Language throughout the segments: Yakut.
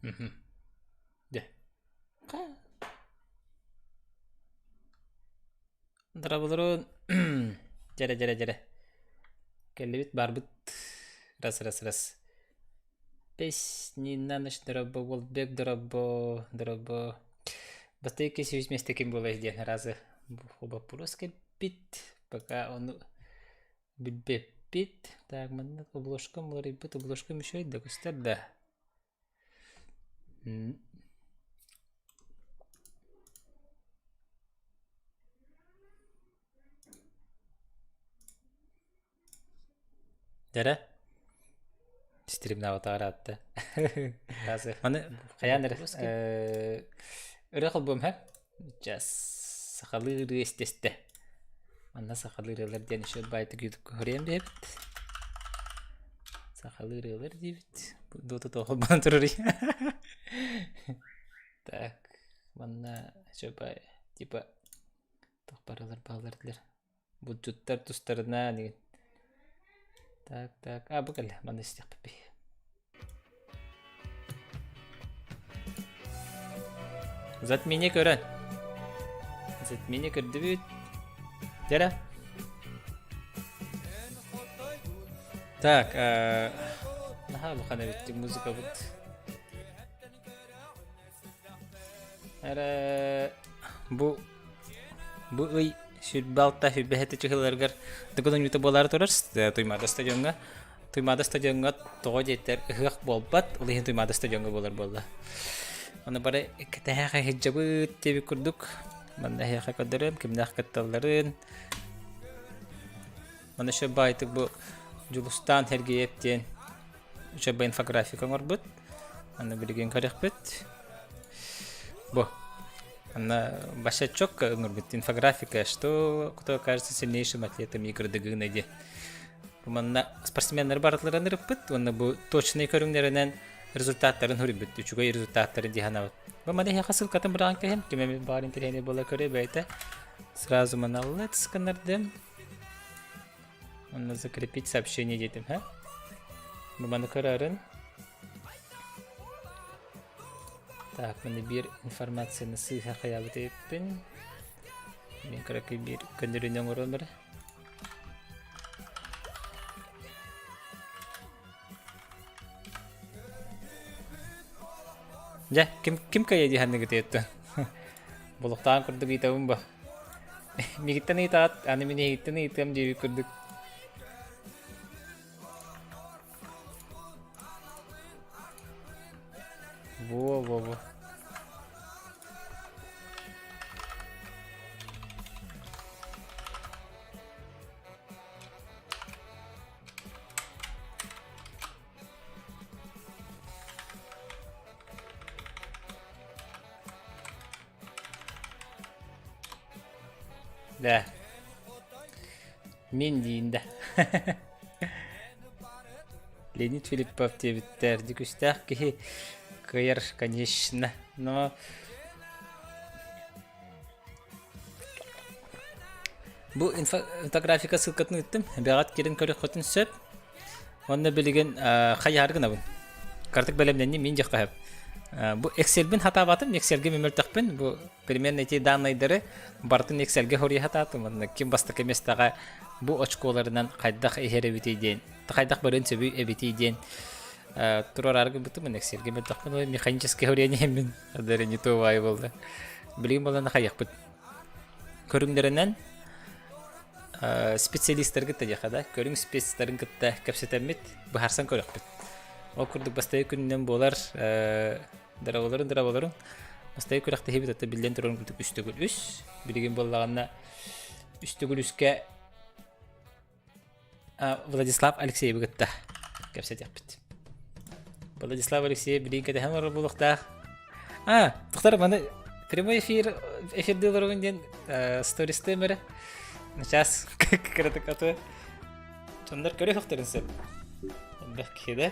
Дьэ. Дорабылырын дьэрэ дьэрэ дьэрэ. Кэллибит барбыт. Раз раз раз. Песни на ночь дорабо Волбек дорабо дорабо. Бастайки сүүс миэстэ ким буолай диэн разы вопрос кэлбит. Пока ону билбэппит. Так, манна обложкам уларыйбыт, обложкам еще да көстөр да. Дэрэ стримнаабатаҕар аатта. Маны хайаан эрэ ырыа холбуом һэ? Сейчас сахалыы ырыа истэстэ. Манна сахалыы ырыалар диэн еще байтык ютубка көрүөм диэбит. Сахалыы ырыалар диэбит. Дуота тоҕо холбоон турарый? Так, манна еще бай типа туох барылар бааллар этилэр. Булчуттар тустарына деген. Так, так. А, бу кэллэ. Манна истиэхпит. Затмение көрөн. Затмение көрдүбүт. Дьэрэ. Так, наһаа улахан эбит музыкабыт. Эрэ бу бу ый 26 27 чыһыларыгар Дыгын оонньуута буолаары турар Туймаада стадиоҥҥа. Туймаада стадиоҥҥа тоҕо диэтэр ыһыах буолбат, ол иһин Туймаада стадиоҥҥа буолар буолла. Ону бары кэтэһэ сылдьабыт диэбит курдук. Манна эһиэхэ көрдөрөм, кимнээх кытталларын. Манна еще баайтык бу Дьулустаан Сергеев диэн үчүгэй инфографика оҥорбут. Аны билигин көрүөхпүт. Бу. Анна Башачок оҥорбут инфографика, что кто окажется сильнейшим атлетом игр Дыгына диэн. Бу манна спортсменнары барытыларын ырыппыт уонна бу точнай көрүҥнэринэн результаттарын суруйбут, үчүгэй результаттары дии санаабыт. Бу маны эһиэхэ ссылкатын быраҕан кэһим, ким эмит баар интэриэһинэй буола көрө бэйэтэ. Сразу маналла сканердым. Онно закрепить сообщение диэтим, һэ? Бу маны көрөрүн. Так, маны биир информацияны сыыһа хайаабыт эбиппин. Мин кыракый биир көннөрүүнү оҥоруом эрэ. Дьэ, ким ким кыайа дии санныгыт еттен? Булуктаан курдук ыйтабын ба. Мигиттэн ыйтаат, аны мин эһигиттэн ыйытыам диэбит курдук. Во-во-во. Да. Мин диин да. Леонид Филиппов диэбиттэр дьүкүстээх киһи кыайар, конечно, но Бу инфографика ссылкатын ыыттым. Бэҕэт кирин көрүөххүтүн сөп. Уонна билигин хайаары гынабын. Картык бэлэмнэнни мин дьаххаһып. Бу Excelбин хатаабатым, Excelге мөмөлтөхпүн. Бу примерно эти данныйдары барытын Excelге хоруйа хатаатым. Онно ким бастакы местаҕа бу очколарынан хайдах иһэр эбитий диэн, хайдах барыан сөбүй эбитий диэн турарары гыбытым. Excelге мөлтөхпүн. Механический хорение мин Даже не то баай буолла. Билигин буолан хайыахпыт. Көрүҥнэринэн специалистаргыт кытта диэхэ да, көрүҥ спецтарын кытта кэпсэтэммит, быһаарсан көрөхпүт. Ол курдук бастайы күнүнэн буолар дорабаларын дорабаларын бастайы күрэхтэһиибит ата биллэн турарын курдук үс төгүл үс. Билигин буоллаҕына үс төгүл үскэ Владислав Алексеевы кытта кэпсэтиэхпит. Владислав Алексеев билигин кэтэһэн олорор буолуохтаах. А, тохтор маны прямой эфир эфирдии олоробун диэн стористыам эрэ. Сейчас кыратык аты дьоннор көрүөхтэрин сөп. Элбэх киһи да.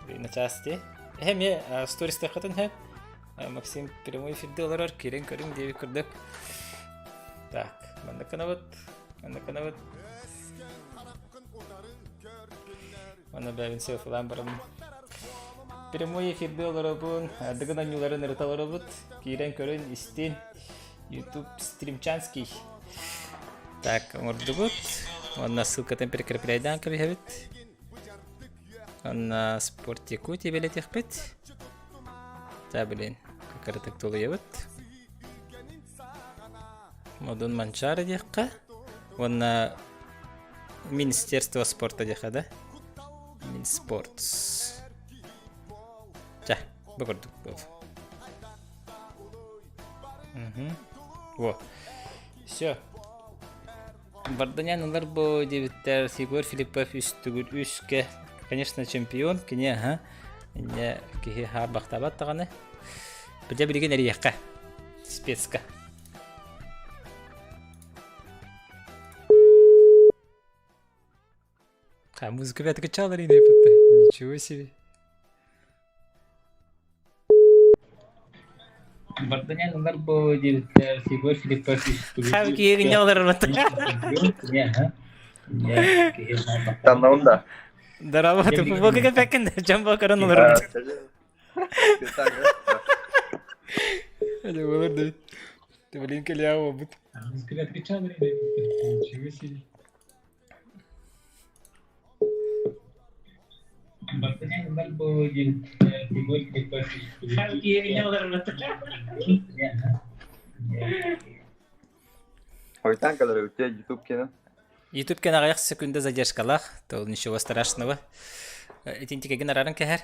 Начаас дии. Эһэ эмиэ стористыаххытын сөп. Максим прямой эфирдии олорор, киирэн көрүҥ диэбит курдук. Так, манна гынабыт. Манна гынабыт. Манна бэйэбин селфилаан бараммын. Прямой эфирде олоробун, Дыгын оонньууларын ырыта олоробут. Киирэн көрөн истин. YouTube Стримчанский. Так, оҥордубут. Уонна ссылкатын прикрепляйдаан кэбиһэбит. Уонна Спорт Якутия бэлэтиэхпит. Та, блин, кыратык тулуйабыт. Модун Манчаары диэххэ уонна Министерство спорта диэххэ да? Минспорт. Чэ, бу курдук буол. Угу. Во. Все. Варданян ылар бу диэбиттэр Егор Филиппов үс төгүл үскэ конечно чемпион кини аха инньэ киһи хаарбахтаабат даҕаны Дьэ билигин эрийиэххэ спецка А музыка опять качала Ничего себе. Варданян ылар бу диэбиттэр Егор Филиппов Хам киһи олорор Таннаун да. Здорово, ты футболка кэпэккин дьон бакаран олорор. Әле болар да. Ты блин кэлиэҕэ буолбут. Ничего себе. Хойутаан кэлэр эбит YouTube кэнэ. YouTube кэнэ аҕыйах секунда задержкалаах, то ничего страшного. Итинтикэгин арааран кэһэр.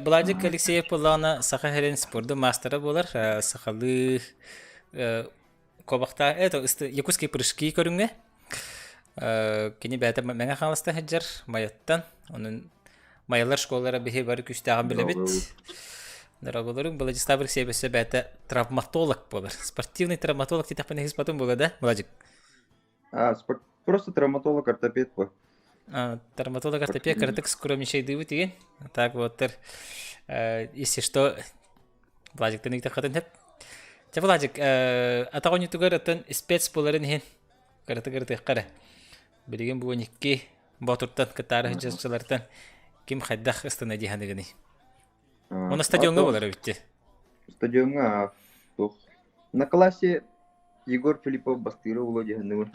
Владик Алексеев буоллаҕына Саха сирин спордун маастара буолар, сахалыы Куобахтаах это якутские прыжки көрүҥэ. Кини бэйэтэ Мэҥэ Хаҥаласта сылдьар Майаттан. Онон Майалар школалара биһи бары күүстээҕин билэбит. Дорогуларым Владислав Алексеевич өссө бэйэтэ травматолог буолар. Спортивный травматолог диэтэхпинэ хиспатын буолуо да, Владик? А, спорт... Просто травматолог ортопед по. А, травматолог ортопед кыратык скромничайдыыбыт деген. Так вот, если что, Владиктан ыйытаххытын сөп. Чэ, Владик, атах оонньуутугар оттон спец буоларын иһин кыратык ырытыахха эрэ. Билигин бу 12 Боотуртан кытаары сылдьааччылартан ким хайдах ыстана дии саныгыный? Уонна стадиоҥҥа буолар эбит Стадиоҥҥа туох на классе Егор Филиппов бастыыра буолуо дии саныыбын.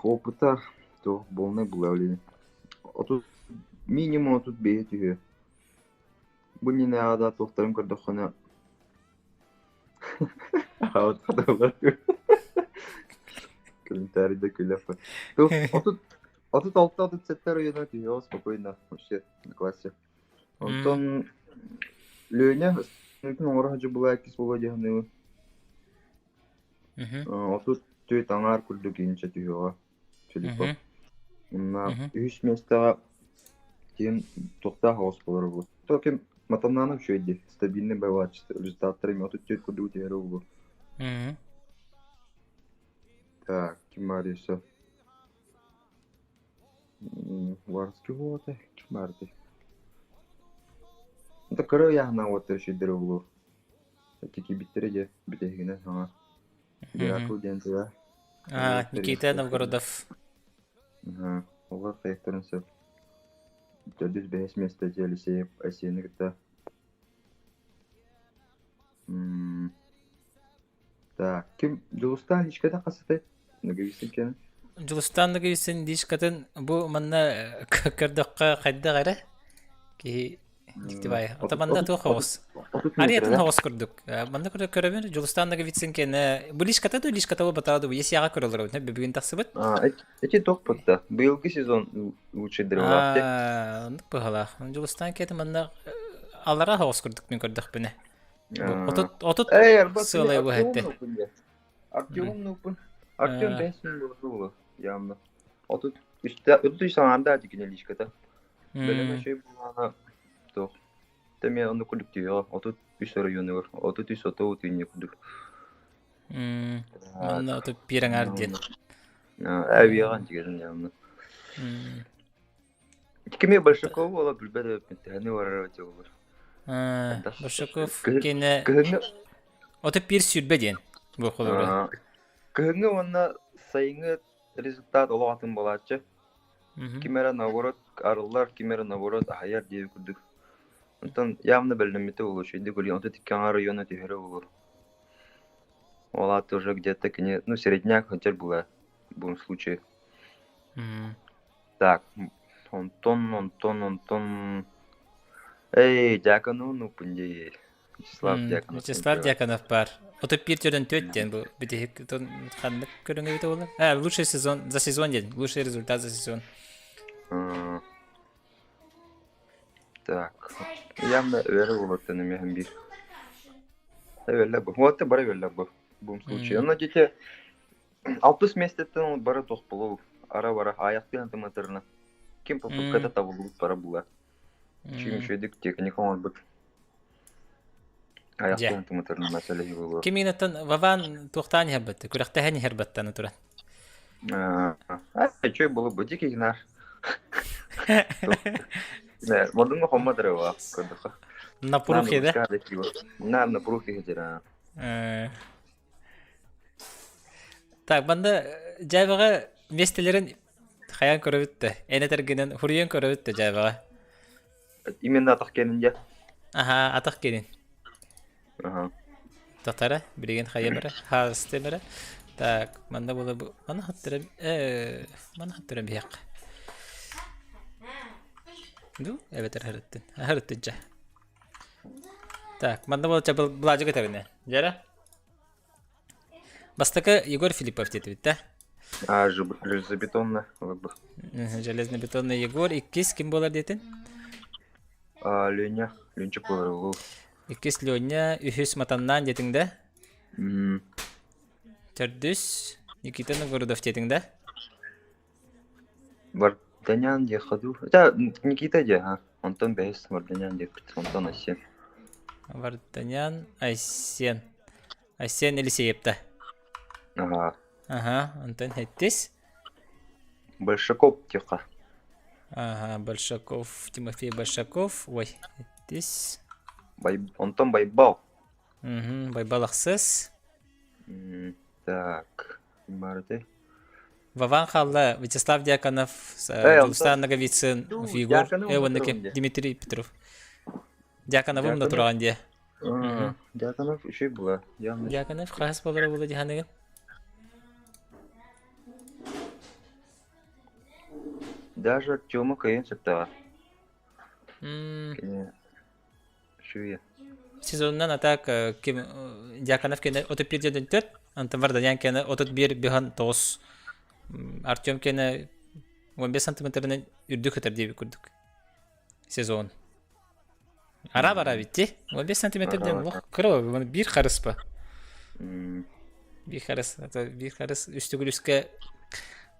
Опыта туох полный була билигин. Отут минимум 35 түһүө. Бу иннинээҕи да туохтарын көрдөххүнэ Комментарий да күлэ 36 37 района түһүөҕэ спокойно вообще на классе. Онтон Леня оҥоро сылдьар буолла иккис буолуо дии саныыбын. 34 аҥаар курдук инчэ түһүөҕэ. Филиппов. Уонна үһүс миэстэҕэ ким туохтаах оҕус буолар буолуо. То ким Матаннаанов үчүгэй дии, стабильный боевааччы, результаттара эмиэ 34 курдук түһэрэ буолуо. Так, ким баар өссө? Варский буолуо ким баар этэй? Это кыра ыйааһыннаах уоттар үчүгэйдэрэ буолуо. Кикийбиттэрэ дьэ бүтэһигинэн саҥа. Геракл диэн тыла. А, Никита Новгородов. Аха, олор хайыктарын сөп. Төрдүс бэһис миэстэ Елисеев Айсены кытта. М, Так, ким Дьулустаан личката хасытай? Ноговицын кэнэ. Дьулустаан Ноговицын личкатын бу манна көрдөххө хайдах эрэ киһи Дьикти баайы. Ото манна туох оҕус? Ариатын оҕус курдук. Манна көрөбүн Дьулустаан Ноговицын кэнэ бу лишката ду лишката буолбатаҕа ду ЕСЯҕа көрөлөр бүгүн тахсыбыт. Эти тохпутта. Быйылгы сезон лучший древлаахты. Оннук быһалаах. Дьулустаан кэти манна алара оҕус курдук мин көрдөхпүнэ. 30 30 сыалай бу этте. Артем нупун. Артем бэс буолла явно. 33 саҥарда дикине личката. Бэлэм үчүгэй буоллаҕына туох эмиэ оннук курдук түһүөҕэ 33 оройуонугар 33 оту инньэ курдук. Онно 31 аҥаар диэн. Авиаҕа дигэрин явно. Кими Большаков буола билбэт эбиппин төһөнү барар эбит буолар. Большаков киэнэ 31 сүүрбэ диэн бу холобура. Кыһыҥҥы уонна сайыҥҥы результат олох атын буолааччы. Ким эрэ наоборот арыллар, ким эрэ наоборот аһыйар диэбит курдук. Онтон явно бэлэммитэ буолуо, үчүгэйдик үлүйэн, отут икки аҥаар района түһэрэ буолуо. Ол аата уже где-то кини, ну, середняк сылдьар буолаа, в любом случае. Так, онтон, онтон, онтон... Эй, Дьяконову нуппун дии. Вячеслав Дьяконов. Вячеслав Дьяконов баар. 31 төрөн төрт диэн бу бүтэһик ханнык көрүҥ эбитэ буолар? А, лучший сезон, за сезон диэн, лучший результат за сезон. Так, явно өрө болоттон эмиэһин биир. Эбэллэ бу. Вот бары эбэллэ бу. Бу случае. Онно дети алтыс миэстэттэн бары туох болуу. Ара-бара аайахтыан тыматырына. Ким попытката табыллыбыт бара була. Чим үчүгэйдик техника оҥорбут. Айахтыан тыматырына мәсэлэһи буолуо. Ким инаттан Вован туохтаан иһэрбэтте, күрэхтэһэн иһэрбэттаны туран. Үчүгэй буолу бу дьики гынар. Модунга хоммотор ва көрдөхө. Напрухи да? На напрухи хедера. Так, банда дьээбэҕэ миэстэлэрин хайаан көрөбүт да, эн этэргинэн хуруйан көрөбүт да дьээбэҕэ. Именно атах кэнин дьэ. Аха, атах кэнин. Аха. Татара, билигин хайа бара, хаасты бара. Так, манна була бу, мана хаттыра, э, мана хаттыра биһиэх. Ду, эбэтэр харыттын. Харыттын ча. Так, манна була ча былаажы көтөрүнэ. Дьара? Бастакы Егор Филиппов диэтибит да? А, железобетонный. Железнобетонный Егор. Иккис ким буолар диэтин? А, Леня. Ленчик буолар Иккис Леня, үһүс Матаннаан диэтиҥ да? Төрдүс Никита Новгородов диэтиҥ да? Варданян диэххэ дуу. Это Никита диэ, а? Онтон бэһис Варданян диэппит. Онтон Айсен. Варданян, Айсен. Айсен Елисеевта. Ага. Ага, онтон хэттис. Большаков диэххэ. Ага, Большаков, Тимофей Большаков. Ой, хэттис. Бай... Онтон Байбал. Угу, Байбал ахсыс. Так, Марты. Вован хаалла Вячеслав Дьяконов, Дьулустаан Ноговицын, Егор, уонна Дмитрий Петров. Дьяконовым да тураҕын дии. Дьяконов үчүгэй була. Дьяконов хаһыс буолара була дьаһаныгын? Даже Артема кыайан сөптөҕө. Үчүгэй. Сезонунан атак ким Дьяконов кэнэ 31 төрт, Антон Варданян кэнэ 31 биһан 9. Артем кэнэ 15 сантиметрынан үрдүк ытар диэбит курдук. Сезон. Ара бара битти. 15 сантиметр диэн олох кыра биир харыспа. Биир харыс, биир харыс үс төгүл үскэ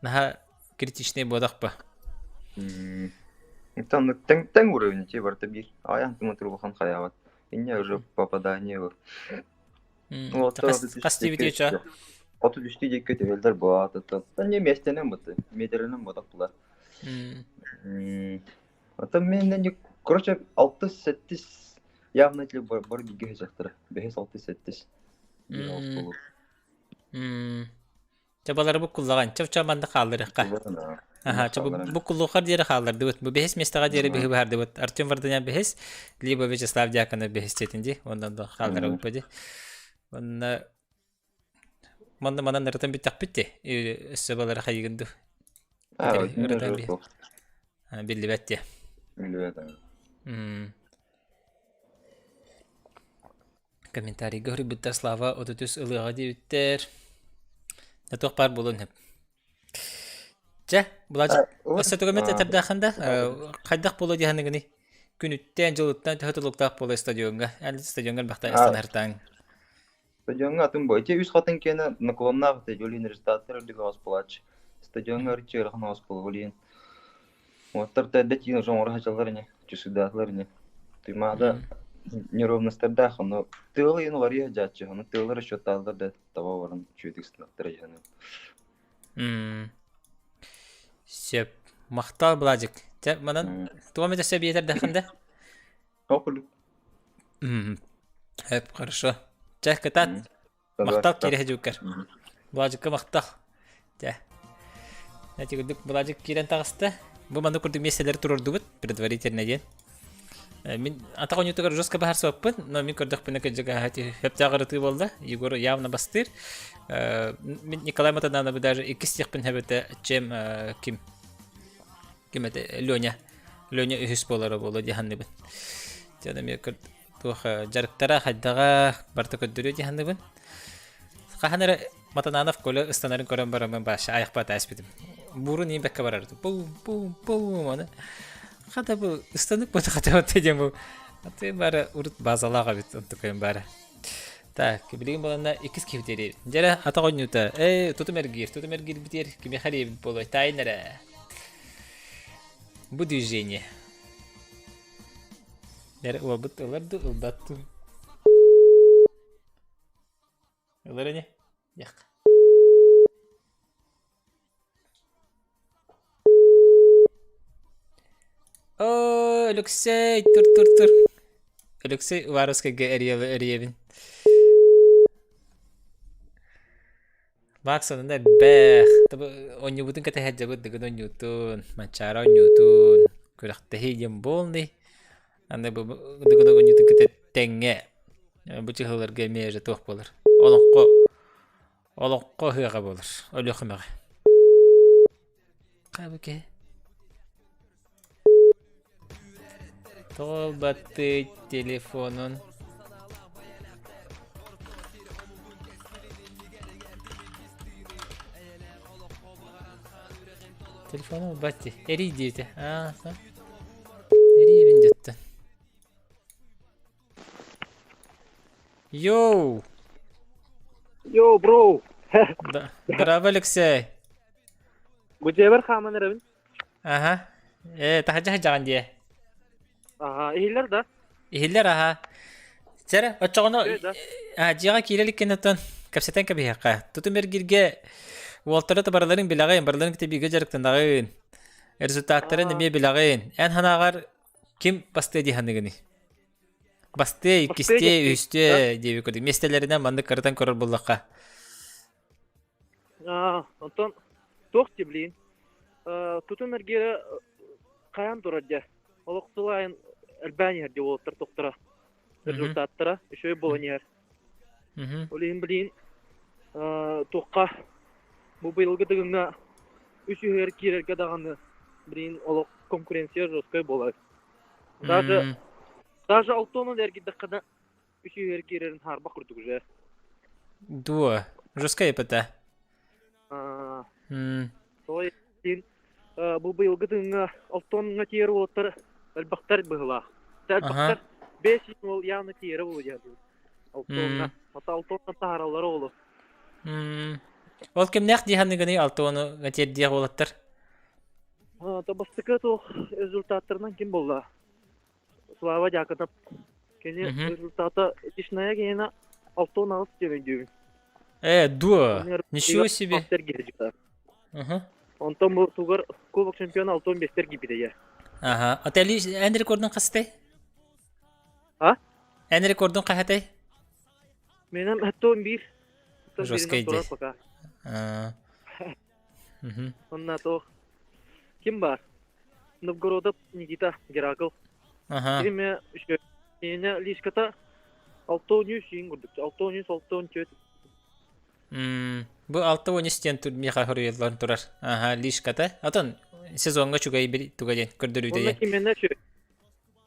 наһаа критичный буодахпа. Там тэҥ тэҥ уровень ти барыта биир. Аҕыйах сантиметр улахан хайаабат. Инньэ уже попадание был. Хас диэбит ча? 33 диэки түһэллэр буолаатыттан. Не миэстэнэн бутты. Метринэн ботохтулар. Оттон мен короче, 6-7 явно эти бар бигэ сахтара. 5 6 7. Чэ балары буккуллаҕын. Чэ манна хаалларыахха. Аха, чэ буккуллуоххар диэри хааллардыбыт. Бу бэһис миэстэҕэ диэри биһи быһаардыбыт. Артем Варданян бэһис, либо Вячеслав Дьяконов бэһис диэтин дии. Онон да хаалларабыт дии. Онно манна манан ырытан бүттэхпит дии. Өссө балары хайыгын дуу. Ырытан биллибэт дии. Биллибэт. Комментарийга суруйбуттар Слава 33 ылыаҕа диэбиттэр. Да туох баар буолуон сөп. Чэ, Былаадьык, өссө тугу эмит этэрдээххин да, хайдах буолуо дии саныыгыный? Күнүттэн, дьылыттан төһө тулуктаах буолуой стадиоҥҥа? Эн стадиоҥҥа элбэхтэ ыстанарытааҥ. Стадиоҥҥа атын бу. Ити үс хатын киэнэ наклоннаах этэ, ол иһин результаттар үрдүк аҕыс буолааччы. Стадиоҥҥа арыычча ыарахан аҕыс буолуо, ол иһин. Уоттар да эрдэ тиийэн уже оҥоро сылдьаллар ини, чусуйдаатылар ини. Туймаада неровностардаах, ону тыал ыйын уларыйа сылдьааччы, ону тыаллар расчеттааллар да таба баран үчүгэйдик сынаттара дьаһаныы. Сөп. Махтал, Бладик. Чэ, манан туом эмит өссө биэтэрдэххин да? Ол курдук. Эп, хорошо. Чэ, кытаат. Махтал киирэ дьуккар. Бладикка махтал. Чэ. Эти курдук Былаадьык киирэн таҕыста. Бу маннык курдук миэстэлэри туруордубут предварительно диэн. Мин атах оонньуутугар жестко баһарсыбаппын, но мин көрдөхпүнэ кырдьык сөптөөх ырытыы буолла. Егор явно бастыыр. Мин Николай Матанановы даже иккис диэхпин сөбөтө, чем ким ким этэ Леня. Леня үһүс буолара буолуо дии саныыбын. Дьон эмиэ туох дьарыктара хайдаҕа барыта көрдөрүө дии саныыбын. Хаһан эрэ Матананов Коля ыстанарын көрөн бараммын баша айахпа тааспытым. Буурун иин бэккэ барар. Пум пум пум аны хата бу ыстанык бу хата диэн бу аты бары урут базалаах эбит онтукайым бары. Так, билигин баланна иккис киһи диэри. Дьэрэ атах оонньуута. Эй, тутум эргиир, тутум эргиир битиэр кимиэхэ эрийэбит буолуой, таайын эрэ. Бу движение. Дьэрэ уолбут ылар ду, ылбат ду. Ылар ини. Диэх. Оо, Алексей, тур тур тур. Алексей Уваровскайга эрийэбин. Макс онон элбэх. Оонньуубутун кэтэһэрдьэбит дыгын оонньуутун, Манчаары оонньуутун, күрэхтэһии диэн буолный. Аны бу дыгын оонньуутун кытта тэҥҥэ бу чыһыларга эмиэ же туох буолар. Олоҥхо Олоҥхо ыһыаҕа буолар Өлүөхүмэҕэ. Хабыке. Тоҕо ылбаттый телефонун? Телефону ылбат дии. Эрий диэтэ. Аа, Эрийэбин дьэттэн. Йоу! Йоу, бро! Браво, Алексей! Бу дьиэбэр хааман эрэбин. Аха. Э, таһырдьа сылдьаҕын дии. Аха, иһиллэр да? Иһиллэр, аха. Чэрэ, оччоҕуна дьиэҕэ киирэ иликкин оттон кэпсэтэн кэбиһиэххэ. Тутум эргиргэ уолтары да барыларын билэҕин, барыларын кытта бииргэ дьарыктанаҕын. Результаттарын эмиэ билэҕин. Эн санааҕар ким бастыа дии саныгыный? Бастыа, иккистиэ, үһүстүө диэбит курдук. Миэстэлэринэн маннык ырытан көрөр буоллахха. Онтон туох дии билигин тутум эргиирэ хайаан турар дьэ. Олох сыл аайын элбээн иһэр дии уолаттар тохтора. Результаттара үчүгэй буолан иһэр. Ол иһин билигин туохха бу быйылгы дыгыҥҥа үс үһүгэр киирэргэ даҕаны билигин олох конкуренция жесткай буолар. Даже даже алтонун эргийдэххинэ үс үһүгэр киирэрин хаарбах курдук уже. Дуо, жесткай ЭПТ. Той бу быйылгы тыҥҥа алтонҥа тиэр уолаттар элбэхтэр быһылаах. Элбэхтэр бэс уол явно тиэрэ буолуо диэн. Алтонна. Ата алтонна таһараллара олу. Ол кимнээх дии саныгыный алтону тиэрдиэх уолаттар? Бастакы туох результаттарынан ким буолла? Слава Дьаакынап. Кини результата личная киһинэ 6-8 диэн өйдүүбүн. Э, дуо? Ничего себе. Онтон бу тугар Кубок чемпиона 6-15 киирбитэ дьэ. Ага. А ты эн рекордун хастай? А? Эн рекордун хаһатай? Менем 71. Жесткий дии. пока. Онна туох ким бар? Новгородов Никита Геракл. Аха. Кими үчүгэй лишката 6-13 иин курдук. 6-13, 6-14. Бу 6-13 диэн миэхэ хоруйаллан турар. Аха, лишката. Отон сезоҥҥа үчүгэй бир туга диэн көрдөрүүтэ Онно диэн. ким эмэ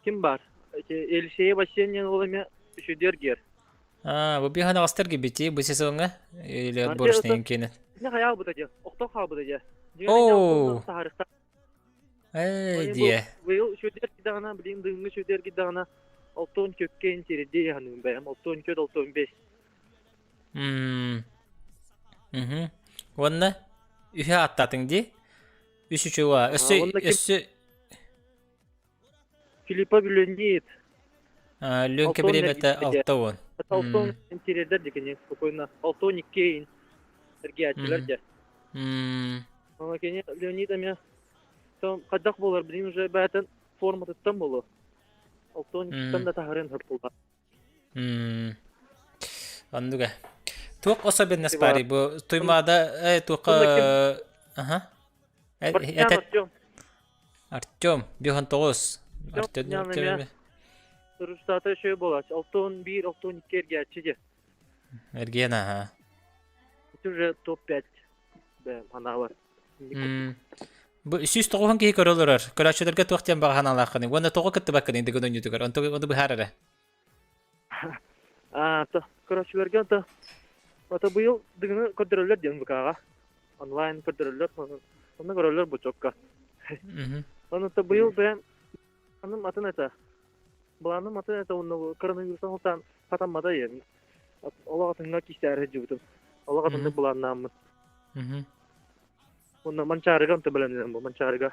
ким бар? Елисеев Асенин ол эмэ үчүгэй гер. Аа, бу биһан аҕастар гибити бу сезоҥҥа или отборочный киэнэ. Не хаялбыта дьэ, охтон хаалбыта дьэ. Оо. Ээ диэ. Быйыл үчүгэй кидаҕына, билигин дыгыҥҥы үчүгэй кидаҕына 64-кэ интиэрдии ханыым бэйэм 64 65. Мм. Мгм. Уонна үһү ааттаатыҥ дии. Үс үчүгэй. Өссө өссө Филиппа Леонид. Лүөҥкэ бириэмэтэ 60. Алтон интерьердэр дикини спокойно. Алтон иккиэйин эргийээччилэр дьэ. Ама кини Леонид эмиэ хайдах буолар билин уже бээтин форматыттан буолуо. Алтон иккиттэн да таһарын хөп буолла. Оннуга. Туох особенность баарый бу Туймаада туохха аха. Бартян Артем. Артем, 59. Артем Артем Результата үчүгэй буолааччы. 61, 62 эргээччи дии. Эргиэн аха. Это уже топ-5 бэйэм санаабар. Бу 190 киһи көрө олорор. Көрөөччүлэргэ туох диэн баҕа санаалааххыный? Уонна тоҕо кыттыбаккыный дыгын оонньуутугар? Онту ону быһаар эрэ. А, то, көрөөччүлэргэ ото ото быйыл дыгыны көрдөрөллөр диэн ВК-ҕа. Онлайн көрдөрөллөр, онно көрөллөр бочокка. Онно быйыл бэйэм аным атын этэ. Былааным атын этэ уонна коронавирустан сылтаан хатаммата диэн. Олох атыҥҥа киистээри сылдьыбытым. Олох атыннык былааннааммын. Уонна Манчаарыга онто бэлэмнэнэн бу Манчаарыга.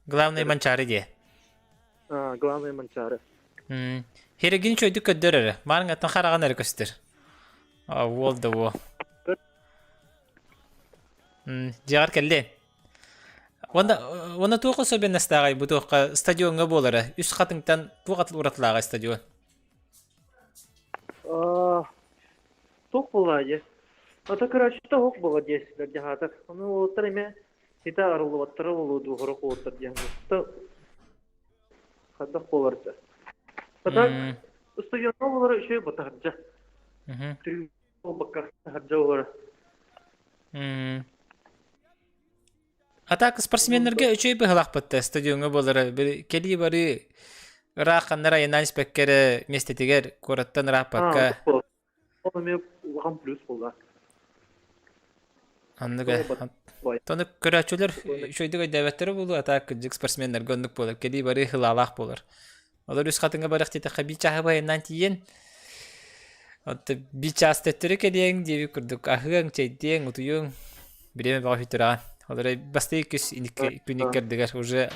Главный Манчаары диэ. А, главный Манчаары. Херегин чөйдүк көрдөр эрэ. Маарыҥаттан хараҕын эрэ көстөр. А, уол да уол. Дьиэҕэр кэллиэн. Уонна уонна туох особенностааҕай бу туохха стадиоҥҥа буолара? Үс хатыҥтан туох атын уратылааҕай стадион? Туох буолла дии? Ата көрөөччүтэ оһох буолар диэсилэр дьаһаатар. Ону уолаттар эмиэ ситэ арыллыбаттара буолуо дуу, сорох уолаттар диэн. Хайдах буолар да. Ата устудьуоннар буолара үчүгэй батаһырдьа. Буолбакка таһырдьа буолара. А так спортсменнарга үчүгэй быһалаахпыт да стадиоҥҥа буолара. Кэлии барыы ыраах ханнара айаннаан испэккэ эрэ миэстэтигэр куораттан ырааппакка. Ол эмиэ улахан плюс буолла. Оннук ээ. Тону көрөөччүлэр үчүгэйдик өйдөөбөттөрө буолуо, а так кырдьык спортсменнарга оннук буолар. Кэлии барыы хылаалаах буолар. Олор үс хатыҥҥа барых диэтэххэ биир чааһы байаннаан тиийэн, Отто биир чаас төттөрү кэлиэҥ диэбит курдук аһыаҥ, чэйдиэҥ, утуйуоҥ бириэмэ бөҕө сүтүрэҕин. Ол эрэ бастакы күс күн иккэрдигэр уже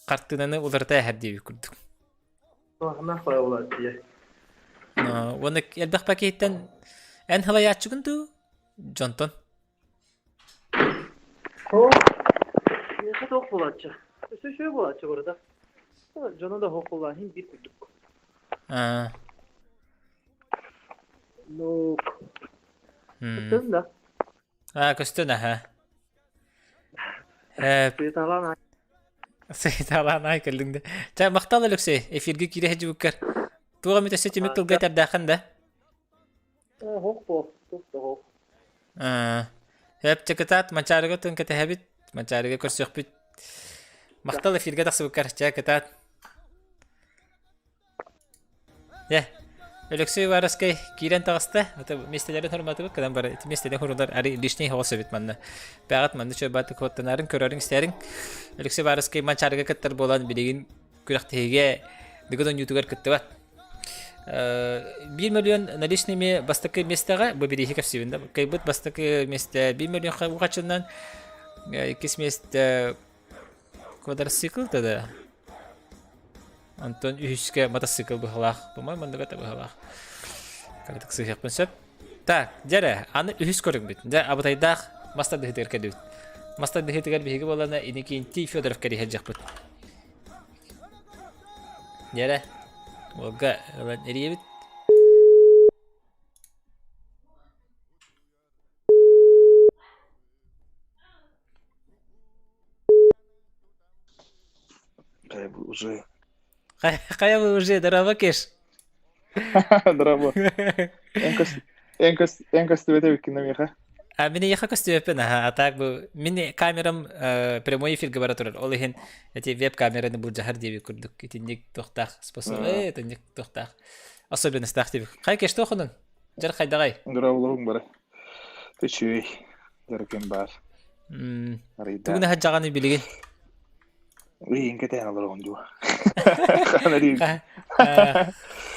хартыынаны уларыта эһэр диэбит курдук. Уонна элбэх пакеттан эн халайааччыгын дуу дьонтон? Оо, миэхэ туох буолааччы? Өссө үчүгэй буолааччы барыта. Дьоно да суох буоллаҕа иһин биир курдук. Аа. Ну, көстөн да. Аа, көстөн аха. Светалаан Светалаан ай кэллиҥ да. Чэ, махтал Алексей, эфиргэ киирэ сылдьыбыккар. Туох эмит өссө түмүк тылга этэрдээххин да? Оһох буо, туох да оһох. Эп кытаат Манчаарыга тын кэтэһэбит, Манчаарыга көрсүөхпүт. Махтал эфиргэ тахсыбыккар, чэ кытаат. Дьэ, Өлөксөй Уваровскай киирэн таҕыста. Ата миэстэлэрин хорматыбыт, кынан бары ити миэстэлэрин хорулар ари лишний хоҕус эбит манна. Бэҕэт манна чөбааты куоттанарын көрөрүҥ истэриҥ. Өлөксөй Уваровскай Манчаарыга кыттар буолан билигин күрэхтэһиигэ Дыгын оонньуутугар кыттыбат. 1 миллион наличными бастакы миэстэҕэ бу бирииһи кэпсиибин да кыайбыт бастакы миэстэ 1 миллион хаччынан иккис миэстэ квадроцикл да Онтон үһүскэ мотоцикл быһалаах по-моему маннык это быһалаах кыратык сыһыахпын сөп так дьэрэ аны үһүс көрүҥмүт дьэ абытайдаах мас тардыһыытыгар кэллибит мас тардыһыытыгар биһиги буоллана Иннокентий Федоров кэриһэ Дьэрэ, уолга ылан эрийэбит. Хайа бу уже. Хайа бу уже, здорово, Кеш. Здорово. Эн көс эн көстүбэтэ эбиккин миэхэ. А мин эйиэхэ көстүбэппин аха, а так бу мин камерам прямой эфиргэ бара турар. Ол иһин эти веб-камераны былдьаһар диэбит курдук итинник туохтаах способ итинник туохтаах особенностаах диэбит. Хай кеш туохунун? Дьар хайдаҕай? Здороволоруҥ бары. Үчүгэй. Дьар ким баар. Тугун аһа билигин? Ыйын кэтээн олороҕун дуу.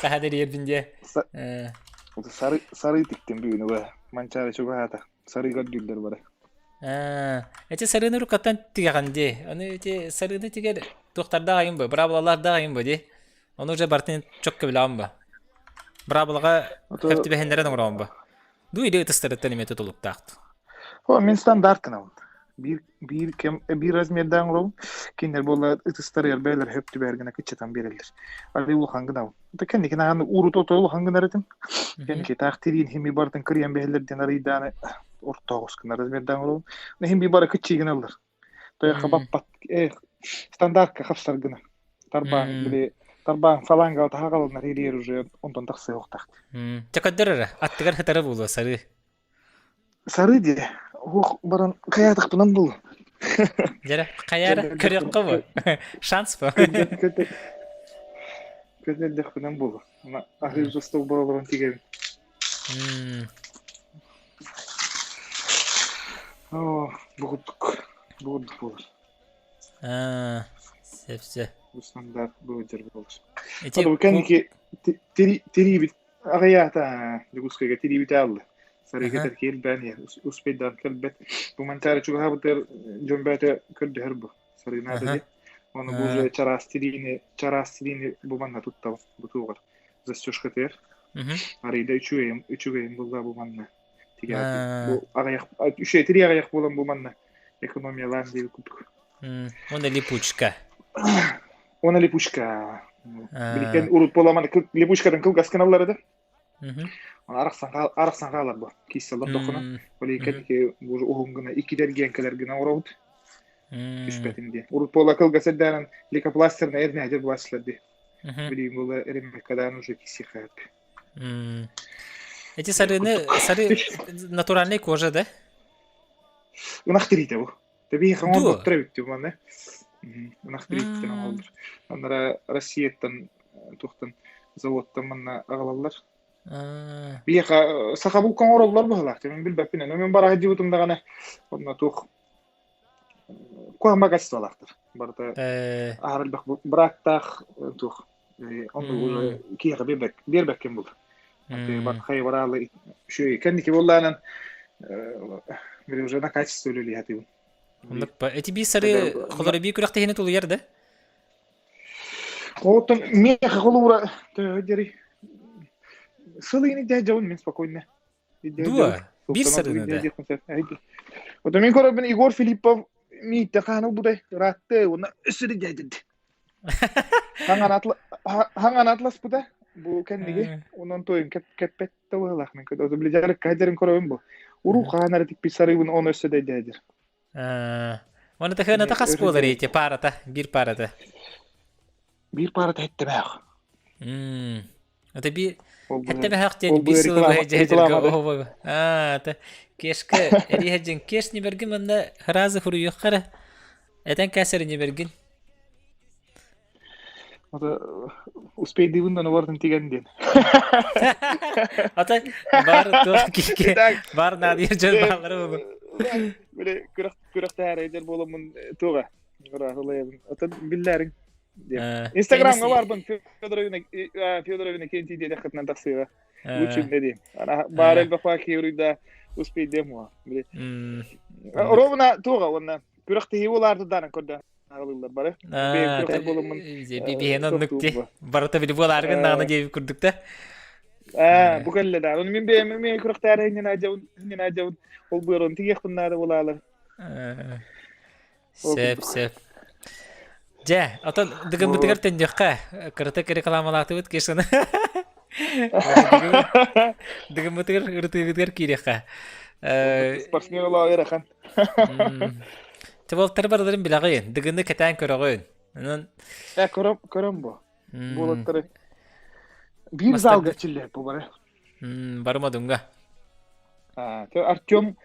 Хаһан эрийэрбин диэ. Сары тиктим бүгүн уга. Манчаары чугаһаата. Сарыыгар гүллэр бары. Эти сарыыны рукаттан тигэҕин дии. Аны эти сарыыны тигэр туохтардаах айым бу, быраабылалардаах айым бу дии. Ону уже бартын чокко билэҕин бу. Быраабылаҕа хөп түбэһиннэрэн оҥороҕун бу. Дуу или ытыстарыттан эмиэ тутулуктаах. О, мин стандарт гынабын. Биир биир кэм биир размердаах оҥоробун. Кинилэр буолла ытыстарыгар бэйэлэр хөп түбэһэр гына кыччатан биэрэллэр. Арыый улахан гынабын. Кэнники наһаа уурут ото улахан гынар этим. Кэнники таах тириин хими барытын кырыйан биһэллэр диэн арыйдааны ортоҕус гына размердаах оҥоробун. Хим би бары кыччыы гыналлар. Тойохха баппат стандартка хапсар гына. Тарбаан били тарбаан фаланга таһаҕаланар ириэр уже онтон тахсыа уохтаах. Чэ көрдөр эрэ, аттыгар хытары буолуо сарыы. Сарыы диэ, уох баран хайаатахпынан булу. Дьэрэ, хайаара көрүөххэ бу. Шанс бу. Көрдөхпүнэн булу. Аһыы застол бараларын тигэбин. Оо, бугурдук. Бугурдук буолар. Аа, сөп-сөп. Бу стандарт бу дьэр буолар. Ити кэнники тириибит Аҕыйаата Дьокуускайга тириибитэ аалла. Сарыыга тэркиир бээн иһэр, успейдаан кэлбэт. Бу Манчаары чугаһаабытыгар дьон бэйэтэ көрдөһөр бу. Сарыынаата диэн. Ону бу уже чараас тириини, чараас тириини бу манна туттабын, бу туоҕар. Застежкатыгар. Арыйда үчүгэйим, үчүгэйим булла бу манна. Тигээти. Бу аҕыйах, үчүгэй тирии аҕыйах буолан бу манна экономиялаан диэбит курдук. Уонна липучка. Уонна липучка. Биликен урут буоламан липучкатын кылгас гыналлар этэ. Арахсан хаалар бу. Киссалар тохуна. Ол икки уһун гына иккидер гиэнкэлэр гына оробут. Түспэтин диэн. Урут буола кылгас эрдээнэн лейкопластырна эрнээдер булааччылар ди. Билигин буола эриммеккадаан уже киссиэхэ Эти сарыны сары натуральный кожа да? Ынах тириитэ бу. Тэбиһи оҥорботтор эбит дии маны. Ынах тирииттэн оҥороллор. Анара Россияттан туохтан заводтан манна аҕалаллар. Биһиэхэ сахабулка оҥороллор быһыылаах. Мин билбэппин. Мин бара сылдьыбытым даҕаны онно туох куһаҕан качестволаахтар. Барыта аһар элбэх быраактаах туох онно киһиэхэ биэрбэккин бул. Хайа бараалы үчүгэй кэнники буоллаанан били уже на качество үлэлии сатыыбын. Оннук эти би сары холоро би күрэхтэһиини тулуйар да? Оттон миэхэ холуура төһө диэри сыл ини дьэ мин спокойно. Дуо? Биир сарыны да? Вот мин көрөбүн Егор Филиппов миитте хааны будай ыраатты уонна өссө дьэ Хаҥан атласпыта бу кэнниги онон тойун кэппэт да быһылаах мен көрдө. Били дьарыкка хадьарын көрөбүн бу. Уруу хаан эрэ тикпит сарыыбын оны өссө да дьэдир. Оны тахыната хас буолар эти парата, биир парата. Биир парата хеттемээх. Это би хеттемээх диэн биир сылы быһа дьэдиргэ оһобо. Аа, это кешка эриһэдьин кеш неберген манна разы хуруйуххара. Этэн кээсэр неберген. Ата успейдыыбын да нобортун тигэн диэн. Ата бар туох кике бар наадыйар дьон бааллара буолу. Били күрэх күрэхтэһэр буоламмын туоҕа ыраахылайабын. Ата биллээриҥ. Инстаграмҥа барбын Федоровина Кенти диэтэххитинэн тахсыаҕа. Лучше не диэн. Баар элбэх баа киһи успейдем уа. Били. Ровно туоҕа уонна күрэхтэһии буолаарды даанан көрдө. Аҕалыыллар бары. Биһиэн оннук ти. Барыта били буолааргын наҕана диэбит курдук да. Аа, бу кэллэ да. Оны мин бэйэм эмиэ күрэхтээри иннин ажабын. Ол быарын тигиэхпин наада буолаалар. Сөп, сөп. Дьэ, отон дыгыммытыгар төннүөххэ. Кырата рекламалаатыбыт кешаны. Дыгыммытыгар ырытыыбытыгар киириэххэ. Спортсмен олоо ыарахан. Тыбалтары барыларын билэҕин, дыгыны кэтээн көрөҕүн. Онон Э, көрөм, көрөм бу. Буолаттары. Биир залга чиллэр бу бары. Бары модунга. Артем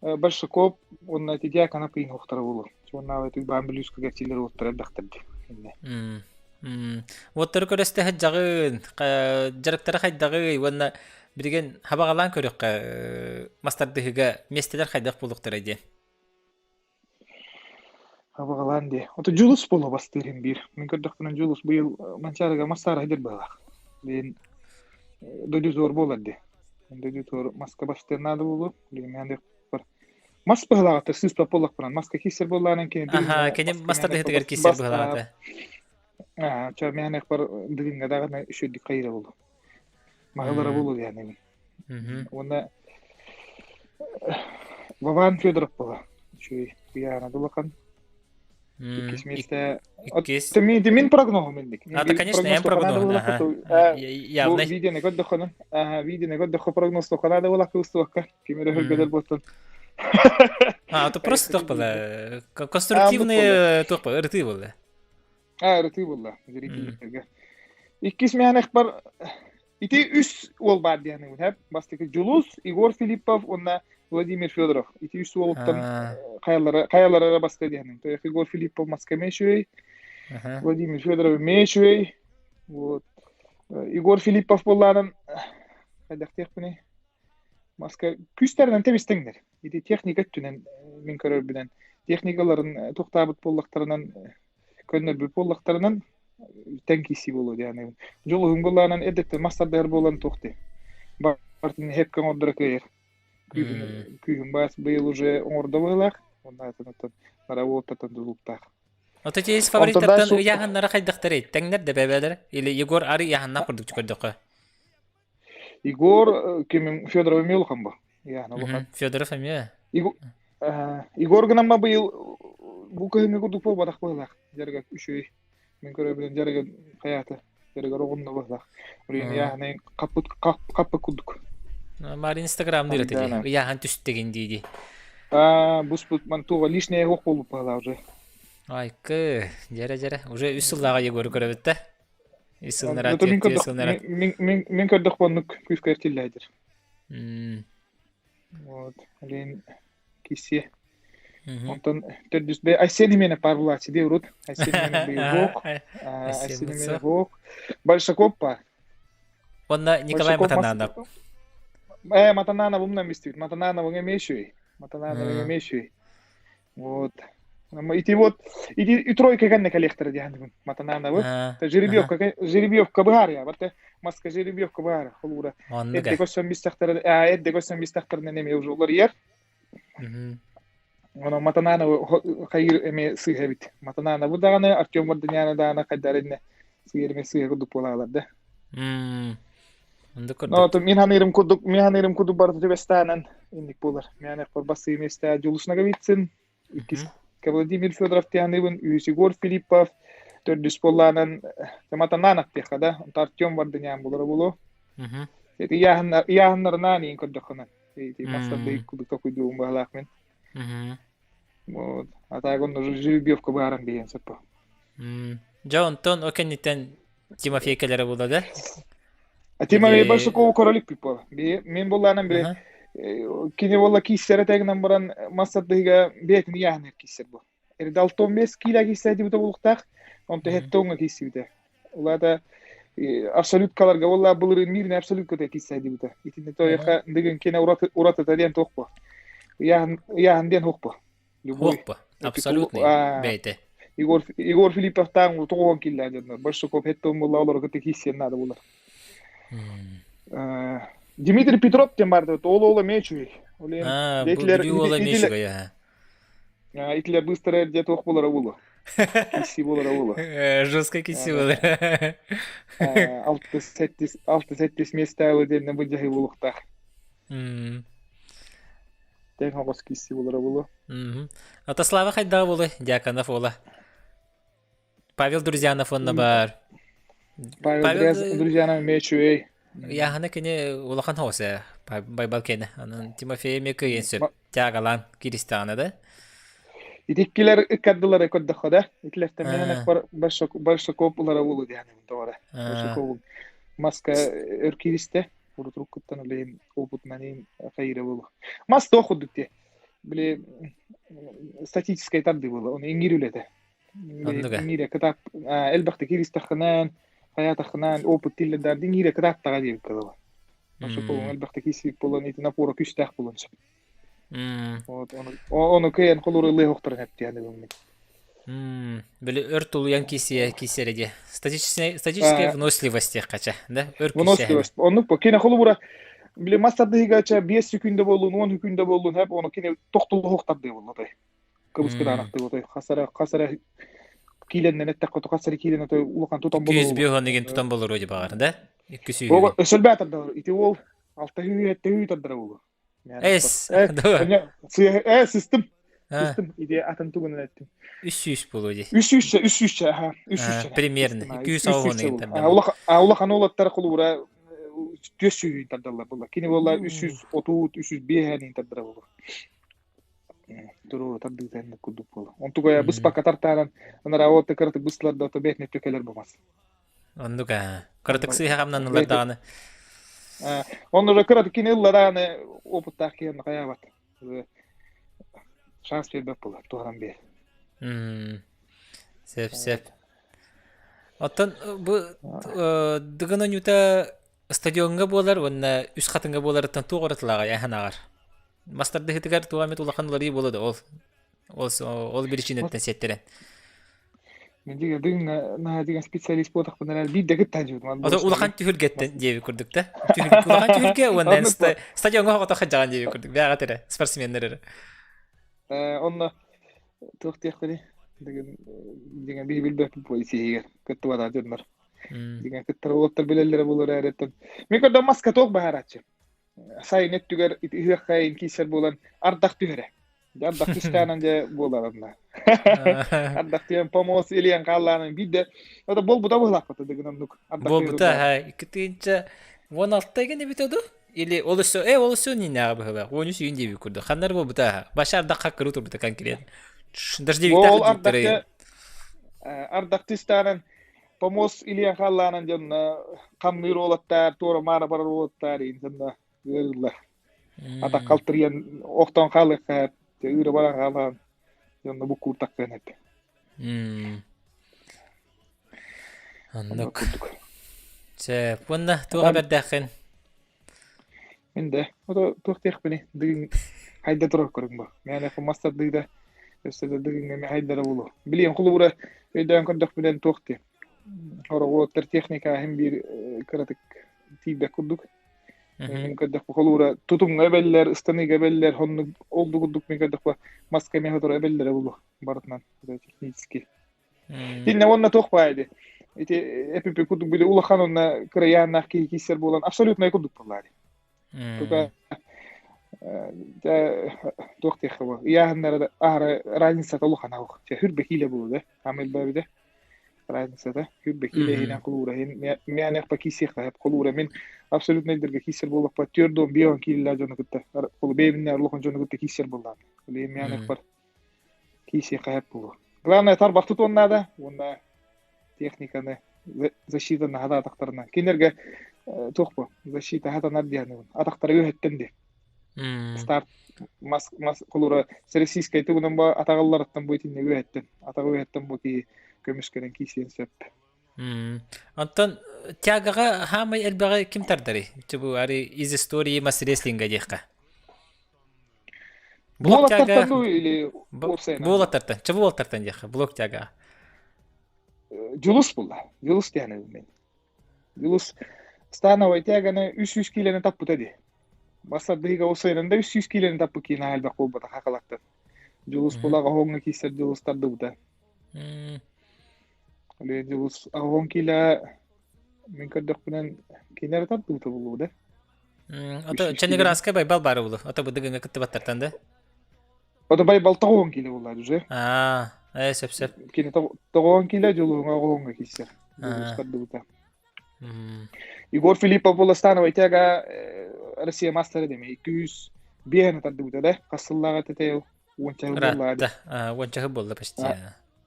Большаков уонна Тидиакана пыйын хуохтара буолуо. Уонна баан бүлүүскүгэр чиллэр уоттара элбэхтэрди. Уоттары көрөстө сылдьаҕын, дьарыктара хайдаҕый уонна билигин хабаҕалаан көрүөххэ мастардыһыга миэстэлэр хайдах буолуохтара диэн. Хабаҕалаан диэ. Ото Дьулус буолуо бастыыр иһин биир. Мин көрдөхпүнэ Дьулус быйыл Манчаарыга мастаара сылдьар быһыылаах. Билигин дойду зор буолар дии. Дойду зор маска бастыан наада буолуо. Билигин Мас быһылаҕата сыыспат буоллахпына, маска киирсэр буоллаҕына кини Аха, кини мастардыһытыгар киирсэр быһылаҕата. Аа, ча мээнэх бар дыгыҥҥа даҕаны үчүгдүк хайыра буолу. Маһылара буолу диэн Уонна Вован Федоров буола. Үчүгэй. Ыйаана дулахан. Иккис миэстэ. Иккис. Мин прогноһум инник. А, то, конечно, я прогноз. Ага. Явно. Видеоны көрдөххөнө. Ага, видеоны көрдөххө прогноз тохана да буолак устуакка. Ким эрэ хөргөдөл буоттун. А, то просто туох буолла. Конструктивный туох буолла, ырытыы буолла. А, ырытыы буолла. Зрительдерге. Иккис мээнэх бар Ити үс уол баар диэн хэп. Бастакы Дьулус, Егор Филиппов уонна Владимир Федоров. Ити үс уолуттан хайалара хайалара баста диэн. То есть Егор Филиппов Москва үчүгэй, Владимир Федоров эмиэ үчүгэй. Вот. Егор Филиппов буоллаанан хайдахтыахпыный? Маска күүстэринэн тэбистэҥнэр. Ити техника өттүнэн мин көрөрбүнэн техникаларын туохтаабыт буоллахтарынан көннөрбүт буоллахтарынан тэҥ киирсии буолуо диэн. Дьулуһун буоллаанан эрдэттэн мас тардыһар буолан туох дии. Бартын хепкэ оҥордоро кыайар. Күүһүн күүһүн баас быйыл уже оҥордо быһыылаах. Онно атын наработатан тутулуктаах. Ото тиэс фавориттартан ыйааһыннара хайдахтарый? Тэҥнэр да бэбэлэр или Егор ары ыйааһыннаах курдук көрдөххө? Егор кимин Федоров эмиэ улахан бу. Ыйааһына улахан. Федоров эмиэ. Егор гынан быйыл бу кыһыҥҥы курдук буолбатах быһыылаах. Дьарыга үчүгэй. Мин көрөбүнэн дьарыга хайаата. Дьарыгар оҕунна быһыылаах. Урин ыйааһынай хаппыт хаппыт курдук. Маар инстаграмныыр этэ дии. Ыйааһын түстэгин дии дии. Аа, буспут ман туга лишнее суох буолбут быһыылаах уже. Айкы, дьэрэ-дьэрэ. Уже үс сыллааҕа Егору көрөбүт да. Үс сыллара түөрт сыллара. Мин мин көрдөх оннук күүскэ эрчиллээдир. Вот, Лен кисе. Онтон төрдүс бе Айсен Именов пар булааччы дии урут. Айсен Именов быйыл Айсен Именов ок. Большаков пар. Онно Николай Матананов. Э, Матананов умнан бистибит. Матанановың эмиэ үчүгэй. Матанановың эмиэ үчүгэй. Вот. Ити вот, ити и тройка кэннэ кэлиэхтэрэ диэхин Матанановы. Жеребьевка, жеребьевка быһаар я. Маска жеребьевка быһаар холуура. Эрдэ көрсөн бистахтара, эрдэ көрсөн бистахтарынан эмиэ уже уларыйар. Оно Матанановы хайыр эмиэ сыыһа эбит. Матанановы даҕаны, Артем Варданяны даҕаны хайдар инне сыыр эмиэ сыыһа курдук буолаалар да. Но мин ханыырым курдук, мин ханыырым курдук барыта түбэстаанан инник буолар. Мен эхпор басыы миэстэ Дьулус Ноговицын, иккис Владимир Федоров тиһаныыбын, үһүс Егор Филиппов, төрдүс буоллаанан Матананов диэххэ да, онто Артем Варданян булара буолуо. Ити ыйааһыннарынаан иин көрдөххүнэ, ити мастардыы курдук токуйдуум баһылаах мин. Вот. А так он уже жеребьевка бааран биһиэн сөп. Дьэ онтон о кэнниттэн Тимофей кэлэрэ буолла да? Тимофей Большакову королик пиппо. Мен буллаанан били кини буолла кииссэрэ тегинэн баран массардыга бэйэтин ыйааһыныгар кииссэр бу. Эрдэ 65 киилэ кииссэ дибитэ булуктаах, онто хетте оҥо кииссибитэ. Улаата абсолюткаларга буолла былырыын миирин абсолютката кииссэ дибитэ. Итинни тойоха дыгын кине уратыта диэн туох бу. Ыйааһын ыйааһын диэн хуох бу. Любой. Хуох бу. Абсолютный бэйэтэ. Егор Егор Филипповтаан тоҕуон киллээ дьоннор. Большаков хеттон буолла олорго кииссиэн наада булар. Дмитрий Петров диэн баар ол ол эмиэ үчүгэй. Ол Итилер уола эмиэ үчүгэй Итилер быстро эрдэ туох буолара буолуо. Кисси буолара буолуо. Жестко кисси буолар. Алты сэттис алты сэттис места диэннэ быдьаһыы буолуохтаах. Тэҥ оҕус кисси буолара буолуо. Атаслава хайдаҕа буолуой Дьяконов уола. Павел Друзьянов уонна баар. Павел Друзьянов эмиэ үчүгэй. Ыйааһына кини улахан хоҕус ээ Байбал киэнэ. Онон Тимофей эмиэ кыайыан сөп. Тягалаан кииристэҕинэ да. Ити иккилэр ыккардылары көрдөххө да, итилэртэн мин Большаков улара буолуо диэн тоҕо Большаков маска өр кииристэ. Урутуруккуттан үлэйин опытынан иин хайыра буолуо. Мас туох курдук дии. Били статическай тардыы буолуо. Ону иҥиир үлэтэ. Иҥиирэ кытаат элбэхтик кииристэххинэн, хайаатаххынан опыт тиллэрдээр иҥиирэ кытааттаҕа диэбиккэ дылы. Ошо элбэхтик киирсибит буолан итин опора күүстээх буолуон сөп. Вот ону ону кыайан холур ылыа охторон эптиэн бүгүҥмүт. Били өр тулуйан киисиэ киисэрэ дии. Статическая статическая выносливость диэххэ да? Өр Выносливость. Оннук бу. Кини холобура били мас тардыһыгача 5 секунда буоллун, 10 секунда буоллун, хэп ону кини тохтулуох тардыы буолла той. Кыбыскыдаанахтыы отой хасара хасара киилэннэн эттэххэ хасара киилэн отой улахан тутан болор. 205 онугин тутан болоруо дии баҕар, да? 200. Ого өсөлбө тардалар. Ити уол 6 сүүс 7 тардара буолуо. Эс. Э, сыстым. Сыстым ити атын тугунан эттим. 300 буолуо дии. 300 300 аха 300 Примерно. 200 Улахан уолаттар холуура 400 тардаллар буолла. Кини буолла 330 305 тардара буолла. Туруору тардыыта инник курдук буолла. Онтугая быспакка тартааран анараа уолта кыратык быстылар да то бээтин өттө кэлэр бумас. Оннук аа. Кыратык сыыһа хамнаннылар даҕаны. Онно уже кыратык кини ылла даҕаны опыттаах киһи хайаабат. Шанс биэрбэт буолар, туһанан биэр. Сөп, сөп. Оттон бу Дыгын оонньуута стадиоҥҥа буолар уонна Үс Хатыҥҥа буоларыттан туох уратылааҕый аһан ааҕар? Мас тардыһыытыгар туох эмит улахан уларыйыы буолуо да ол ол ол биричиинэттэн сиэттэрэн. Мен дигэ дыгын наһаа деген специалист буолтахпын эрэ биир да кытта дьуут. Ото улахан түһүлгэттэн диэби курдук да. Улахан түһүлгэ уонна стадиоҥҥа оҕото хадьаҕан диэби курдук. Бэҕэ эрэ спортсменнар эрэ. Онно туох диэхтэри дыгын дигэ биһи билбэппит буолай сиһигэр кыттыбатаа дьоннор. Дигэ кыттар уолаттар билэллэрэ буолар эрэттэн. Мен көрдө маска туох баһарааччы. Сайын өттүгэр ыһыахха киисэр буолан ардах түһэрэ. Дьэ ардах түстээнэн дьэ буолар онно. Ардах түһэн помос илиэн хааллаанан биирдэ ото буолбута быһылаахпыта дыгын оннук. Буолбута ха 2016 гэн эбитэ ду? Или ол өссө ол өссө нинээҕи быһылаах. 13 үйүн диэбит курдук. Ханнар буолбута ха. Баша ардахха кырыы турбута конкретно. Дождевиктаах Ол ардахта ардах түстээнэн помос илиэн хааллаанан дьонно хамныыр уолаттар, туора маара барар уолаттар интэнна ыарыыллар. Атах халтырыйан охтон хаалыахха ыыра баран хаалаан дьонно буккууртаххын эт. Оннук. Сөп. Уонна туох эбэрдээххин? Мин да. Ото туох диэхпиний? Дыгын хайда турар көрүҥ бу. Мээнэ мастардыы да өссө да дыгыҥҥа эмэ хайдара буолуо. Билиэн холобура өйдөөн көрдөхпүнэн туох диэ. Ороҕуоттар техника иһин биир кыратык тиийбэт курдук. Мин көрдөхпө холобура тутумҥа эбэллэр, ыстаныыга эбэллэр, оннук ол курдук мин көрдөхпө маска эмиэ сотору эбэллэрэ буолуо барытынан технически. Иннэ уонна туох баай ди. Ити эпипи курдук били улахан онно кырайааннаах киһи кииссэр буолан абсолютно курдук буоллаа ди. Тука туох диэххэ бу ыйааһыннара аһара разницата улахан аух. Хүрбэ киилэ буолуо да амылбабыда разницата хүрбэ киилэ иһинэн холуура иһин мианехпа киисиэххэ холуура мин абсолютно өйдөргө кииссэр буоллахпа түөрт бион киилэлээх дьону кытта холу бэйэбиннээр улахан дьону кытта кииссэр буоллаан билигин мианехпар киисиэххэ сөп буолуо. Главное тарбах тутуон наада уонна техниканы защитаны хата атахтарына. Кинилэргэ туох бу защита хатанар диэн атахтара үөһэттэн ди. Старт мас мас холура российскай тугунан бу атаҕалларыттан бу итиннэ үөһэттэн атаҕы үөһэттэн бу киһи көмүскэнэн киисиэн сөп. Онтон тягаҕа хаамай элбэҕи ким тардарый? Бу ари из истории мас рестлинга диэххэ. Блок тяга или Буолаттартан, чэ буолаттартан диэххэ, блок тяга. Дьулус булла. Дьулус диэн мен. Дьулус становой тяганы 300 килени таппыта ди. Бассардыга осайрында 300 килени таппы киин элбэх буолбата хакалаттан. Дьулус була хоҥҥа кииссэр Дьулус тардыбыта. Дьулус аҕон киле мин көрдөхпүнэн кинилэр тардыбыта булуу да. Ото Ченеграска байбал бары булу. Ото быдыгыҥа кыттыбаттартан да. Ото байбал тоҕуон киле буллар уже. Аа, сөп сөп. Кини тоҕуон киле дьулуһуҥа оҕуоҥҥа киссер. Дьулус тардыбыта. Егор Филиппов була становой тяга Россия мастера деме 205 тардыбыта да. Хас сыллааҕа тетейл уончаһы буолла. Уончаһы буолла почти.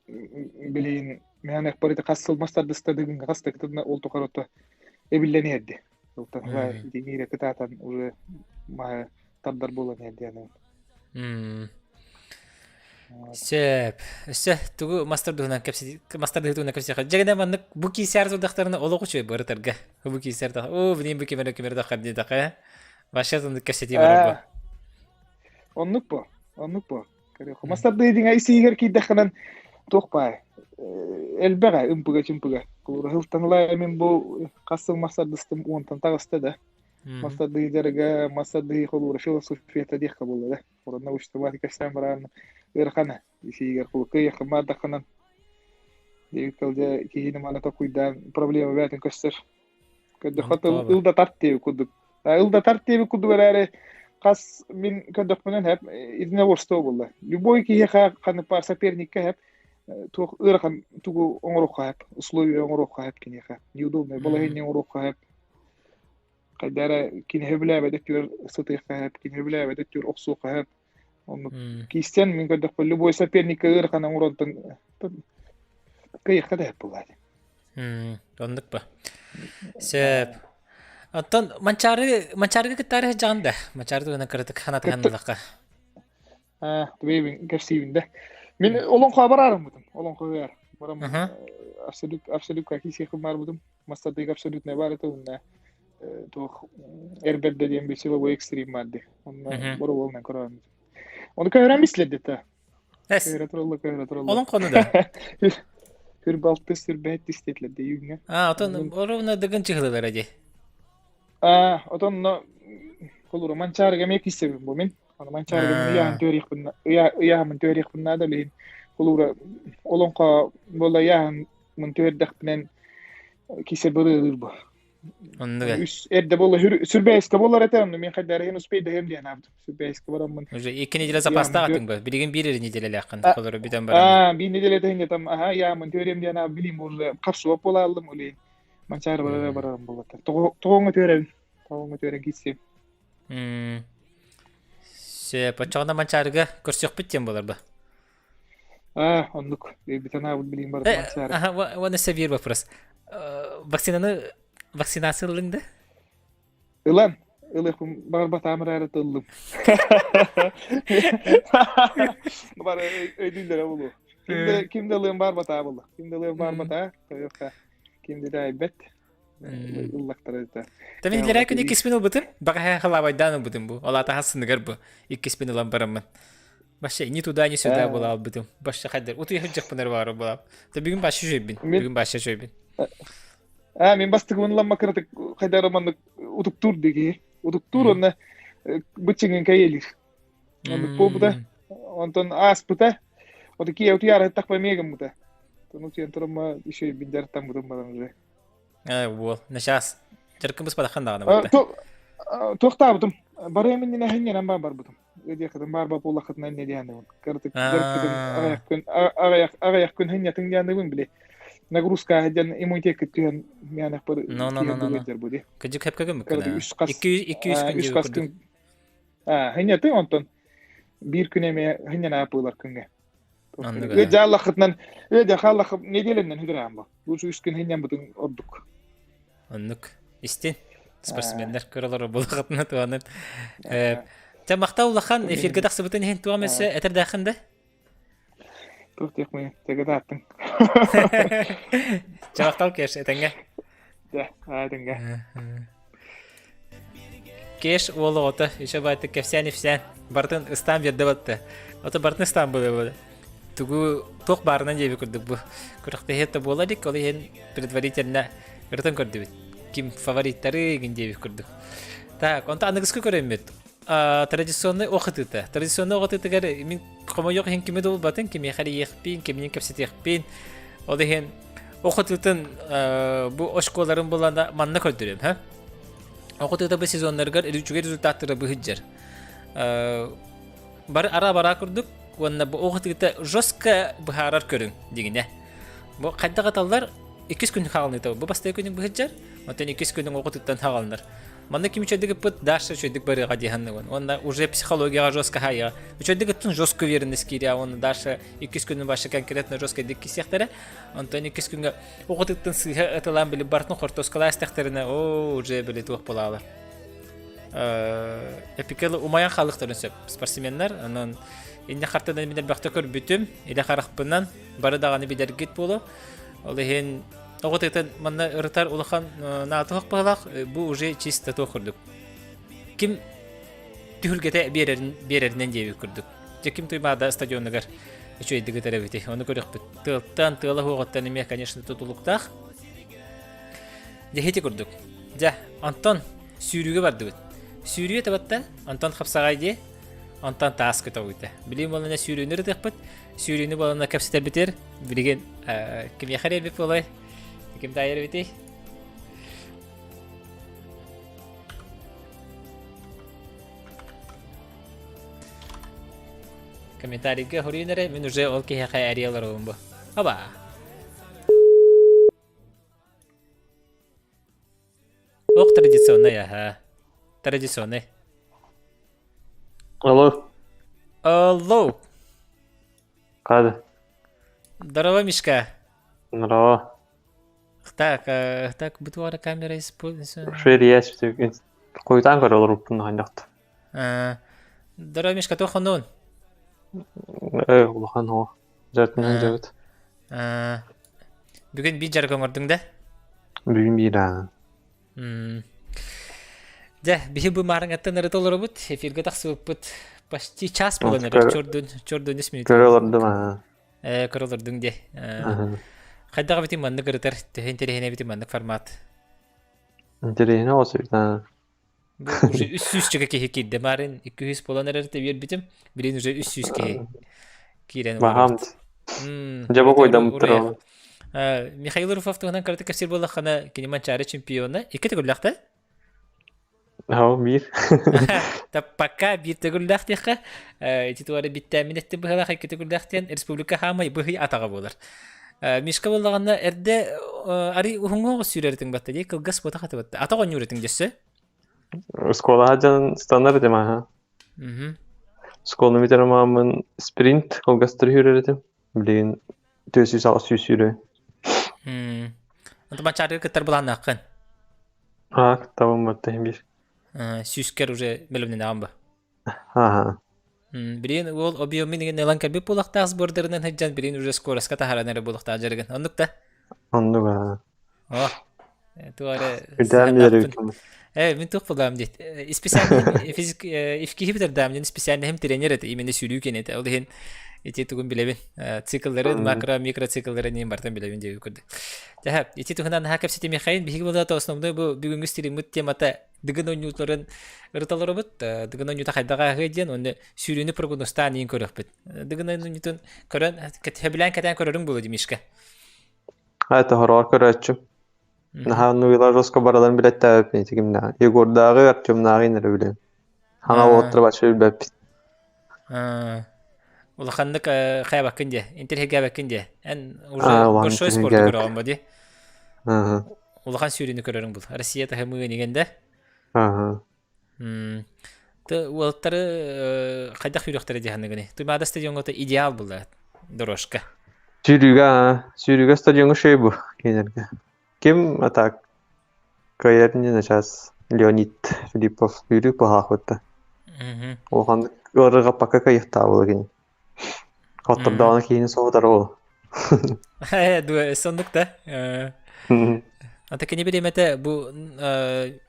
Билин мен барыта хас сыл мастардыста дыгынга хас тактына ол тухары эбиллэн иһэрди. Ылтан итиниирэ кытаатан уже маһы тардар буолан иһэрди Сөп. Өссө тугу мастер туһунан кэпсэти мастер туһунан кэпсиэххэ. Дьэгинэ маннык бу киисээр турдахтарына олох үчүгэй барытарга. Бу киисээр да оо блин бу кимэрэ кимэрэ да диэтэхэ. Вообще оннук кэпсэтии барар бу. Оннук бу. Оннук бу. Көрүөх. Мастардыы диҥэ исиигэр киирдэххинэн туох баай элбэҕэ ымпыга-чымпыга. Холобура ыла мин бу хас сыл мастардыстым уонтан таҕыста да. Мастардыы дьарыга, мастардыы холобура философията диэххэ буолла да. Урут научтабаат кэпсээн баран ыарахана исиигэр кыйахха маардаххынан диэбит дьэ киһини маны токуйдаан проблема бээтин көстөр. Көрдөххө ыл да тарт диэбит курдук. Ыл да тарт диэбит курдук эрээри. Хас мин көрдөхпүнэн хэп единоборство буолла. Любой киһиэхэ ханнык баар соперникка хэп туох ыарахан тугу оҥоруохха хэп, условия оҥоруохха хэп киниэхэ. Неудобный балаһыанньа оҥоруохха хэп. Хайда эрэ кини сөбүлээбэт өттүгэр сытыахха хэп, кини сөбүлээбэт өттүгэр охсуохха хэп. Оннук киистэн мин көрдөхпө любой соперникка ыарахан оҥоронтон кыайыахха да хэп буолла. Оннук ба. Сөп. Оттон Манчаары Манчаарыга кыттаары сылдьаҕын да? Манчаары туһунан кыратык санатыһан ыллахха. Аа, түбэйбин кэпсиибин да. Мин олоҥхо бараарыммытым. Олоҥхо ыар. Барам абсолют абсолют киисиэхпин баарбытым. Мастардык абсолютная баар этэ уонна туох эрбэрдэ диэн bir силовой экстрим баар дии. Онно боробуолунан көрөөрүм. Ону көһөрөн бислэрдит Эс. Көһөрө туралла, көһөрө туралла. Олоҥхону да. Сүр балты, сүр бэт истетлер дейүҥҥэ. А, отон оруна дыгын чыһылылара дии. А, отон но холура манчаарыга эмиэ киссэбин бу мин. Аны манчаарыга мин ыйааһын түөриэхпин ыйааһыммын түөриэхпин наада билин. Холура олоҥхо буола ыйааһын мын түөрдэхпинэн кисе бырыырыр бу. Оннук ээ. Үс эрдэ буолла сүрбээскэ буолар этэ, онно мин хайдары успейдаһым диэн аабытым. Сүрбээскэ бараммын. Уже икки неделя запастаах атыҥ ба. Билигин биир эрэ неделялээххин холору бүтэн баран. Аа, биир неделя тэһинге там аха яамын төрем диэн ааб билим уже хапсуап буолааллым улей. Манчаар барара барарым буолата. Тоҕоҥо төрөбүн. Тоҕоҥо төрөн киссем. Мм. Сөп, оччоҕуна Манчаарыга көрсүөхпүт диэн буолар ба. Аа, оннук. Өйбүтэн аабыт билим барыт Манчаары. Аха, уонна өссө биир вопрос. Вакцинаны вакцинация ыллыҥ да? Ылан, ылыахпын баҕарбатаам эрээри тыллым. Бары өйдүүллэрэ буолуо. Ким да ким да ылыан баарбатаа буолла. Ким да ылыан баарбатаа, тойуохха ким да итэҕэйбэт. Ыллахтара это. Та мин илэрээ күн иккиспин ылбытым. Баҕаһа халаабайдаан ылбытым бу. Ол аата сыныгар бу. Иккиспин ылан бараммын. Вообще ни туда, ни сюда була албытым. Вообще хайдар. Утуйа сылдьахпынар баара була. Та бүгүн башы жөйбүн. Бүгүн башы жөйбүн. Аа, мин бастыгыбын ламма кыратык хайдар маннык утуктуур диги. Утуктуур онна быччыҥын кэйэлир. Оннук буолбута. Онтон ааспыта. Ото киэ утуйаары тахпа миэгэммыта. Тону тиэн турама еще биндер таммытым баран уже. Э, уол, начаас. Дьаркын быспатаххан даҕаны барда. Туохтаабытым. Барыам иннинэ хинньэнэн баар барбытым. Диэхитин баар бапулахытынан инне диэхинибин. Кырытык дьаркытын аҕыйах күн аҕыйах аҕыйах күн хинньэтин диэхинибин били. Нагрузка диэн иммунитеккит түһэн миэнэх бар No, no, no, no, no. бу ди. Кыдьык хэпкэ Кырытык гыммыккын. үс хас 200 200 күн үс диэбит хас курдук. күн хинньэтин онтон биир күн эмиэ хинньэн аапыылар күҥҥэ. Оннук Ыа дьааллахытынан ыа дьааллах неделянан хүдүрээн бу. Лучше үс күн хинньэн бутун ордук. Оннук. Истин. Спортсменнар көрөлөр булахытына туанын. Тэ махтал улахан эфирге тахсыбытын иһин туом өссө этэрдээххин да? Туох диэх тэгэ тааттың. Чэ махтал Кеш этэҥҥэ. Дэ, этэҥҥэ. Кеш уол оҕото еще баайты кэпсээн ипсээн бартын ыстаан биэрдэ батта. Ото бартын ыстаан буолуо тугу туох баарынан диэби курдук бу күрэхтэһиэ да буола илик ол иһин предварительно ырытан көрдүбүт ким фавориттары игин диэбит курдук так онто аныгыскы көрөммүт традиционный ох ытыыта традиционный ох ытыытыгар мин хомойуох иһин кими да булбатын кимиэхэ эрийиэхпин кимнин кэпсэтиэхпин ол иһин ох ытыытын бу очколарын булана манна көрдөрүөм ха ох ытыыта бу сезоннарыгар үчүгэй результаттары быһыджар бары ара-бара курдук уонна бу ох ытыыта жестко быһаарар көрүҥ дигинэ бу хайдах аталлар иккис күн хаалыныыта бу бастакы күнүн быһыджар оттон иккис күнүн ох ытыттан хаалынар Манна ким үчүгэйдик ыппыт, Даша үчүгэйдик барыаҕа дии саныыбын. Уонна уже психологияҕа жестко хаайыаҕа. Үчүгэйдик ыттын жестко уверенность киириэ уонна Даша иккис күнүн баша конкретно жесткайдык кисиэхтэрэ. Онтон иккис күҥҥэ оҕотыттан сыыһа ытылаан били бартын хортуоскалаа истэхтэринэ оо уже били туох буолаалар. Эпикел умайан хаалыахтарын сөп спортсменнар. Онон инне хартынан мин элбэхтэ көрбүтүм. Илэ харахпынан бары даҕаны билэргит буолуо. Ол иһин Тоҕо тыытын манна ырытар улахан наатыһах быһалаах бу уже чисто туох курдук. Ким түһүлгэтэ биэрэрин биэрэринэн диэбит курдук. Дьэ ким Туймаада стадионугар үчүгэйдик ытар эбитий ону көрүөхпүт. Тыалтан, тыала суоҕуттан эмиэ, конечно, тутулуктаах. Дьэ ити курдук. Дьэ, онтон сүүрүүгэ бардыбыт. Сүүрүү табатта, онтон хапсаҕай дии, онтон таас көтөҕүүтэ. Билигин буолана сүүрүүнү ырытыахпыт. Сүүрүүнү буолана кэпсэтэрбитигэр билигин кимиэхэ эрийбит буолай? Ким таайар эбитий? Комментарийга хоруйун эрэ, мин уже ол киһиэхэ эрийэ олоробун бу. Оба! Ох, традиционный, аха. Традиционный. Алло. Алло. Қады. Здорово, Мишка. Здорово. Так, э, так, бутуара камера используется. Шерияс Қойтан көрө олоруппун ханьахт. Здорово, Мишка, туох хонуун? Э, улахан хоо. Жартынан жабыт. Бүгүн биир дьарык оҥордуҥ да? Бүгүн биир аан. Дьэ, биһи бу маарыҥаттан ырыта олоробут, эфиргэ тахсыбыппыт почти час буолан эрэр, чордун, чордун үс мүнүүтэ. Көрө олордум аа. Э, көрө олордуҥ дии. Хайдах эбитин маннык ырытар, төһө интэриэһинэй эбитин маннык формат? Интэриэһинэй оҕус эбит аа. Бу уже 300 чөкө киһи киирдэ. Марын 200 буолан эрэр үөрбүтүм. Билин уже 300 киһи киирэн Баһаам. Дьэ бу койдаммыттар Михаил Руфов туһунан кыратык кэпсиир буоллаххына, кини Манчаары чемпиона. Икки төгүллээх да? Ау, биир. Та пока биир төгүллээх диэххэ, ити туора биттээмин эттим быһалаах икки төгүллээх диэн республика хаамай быһый атаҕа буолар. Мишка буоллаҕына эрдэ арый уһуҥҥа сүүрэр этиҥ батта дии, кылгас буотах этэ батта. Атах оонньуур этиҥ дьөссө. Оскуолаҕа дьон станар этим аха. Школаны бүтэрэммин спринт кылгастыр сүүрэр этим. Билигин 408 сүүрэ. Онто Манчаарыга кыттар былааннааххын? Аа, кыттабын батта иһин биир. Сүүскэр уже бэлэмнэнэҕин ба? Ааха. Билигин уол объемин игин ылан кэлбит буолуохтаах сбордарынан сылдьан билигин уже скоростка таһааран эрэ буолуохтаах дьарыгын. Оннук да? Оннук аа. О, туох эрэ Үрдээн сыһыаннаахпын. Э, мин туох булаам диэт. Специальным физик ифкиһи бүтэрдэм диэн специальным тренер этэ, именно сүүрүү киэнэ этэ. Ол иһин ити тугун билэбин. Циклларын, макро, микроциклларын иһин бартан билэбин диэби көрдө. Тэһэ, ити туһунан наһаа кэпсэтим Михаил, биһиги буолла основной бу бүгүҥҥү стриммыт темата Дыгын оонньууларын ырыталарыбыт, Дыгын оонньуута хайдах ааһыа диэн, уонна сүүрүүнү прогнозтаан иин көрүөхпүт. Дыгын оонньуутун көрөн, сөбүлээн кэтээн көрөрүҥ буолуо дии, Мишка. Это хороҕор көрөөччү. Наһаа нуилар жестко бараларын билэттээбиппин ити кимнээҕи. Егордааҕы, Артемнааҕы иннэрэ билэм. Хаҥа уоттара бачча билбэппит. Улаханнык хайабаккын дии, интэриэһиргээбэккин дии. Эн уже большой спорту көрөҕүн бо дии. Улахан сүүрүүнү көрөрүҥ бул. Россия таһымыы инигэн да. Ты уолаттары хайдах сүүрүөхтэрэ дии саныгыный? Туймаада стадиоҥҥа идеал була дорожка. Сүүрүүгэ, сүүрүүгэ стадиоҥҥа шөй бу кинилэргэ. Ким атак кыайар не сейчас Леонид Филиппов сүүрүү паһаахпытта. Улахан ыарырҕаппакка кыайыахтаабыла кини. Хоттордоҕуна киһини соһутар ол. Дуо, соннук да. Ата кини бириэмэтэ бу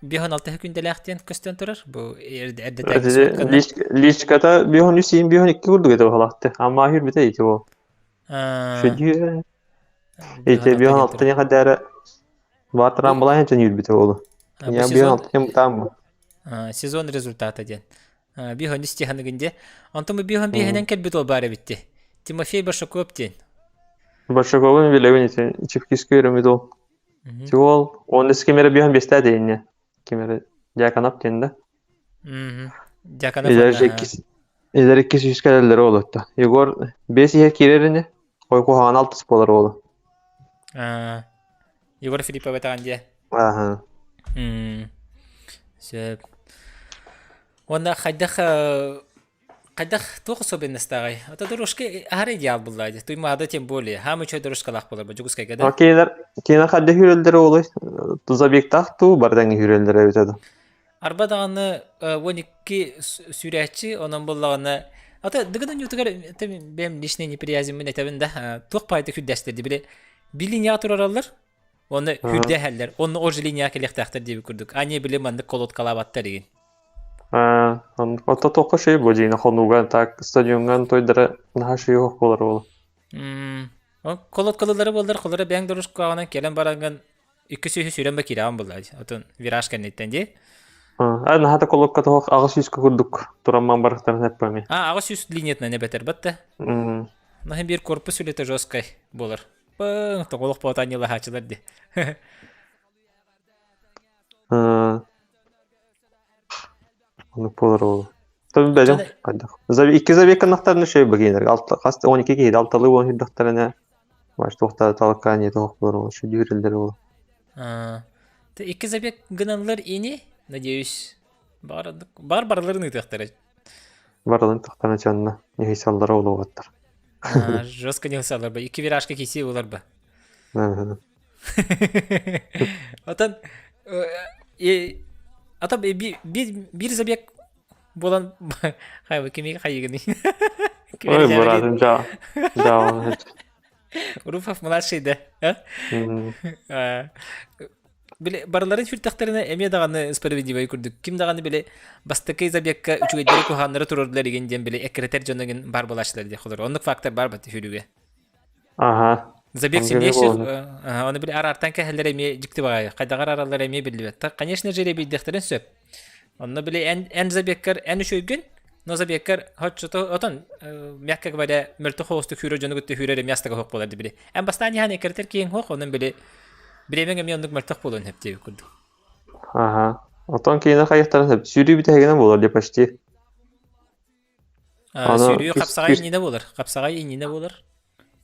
5-6 күндэлээх диэн көстөн турар. Бу эрдэтээки Личката 5-3 5-2 курдук этэ баһалаахты. Амма хүрбүтэ ити ол. Шүдү Ити 5-6 не хадара Баатараан балаһын чөн үүрбүтэ буолу. Я 5-6 кем бутаам. Сезон результата диэн. Биһон истиһаныгын де. Онтон бу биһон биһинэн кэлбит ол баар эбитти. Тимофей Башаков диэн. Башаковын билэбин ити Чепкискэ өрөмүт ол. Тиол он эс кемере биһон бестää дейинне. Кемере Дьяконов диэн да. Дьяконов. Эдэр иккис үс кэлэллэр олотто. Егор бес иһэ киирэр ини. Ой куһаҕан алтыс буолар уолу. Егор Филиппов этаҕын дии. Аха. Сөп. Уонна хайдах хайдах туох особенностааҕый? Ото дорожка аһара идеал булла дии. Туймаада тем более. Хаамы үчүгэй дорожкалаах буолар бу Дьокуускайга да. Кинилэр кинилэр хайдах үүрэллэрэ уолуй? Забегтаах туу бардаҥ үүрэллэрэ эбитэ да. Арба даҕаны 12 сүүрээччи, онон буоллаҕына ата Дыгын оонньуутугар бэйэм личный неприязньмын этэбин да, туох паайта күрдээстэр дии били би линияҕа турараллар, уонна күрдээһэллэр, онно ож линияҕа кэлиэхтээхтэр диэбит курдук. Ане били маннык колодкалаабаттар игин. Ото туохха шей бу дьиҥэ хонууга так стадиоҥҥа тойдара наһаа шей оһох буолар уолу. Колодкалылары буоллар, холоро бэйэҥ дорожкаҕынан кэлэн бараҥҥын Икки сүүһү сүүрэн ба киирэҕин буолла дии. Отон вираж кэнниттэн дии. Аа, наһаа колокка тоһох 800 курдук турамман барахтарын эппэми. А, 800 линиятынан эбэтэр батта. Наһын биир корпус үлэтэ жесткай буолар. Пың, тоҕолох буотаанньылаһааччылар дии. Оннук буолар ол. Тон бэлэм хайдах. Икки забег гыннахтарына шөй быгыйнар. Алта хас 12 киһи алталыы уон хүрдэхтэринэ маш туохтара талакаани тоох буолар шу дүүрэллэр ол. Икки забег гыналлар ини, надеюсь. Бар бар барыларын ыытыахтара. Барылын тахтана чанна нехисаллара олугаттар. Жестко не ба. Икки виражка киси олар ба. Отон ата бир забег буолан хайбы кими хайыгыный? Ой, братым, жа. Жа. Руфов младший да. Били барыларын сүртэхтэринэ эмиэ даҕаны справедливай курдук. Ким даҕаны били бастакы забегка үчүгэйдэри куһааннары туруордулар игин диэн били эккирэтэр дьоно игин бар буолааччылар диэх холор. Оннук фактор бар бат үһүрүгэ. Аха. Забег сильнейших, оны били араартан кэһэллэр эмиэ дьикти баҕайы. Хайдаҕар араллар эмиэ биллибэт. Конечно же, билдехтерин сөп. Онно били эн, эн забегкар эн үчүгүн, но забегкар хоччото отон, мягко говоря, мөлтөх хоҕустук хүүрэр дьону кытта хүүрэр эмиэ астыга хоох буолар били. Эн бастаан иһэн эккирэтэр киһиҥ хоох, онон били бириэмэҥ эмиэ оннук мөлтөх буолуон сөп диэбит курдук. Аха. Отон киинэ хайыхтарын сөп. Сүүрүү бүтэһигинэн буолар дии почти. Аны Сүүрүү күс хапсаҕай күс иннинэ буолар. Хапсаҕай иннинэ буолар.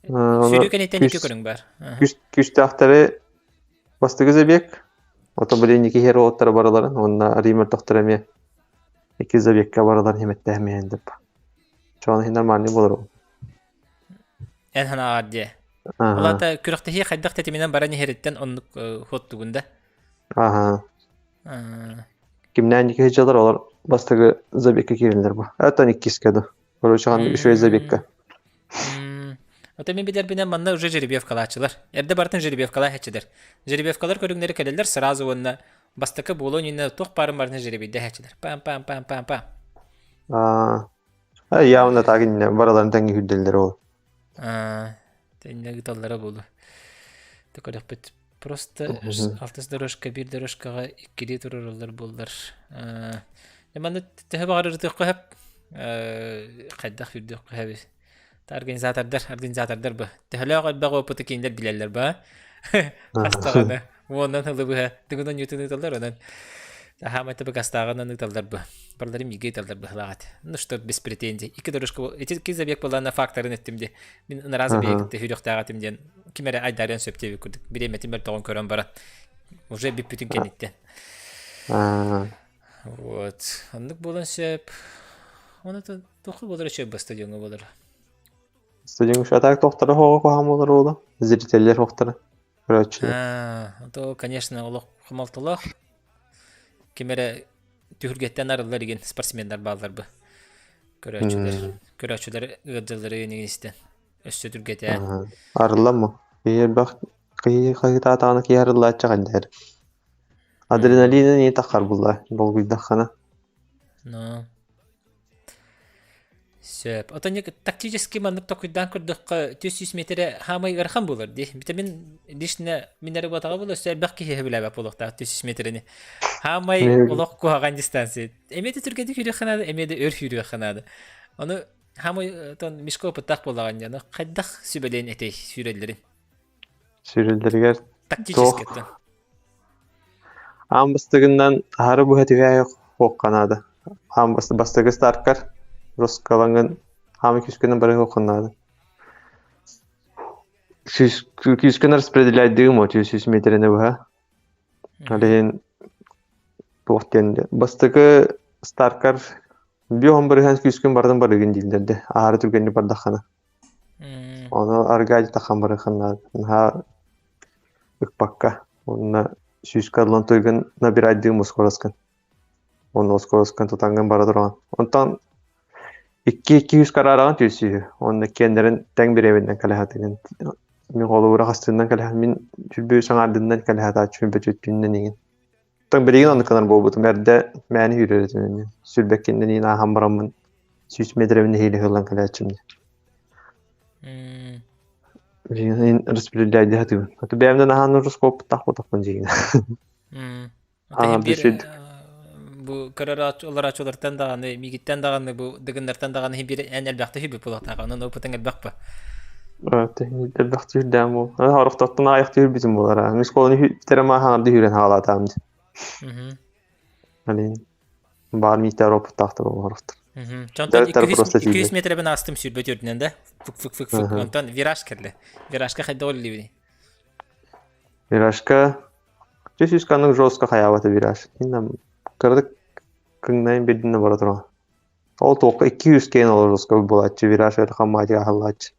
Аны Сүүрүү кэнниттэн күс икки көрүҥ баар. күс күстээхтэри бастакы забег, ото блин икки хер уоттара барыларын уонна Ример тохтор эмиэ икки забегка барыларын химэттэһэмиһэн деп. Чоон иһин нормальный буолар ол. Эн ханаҕар диэ. Ол Аха. аата күрэхтэһии хайдах тэтиминэн баран иһэриттэн оннук хуоттугун да. Аха. Кимнээн икки дьылар олор бастакы забегка киирэллэр бу. Это иккискэ да. Короче, хан үчүгэй забегка. Ото мин билэрбинэн манна уже жеребьевкалааччылар. Эрдэ барытын жеребьевкалаа иһэччилэр. Жеребьевкалар көрүҥнэри кэлэллэр сразу уонна бастакы буолуон иннинэ туох баарын барытын жеребейдэ иһэччилэр. Пам-пам-пам-пам-пам. Аа, явно так инне бараларын тэҥҥэ үрдэллэр ол. Аа, тэннэ ыыталлара буолуо. Көрөхпүт. Просто алтыс дорожка биир дорожкаҕа иккилии турараллар буоллар. Манна төһө баҕарар ытыахха сөп. Хайдах үрдүөххэ сөбүй? Организатордар, организатордар бу. Төһөлөөх элбэх опыты кинилэр билэллэр ба. Хастаҕына уоннан ылы быһа тыгынан ньутун ыыталлар онон Хаамай табыгастааҕынан ыыталлар бу. Барлары мигэ ыыталлар быһылаҕат. Ну что, без претензий. Икки дорожка ити икки забег буоллаана факторын эттим де. Мин ынараа забегы хүрүөхтээх этим диэн ким эрэ айдарыан сөп диэбит курдук. Бириэмэтин мөлтөҕүн көрөн баран. Уже бүппүтүн кэнниттэн. Вот. Оннук буолан сөп. Оны туохха буолара сөп бу стадионҥа буолара. Стадион атак тохтара хоҕо куһаҕан буолар уола. Зрителлер хохтара. Көрөөччүлэр. А то, конечно, олох хомолтолоох. Ким эрэ түһүлгэттэн арыллар игин спортсменнар бааллар бы. Көрөөччүлэр, көрөөччүлэр ыалдьаллары игин истэн. Өссө түргэтээн. Арыллан му. Киһи элбэх киһи хаһыытаатаҕына киһи арыллааччы хайдаар. Адреналина не таххар булла долгуйдаххына. Но. Сөп. Оттон тактически маннык токуйдаан көрдөххө, 400 метрэ хаамай ыарахан буолар дии. Витамин лично мин эрэ буотаҕа буолуо, өссө элбэх киһи сөбүлээбэт буолуохтаах 400 метрэни. Хаамай олох куһаҕан дистанция. Эмиэ да түргэнник сүүрүөххэ наада, эмиэ да өр сүүрүөххэ наада. Ону хаамай отон мешко опыттаах буоллаҕын дьоно хайдах сүбэлээн этэй сүүрэллэрин? Сүүрэллэригэр Тактически оттон. Аан бастыгынан аһары быһа түһээйэх хуохха наада. Аан бастакы старкар Роскалаҥын хаамы күүскүнэн бары хуохха наада. Күүскүн распределяйдыгым о 300 метрини быһа. Ол иһин туох диэн бастакы старкар биоһон барыһан күүскүн бардын барыгын дииллэр де аһары түргэнник бардаххына. Ону аргаадьы тахан барыахха наада. Наһаа ыкпакка. Уонна сүүскэ ылан туйгун набирайдыым ускураскын. Уонна ускураскын тутаҥҥын бара тураҕын. Онтон икки үс караараҕын түөсүүһү. Уонна киэннэрин тэҥ бириэмэнэн кэлэһэтигин. Мин холобура хастыыннан кэлэһэн мин сүрбүү саҥаардыннан кэлэһэтааччыбын бөтүөттүүннэн иҥин. Оттон билигин оннук гынар буолбутум. Эрдэ мээнэ сүүрэр этим эмиэ. Сүүрбэккиннэн иин ааһан бараммын 100 метрэбин нэһиилэ ыһыллан кэлээччим дии. Билигин распределяйдыы сатыыбын. А то бэйэм да наһаа нороскуоппуттаах буолтахпын дьиҥинэ. Ата Аа, биир бүшүд. бу көрөр олорааччылартан даҕаны, миигиттэн даҕаны, бу дыгыннартан даҕаны биир эн элбэхтэ сүбүт буолуохтаах. Онон опытыҥ элбэх ба. Элбэх түүрдээн буол. Орохтоттон аҕыйах түүрбүтүм буолара. Мин школаны бүтэрэн хаҥарды үүрэн хаалаатаам дии. Алин баар миитэр опыттаахтар олорохтор. Онтон 200 метребин астым сүүрбэ төрдүнэн да. Фык фык фык фык. Онтон вираж кэллэ. Виражка хайда олливини? Виражка Жүз канык жестко хаябата вираж. Инна кырдык кыңнайын бирдинне бара туран. Ол тоққа 200 кен ол жестко булаччы вираж это хаммати ахаллаччы.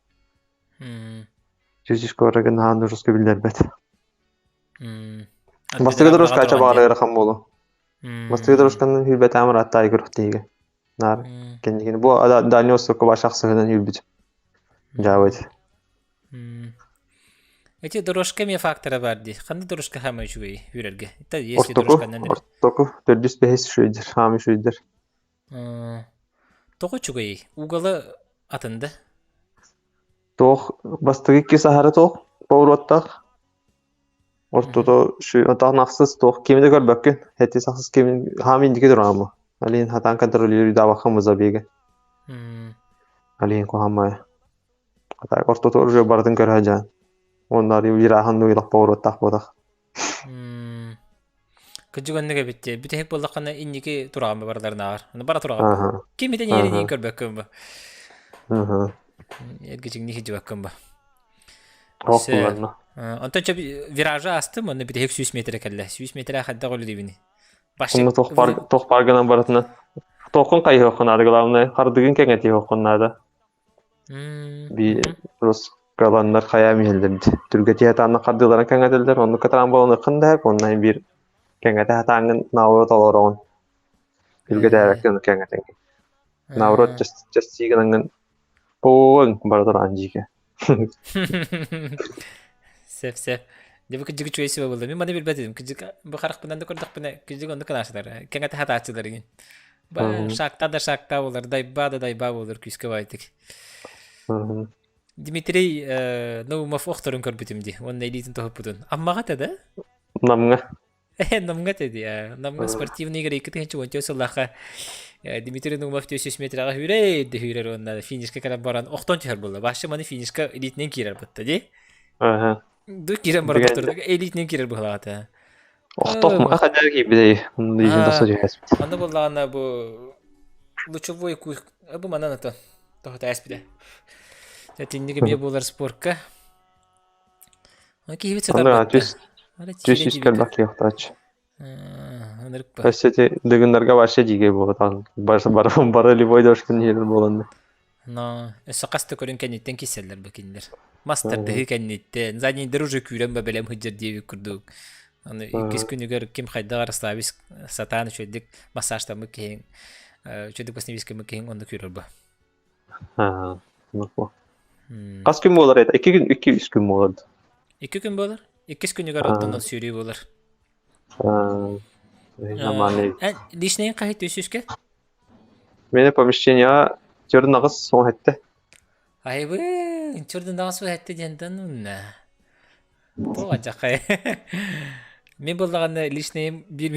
Жүз көреген хаанды жестко билдербет. Бастыгы дорожка ача баары ыарахан буолу. Бастыгы дорожканан хүрбэт амыр аттай көрүхтиге. Нар кенникини бу дальний востокка баш ахсыгынан хүрбүт. Жабыт. Эти дорожка ме фактора бар ди. Ханды дорожка хама үчүгэй хүрэрге. Это если Ортоку, ортоку төрдүс бэһис үчүгэйдир, хаам үчүгэйдир. Тоҕо үчүгэй? Угалы атында. Туох бастакы икки саһары туох поворуоттаах Ортото отаҕын ахсыс туох кими да көрбөккүн. Хэтис ахсыс кимин хаам индики тураамы. Алин хатаан контролируй даабакка музабига. Алин кухаммая. Атак ортото уже барытын көрө жаан. Оннар вирахан нуйлах поворуоттаах буотах. Кыдьык оннук эбит дии. Бүтэһик буоллаххына инники тураҕын барыларынааҕар. Аны бара тураҕын. Ким итин иһэрин көрбөккүн бу. Эргичиҥни сылдьыбаккын бу. Ох буларна. Онтон чэ виражы астым, онно бүтэһик 100 метрэ кэллэ. 100 метрэ хайдах үлэлиибиний? Онно туох бар туох бар гынан барытына. Туоххун хайыһыаххын наада главное, хардыгын кэҥэтиэххин наада. Би роскаланнар хайаам иһэллэр түргэтиһэ таанна хардыыларын кэҥэтэллэр, оннук катаан буоланыаххын да онно биир кэҥэтэ сатааҥҥын наоборот олороҕун. Түргэтээбэккин кэҥэтэҥ. Наоборот части гынаҥҥын Оон бара тураан дьиикэ. Сөп, сөп. Дьэ бу кырдьык үчүгэй сүбэ буолла. Мин маны билбэт этим. Кырдьык бу харахпынан да көрдөхпүнэ, кырдьык оннук анаасылар. Кэҥэтэ хатааччылар игин. Ба шакта да шакта болар, дайба да дайба болар күүскэ байтык. Дмитрий э, Наумов охторун көрбүтүм ди. Уонна илиитин тоһуппутун. Аммаҕа да? Намҥа. Намҥа тэди, Намҥа спортивный игры 2014 сыллаахха Дмитрий Наумов 400 метраҕа хүүрэй да хүүрэр уонна финишка кэлэн баран охтон түһэр буолла. Башы маны финишка элитинэн киирэр бытта ди. Аха. Ду киирэн баран охтордук элитинэн киирэр быһалаата. Охтох ма хадар киирбитэй. Онно тахса түһэспит. Анда буоллаҕына бу лучевой куй бу манан ато тоһута эспитэ. Тинник эмиэ буолар спортка. Киһибит сытар Аны түс түс үс кэлбэх киэхтаач. Ынырык Өссө ити дыгыннарга вообще дьигэ буолан бар бары любой дошкун иһэр буолан. Но өссө хас да көрүн кэнниттэн кисэллэр бу кинилэр. Мас тардыһыы кэнниттэн, заднийдэр уже күүрэн ба бэлэм сылдьар диэбит курдук. Аны иккис күнүгэр ким хайдах расслабис сатаан үчүгэйдик массажтаммыт киһиҥ, үчүгэйдик басневискаммыт киһиҥ онно күүрэр бу. Хас күн буолар это? Икки күн, икки үс күн буолар. Икки күн буолар. Иккис күнүгэр оттонон сүүрүү буолар. Нормальный. Личныйын хаһый түс үскэ? Мене помещение төрдүн аҕыс суон этте. Айбы, төрдүн аҕыс суон этте диэнтэн унна. Туох адьахай. Мен буоллаҕына личныйым биир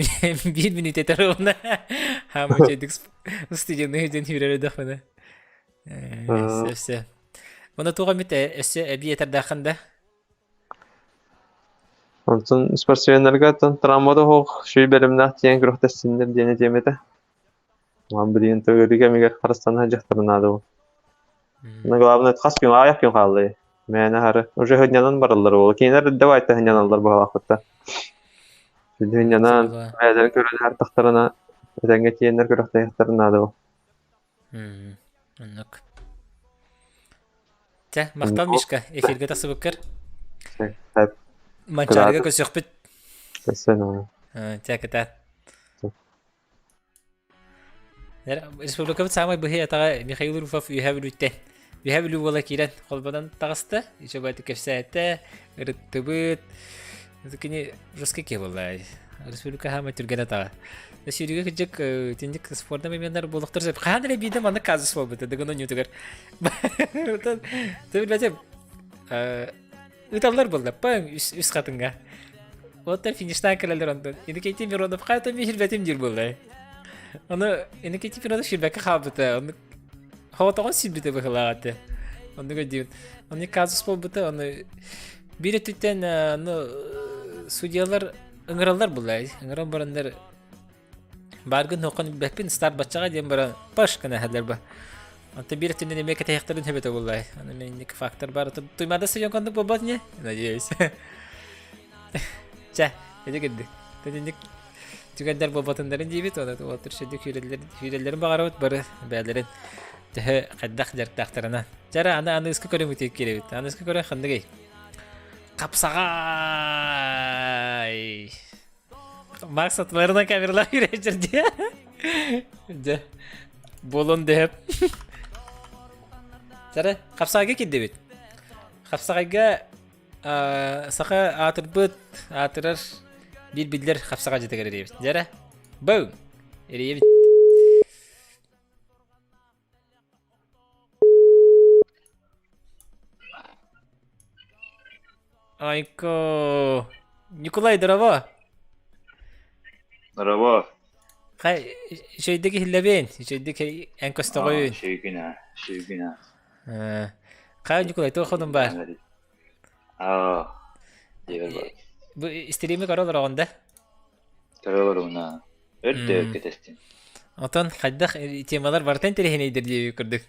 биир мүнүүтэ этэр уонна хаамычайдык студенты дьон үүрэр эдэхпинэ. Сөп сөп. Уонна туох эмит өссө эбии этэрдээххин да? Онтон спортсменнарга оттон травмата суох сүүй бэлэмнээх тиийэн күрэхтэстиннэр диэн этиэм этэ. Ман билигин төгүрүк кэмигэр харыстана сылдьахтара наада буол. Но главное хас күн аҕыйах күн хаалла Мээнэ аһары уже сынньанан бараллар буолуо. Кинилэр давайте сынньаналлар быһалаахпыттар. Сынньанан бэйэлэрин көрөн аһартахтарына этэҥҥэ тиийэннэр күрэхтэһиэхтэрин наада буол. Оннук. Чэ, махтал Мишка, эфиргэ тахсыбыккар. Манчаарыга көрсөхпүт. Көрсөн. Чэ, кытаат. Республикабыт саамай быһый атаҕа Михаил Руфов Үөһээ Бүлүүттэн Үөһээ Бүлүү буола киирэн холбонон таҕыста. Үчүгэйдик кэпсээтэ, ырыттыбыт. Кини жесткий киһи буолла. Республика хаамай түргэн атаҕа. Сүүрүүгэ кырдьык итинник спорда меменнар буолуохтар сөп. Хаһан эрэ биирдэ маннык казус буолбута Дыгын оонньуутугар. Ты билбэтим. Ыталлар буолла, паң үс, үс хатыҥҥа. Оттон фиништаан кэлэллэр онтон. Иннокентий Миронов хайата мин сирбэтим диир буолла. Ону Иннокентий Миронов сирбэккэ хаалбыта. Ону хоҕотоҕун сирбитэ быһыылаах этэ. Оннук өйдүүбүн. Ону казус буолбута, ону биир өттүттэн ону судьялар ыҥыраллар буолла. Ыҥыран бараннар. Бааргын ноххон билбэппин старт баччаҕа диэн баран паш гына иһэллэр ба. Онто биир өттүнэн эмиэ кэтэһиэхтэрин сөбөтө буоллай. Аны мен инник фактор бар. Туймаада стадион коннук буолбат не? Надеюсь. Чэ, ити кирдик. Тэтинник түгэннэр буолбатыннарын диибит, оны уолаттар сүрдүк сүүрэллэрин баҕарабыт бары бээлэрин төһө хайдах дьарыктаахтарына. Чара аны аныыска көрүҥүтү киирэбит. Аныыска көрө ханныгый? Хапсаҕай! Макс атыларынан камералар киирээччэр дии. Дьэ, буолуон дэһэп. Чара, хапсаҕайга киирдибит. Хапсаҕайга саха аатырбыт, аатырар биир биллэр хапсаҕай дьытыгар эрийэбит. Дьэрэ, бу, эрийэбит. Айко, Николай, здорово. Здорово. Хай, үчүгэйдик иһиллэбин, үчүгэйдик эн көстөҕүн. Үчүгүн аа, үчүгүн аа. Хай, Николай, туох ходун баар? Аа, диэбэр бар. Бу стримы көрө олороҕун да? Көрө олоробун аа. Өр да кэтэстим. Отон хайдах темалар барытын интэриэһинэйдэр диэбит курдук.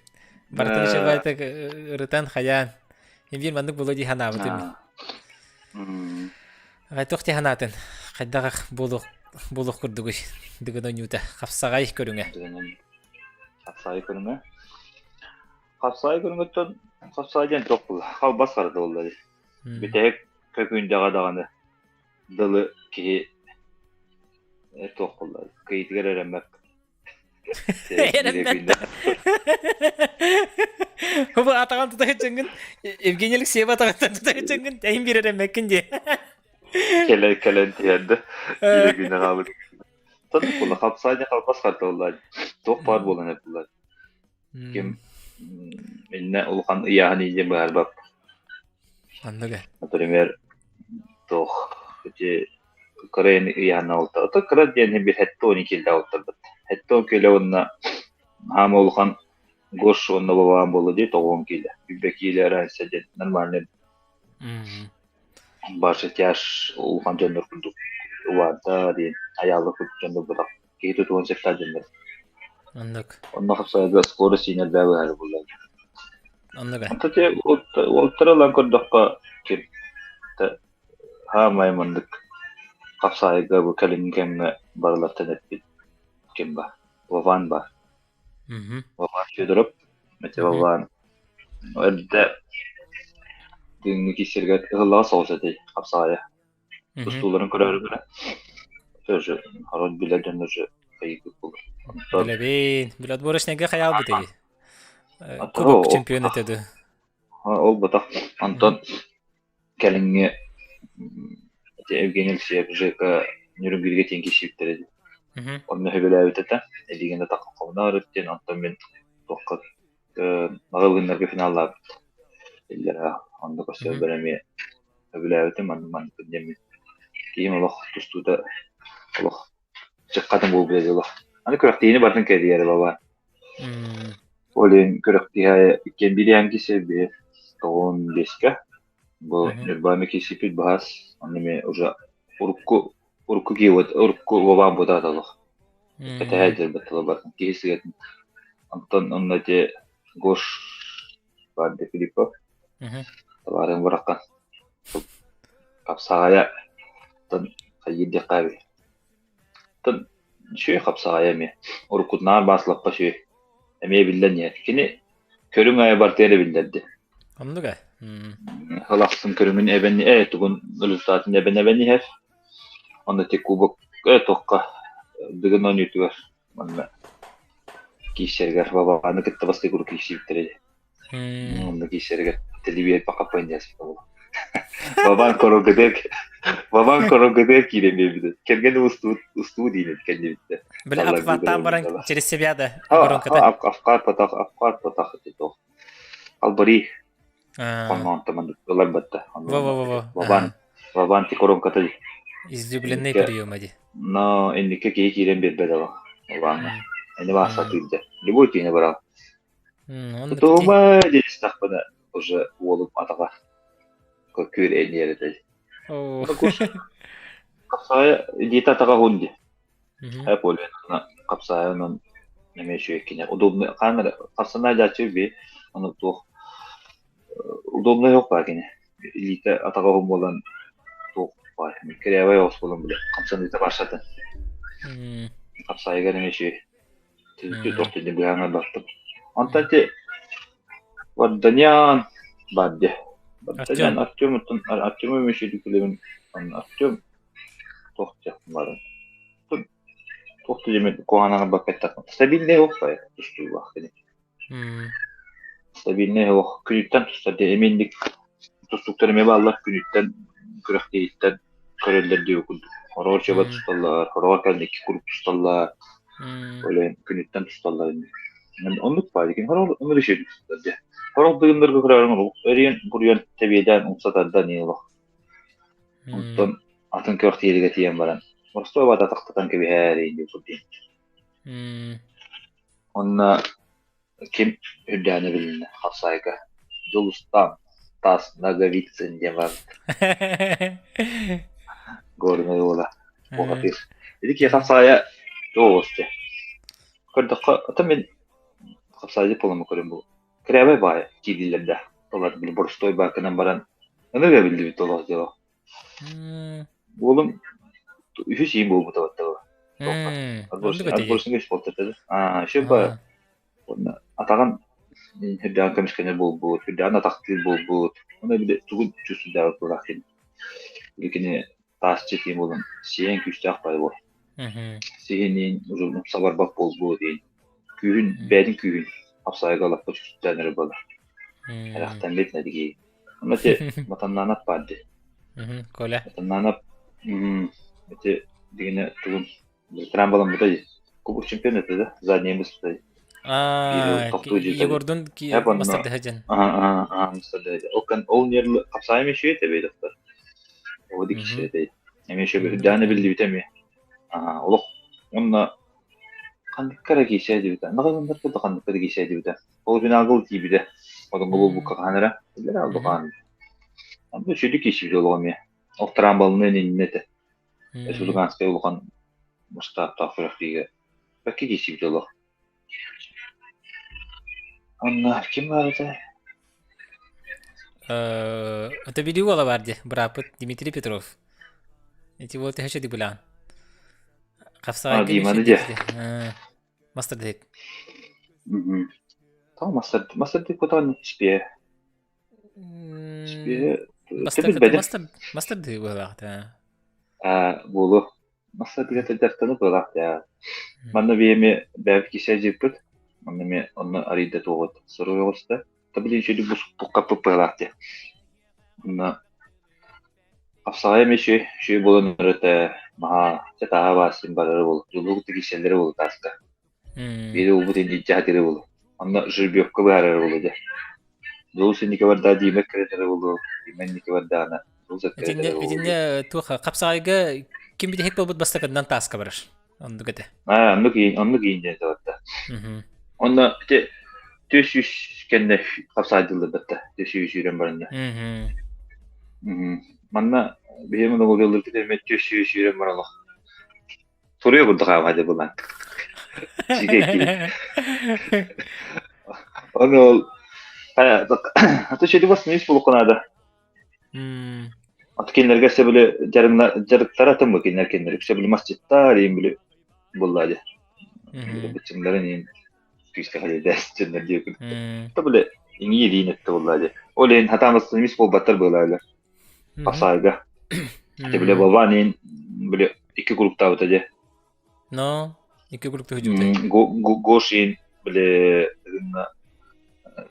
Барытын үчүгэйдик ырытан хайаан. Биир маннык буолуо дии санаабытым. Туох дии санаатын? Хайдах буолуох буолуох курдугуй Дыгын оонньуута хапсаҕай көрүҥэ. Хапсаҕай көрүҥэ. Хапсаҕай көрүҥүттэн хапсаҕай диэн туох буолла? Халбас харата буолла дии. Бүтэһик көкүүндэҕэ даҕаны дылы киһи туох буолла? Кыйытыгар эрэммэт. Эрэммэт. Бу атаҕын тута сылдьаҥҥын Евгений Алексеев атаҕыттан тута сылдьаҥҥын тэйин биэрэр эрэммэккин дии. Кэлэн кэлэн тиһэрдэ. Биирэ күнэ хаалбыт. Тон буолла хапсаҕай диэн халбас харта буолла. Туох баар буолан эппилэр. Ким иннэ улахан ыйааһын иидьэ быһаарбап. Оннуга. Например, туох ити кыра ыйааһын алта. Ото кыра диэн bir хетте он кило алтарбыт. Хетте он кило уонна хаама улахан Гош уонна Вован буолла дии тоҕуон киилэ. Үбэ киилэ разница диэн нормальный Баша тяж улахан дьоннор курдук улаатта диэн айааллар курдук дьоннор бытах киһи тутуон сөптөөх дьоннор. Оннук. Онно хапсаайга скорость сиинэрбээ быһаары булла. Оннук. Онто те уолтара ылан көрдөххө ким хаамай маннык хапсаайга бу кэлиҥҥи кэмҥэ барылартан эппит ким ба? Вован ба. Вован Федоров, эти Вован эрдэ күҥҥү киссэргэ ыһыллаҕа соҕус этэй хапсаҕайа. Тустууларын көрөөрү гына тоже народ билэр дьон уже хайыгыт буолар. Билэбин. Билэ отборочнайга хайаалбыт эги. Кубок чемпион этэ ду. Ол ботах Антон кэлиҥҥи ити Евгений Алексеев ЖК Нюрнбергэ тиийэн киирсибиттэрэ дии. Онно сөбүлээбит этэ. Илиигин да таххаххына ырыт диэн, онтон мин туохха аҕылгыннарга финаллаабыт. Иллэрэ онно көрсөрбөр эмиэ сөбүлээбитим, маннык маннык диэммин. Киһим олох тустуута олох чыккатын буолбута дии олох. Аны күрэхтэһиини барытын кэрийэрэ баба. Ол иһин күрэхтэһэ иккиэн биириэһэн киирсэр биһи тоҕуон биэскэ. Бу Ньурбааны киирсиппит баһаас, онно эмиэ уже урукку урукку киһи урукку уобаан буотаата олох. Кэтэһэ дьэрбэт тыла барытын киһи сыгатын. Онтон онно ити Гош Варди Филиппов табаарын быраххан хапсаҕайа оттон хайыыр диэххэ эбит. Оттон үчүгэй хапсаҕайа эмиэ. Уруккутунааҕар баасылаппа үчүгэй. Эмиэ биллэн иһэр. Кини көрүҥ аайы барытыгар эбиллэрди. Оннук ээ. Сыл ахсын көрүҥүн эбэн тугун результатын эбэн эбэн иһэр. Онно ити кубок туохха Дыгын оонньуутугар манна киирсэригэр Бабааны кытта бастакы куруук киирсибиттэрэ дии. Онно киирсэригэр телевизор пахаппын диэс Бабан корогыдык Бабан корогыдык киирэн биэрбитэ. Кэргэн устуу устуу диин кэннибиттэ. Били апфаттаан баран через себя да воронката. Афкар потах афкар потах ити Албари онно маннык ылар батта. Во-во-во. Бабан Бабан ти коронката Излюбленный приема ди. Но инникке киһи киирэн биэрбэт ала. Улаанна. Эни бааса тыырда. Любой тиine бара. Тутума диэстэхпинэ уже уолум атаҕа көккүүр эниэр этэ. Хапсаҕай илиитэ атаҕа уһун дии. Поле хапсаайынан эмиэ үчүгэй кини. Удобный хаан эрэ хапсанаа дьааччы би ону туох удобный суох баа кини. Илиитэ атаҕа уһун буолан туох баар кирээбэй оҕус буолан били хамсаныыта барсатын. Хапсаайыгар эмиэ үчүгэй. Туох дии быһааҥҥа бартым. Онтон ити Варданян баар дии. Варданян Артем оттон Артему эмиэ үчүгэйдик билэбин. Артем туох диэх баарын. Туох да диэмин куһаҕан баппаттах. Стабильнай суох баайа тустуулаах кини. Стабильнай суох. Күнүттэн тустар дии. Эмиэ тустууктар эмиэ бааллар күнүттэн күрэхтэһииттэн көрөллөр диэбит курдук. Хороҕор чөбө тусталлар, хороҕор кэлин икки куруук тусталлар. Ол иһин күнүттэн тусталлар ини. Оннук баар дии. Хороҕор ынырык үчүгэйдик тустар дии. Хорох дыгыннарга көрөөрүҥ өрүйэн буруйан тэбиэдээн умса тардан иһин олох. Онтон атын көх тиэригэ тиийэн баран Ростов атахтатан кэбиһээр диэн курдук. Онно ким үрдээнэ билиннэ хапсаайга Дьулустаан Таас Ноговицын диэн барбыт. Горнай уола бухатыыр. Ити киһи хапсаайа туох дьэ. Көрдөххө, ата мин хапсаайы полому көрөн бу. Кирээбэй баайа киирдилэр да. Олар били боростуой баакынан баран ыныга биллибит олох дьоло. Уолум үһүс иин буолбута баттаба. Отборсунга үс буолта Аа, еще ба атаҕын үрдэҕин көмүскэнэр буолбут, үрдэҕин атахтыыр буолбут. Оны били тугун чувствуйдаабыт буолаах кини. Кини таасчы киин буолан сиэн күүстээх бай буол. Сиһиниин узун сабарбат буолбут диин. Күүһүн, бэйэтин күүһүн апсайга лаппа чувствуйдаан эрэ буолар. Эрахтан бит нэдиги. Онно те матаннаанап баар дии. Коля. Матаннаанап ити дигине тугун ветеран баламмыта дии. Кубок чемпион этэ да, задний быспыта дии. Аа, Егордун мастардаһа Аа, аа, мастардаһа. Ол кан ол нерлы капсайым еще эте бейдахтар. Ол ди киши эте. Эми еще үрдээнэ биллибит эми. Аа, олох онна ханныкка эрэ киирсээ диэбитэ. Наҕылыннарга да ханныкка да киирсээ диэбитэ. Ол финалга ол тиийбитэ. Одоҥго буолбукка хаһан эрэ. Биллэр алдухаан. Онно сүдү киирсибит олоҕум эмиэ. Ол трамбалыныан иннинэ этэ. Республиканскай улахан масштабтаах күрэхтэһиигэ бэккэ киирсибит олох. Онно ким баар этэ? Это били уола бар дии, бырааппыт Дмитрий Петров. Ити уол төһө чөдү билэҕин? А, Хапсаҕайга Диманы дьэ. Мастер дик. Тоҕо мастер мастер дик кутаҕын испиэ. Испиэ Мастер билбэтим. мастер мастер дик быһыылаах да. Аа, буолуо. Мастер дигэ дьарыктанып быһыылаах даа. Манна биэми бэйэбит кисе дьыппыт. Онно эмиэ онно арыйда туоҕут суруй оҕуста. Та билин үчүгэй буккаппыт быһыылаах дии. Онно Хапсаҕай эмиэ үчүгэй, үчүгэй буолан ырыта маһа чатааһа баассын барара буолуо, дьулуһук да киирсэллэрэ буолуо тааска. Биири уолбут илдьэ сатыыра буолуо. Онно жеребьевка быһаарара буолуо дьэ. Дьулус инники бардаҕа Дима эккирэтэрэ буолуо, Дима инники бардаҕына Дьулус Итиннэ эккирэтэрэ буолуо. итиннэ туох хапсаҕайга ким бүтэһик буолбут бастакыннан тааска барар. Оннук этэ. Аа, оннук иин, оннук иин диэн табатта. Онно ити 400 кэннэ хапсаайдыллар батта. 400 сүүрэн баранна. Манна биһиги монголияларбыт эмиэ 400 сүүрэн баран олох туруйа курдук хаамаадьа булан. Сигэ киирин. Ону ол аты шеди бас нейс булуккунаада. Аты кинилэргэ сөбүлү дьарыктара тымы кинилэр кинилэр сөбүлү масчиттар иин били булла дьэ. Быччыҥнарын иин күүскэ халидээсчиннэр диэкин. Та били иҥиир иин этте булла дьэ. Ол иин хатаамастын эмис буолбаттар быылаайлар. Хапсаайга. Те били бабаан иин били икки куруктаабыта дьэ. Но икки курдук түһүдүбүтэ. Гош иин били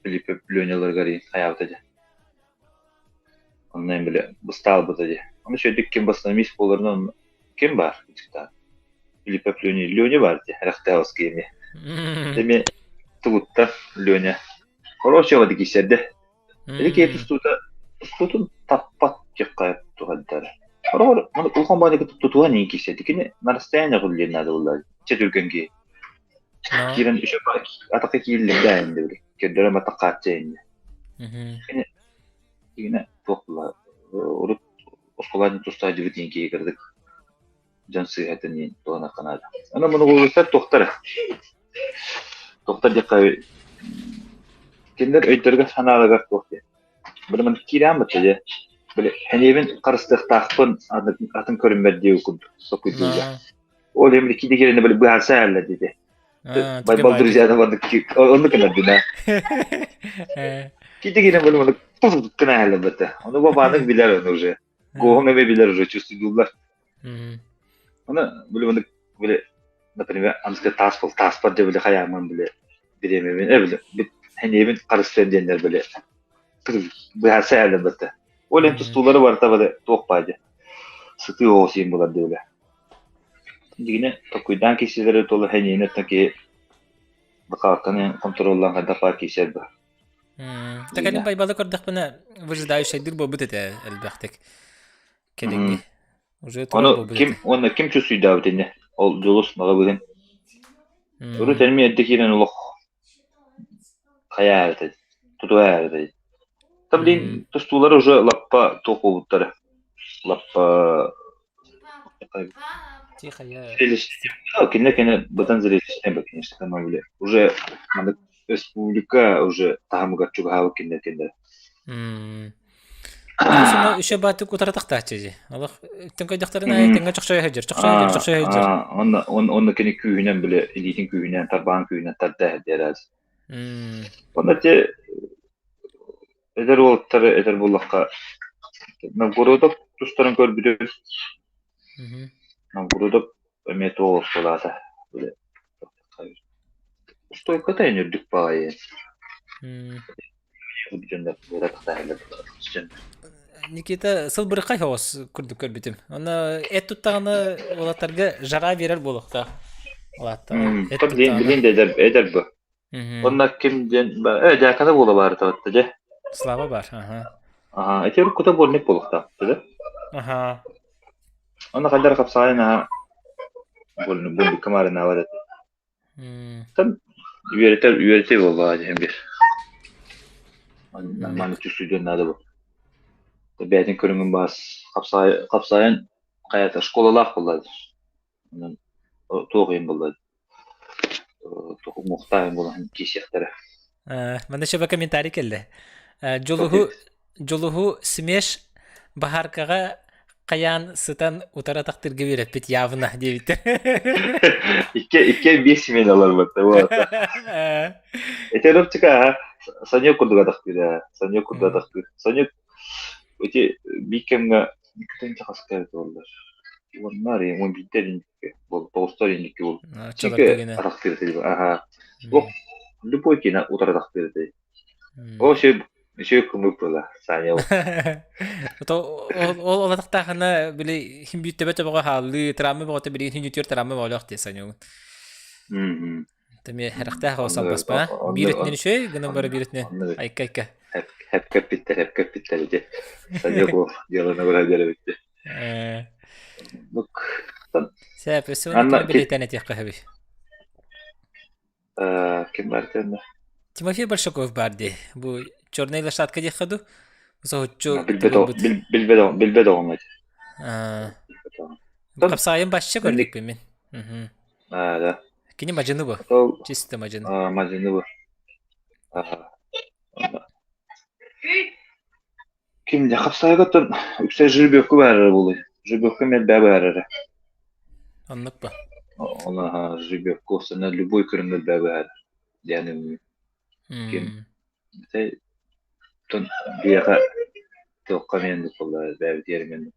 Филиппе Леняларыгар иин хайаабыта дьэ. Онно били быстаалбыта дии. Ону үчүгэйдик ким баснамист буоларынан ким баар ычыктаан? Филиппов Леня, Леня баар дии, Рахтаевский эмиэ. Эмиэ тугуттан Леня. Короче, вот киирсэрдэ. Или киһи тустуута тустуутун таппат диэххэ туһайдара. Хороҕор улахан баанньыгы тутуһан иһин киирсэрди. Кини на расстояние хуллиэн наада буолла. Чэ түргэн киһи. Киирэн үчү атака киириллэрдэ инде били. Көрдөрө матакааччы инде. Кини кигинэ туох була урут оскуоланы тустааччыбыт диэн киһи кырдык. Дьон сыыһатын иин туһанахха наада. Аны монголуктар туохтар туохтар диэххэ кинилэр өйдөргө санааларыгар туох диэн. Били маны киирээн бытта дьэ. Били эниэбин харыстыахтаахпын атын көрүммэр диэбит курдук сокуйдууллар. Ол иһин били киирэ киирэнэ били быһаарса аалла диэтэ. Байбал друзьяны оннук оннук гынар дина. Киирэ киирэн били маннык гына аалла бытта. Ону бабанык билэр ону уже. Гоһун эбэ билэр уже чувствуйдууллар. Оны били маннык били например анска таас бол тааспар дьэ били хайааман били бириэмэбин э били бит хэниэбин харыстыан диэннэр били быһаарса аалла бытта. Ол эн тустуулары барыта били туох баайдьа. Сытыы оҕус иин булар дии били. Дьигинэ толкуйдаан киирсэлэри туола хэниэни оттон киһи бакаалканы хонтуруоллаан хайдах баар киирсэр ба. Тэкэнин Байбалы көрдөхпүнэ выжидающайдыр буолбут этэ элбэхтик. Кэлиҥҥи. Уже турар Ону буолбут ким этэ. уонна ким чувствуйдаабыт инне? Ол Дьулус маҕабыһын. Урут эрми эрдэ киирэн олох хайаа этэй, тутуһа этэй. Та блин, тустуулар уже лаппа туох буолбуттара. Лаппа Тихо, я... Кине кине бытан зрелищный бы, конечно, там били. Уже маннык республика уже таһымыгар чугаһаабыт кинилэр кинилэр. Дьулусуна үсө баатык утаратахтааччы дии. Олох түҥ көйдөхтөрүн аайы тэҥҥэ чохчойо сылдьар, чохчойо сылдьар, чохчойо сылдьар. Онно онно кини күүһүнэн били илиитин күүһүнэн, тарбаҕын күүһүнэн тарда диэрээс. Онно те эдэр уолаттары этэр буоллахха Новгородов тустарын көрбүтүм. Новгородов эмиэ туох ортолоото. Устойката эн үрдүк баҕайы. Никита сыл бырыкай хоҕус курдук көрбүтүм. Онно эт туттаҕына уолаттарга жара биэрэр буолуохтаах. Улаатта. Эт туттаҕына. Билин да эдэр эдэр бу. Онно ким диэн э дьаакана буола баары табатта дьэ. Слава бар. Аха. Аха, ити уруккута буолник буолуохтаах да? Аха. Онно хайдар хапсаайын аха буолник камарынаабат этэ. Там үөрэтэр үөрэтии буоллаҕа дьиһин биир. Нормально түстүүдүөн наада бу. Бэйэтин көрүҥүн баас хапсаай хапсаайын хайата школалаах буолла Онон туох иһин буолла туох уҥуохтаах иһин буолан киирсиэхтэрэ. Манна шөбө комментарий кэллэ. Дьулуһу Дьулуһу смеш баһааркаҕа хайаан сытан утары атахтыырга үөрэппит явно диэбиттэр. Икки икки биэс симиэн аларбат вот. Эти робчика Санек курдук атахтыыр Санек курдук атахтыыр. Санек эти биир кэмҥэ икки хаска эбит буоллар. Уоннар уон биирдэр инникке бол тоҕустар инникке бол. Чике атахтыыр аха. Ох любой кино утары атахтыыр О, все все кымык была, Саня. Ол олатахтаахына били хим бүүттөбө төбөҕө хаалыы, трамы бөҕөтө били хин үтүөр трамы бөҕөлөөх дии Саня. Тэмиэ хэрэхтээх оҕо салбаспа. Биир өтүнэн үчүгэй, гынан бара биир өтүнэн айка-айка. Хэп хэпкэппиттэр, хэпкэппиттэр ити. Саня бу дело на битти. Бук. Сәп, өссө оны билетен этиэххэ хөбүй. Ким бар тэннэ? Тимофей Большаков бар дии. Бу черная лошадка диэххэ дуу? Соһуччу Билбэт оҕом эти. Хапсаайын бачча көрдүкпүн мин. Аа, да. Кини мадьыны бу. Чисто мадьыны. Аа, мадьыны бу. Ким дьэ хапсаайгаттан үксэ Жирбекку баарара буолуой. Жирбекка мэлбээ баарара. Оннук ба. Ол аха Жирбекку сана любой көрүҥ элбээ баарар. Диэн ким тон биэхэ туохха мен буолла бэйэбитигэр мен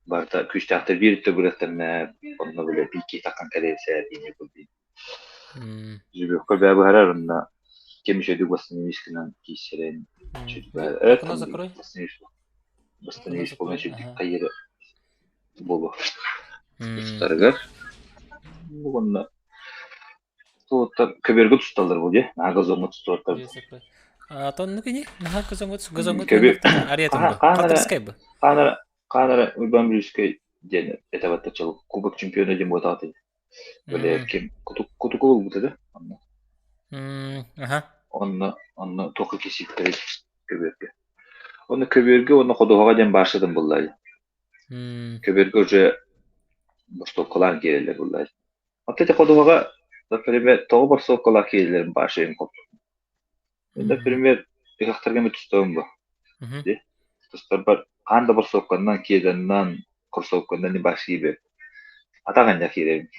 барыта күүстээхтэр биир өттө бырыаттарына онно бile биир киһи таххан кэлиэсэ диини курдук Жирбекка бээ быһарар онно ким үчүгэйдик восстановись гынан киирсэрин Окно закрой. восстановись полностью хайыра буолуо тустарыгар уонна туоттар көбүөргэ тусталлар бу дии наһаа газоҥҥа тустубаттар Тоннук ини наһаа газоҥҥа газоҥҥа арыйатын бу Хатырскай бу хаанара хаанара Уйбан Бүлүүскэй диэн этэ баттачыл кубок чемпиона диэн буотаҕа Били ким кутуку булбута да онно. Аха. Онно онно туохха кисииттэрий көбүөргэ. Онно көбүөргэ уонна ходуһаҕа диэн баарсытын булла. Көбүөргэ уже Борсуоккалаан киирэллэр буоллар. Оттон ити ходуһаҕа, например, тоҕо борсуоккалаах киирэллэрин баашайын хоппут. Например, ыһыахтарга эмэ тустабын бу. Дии. Тустарбар хаан да борсуокканнан, киэданнан, кроссовканнан не баш киирбэт. Атах анньах киирэбин.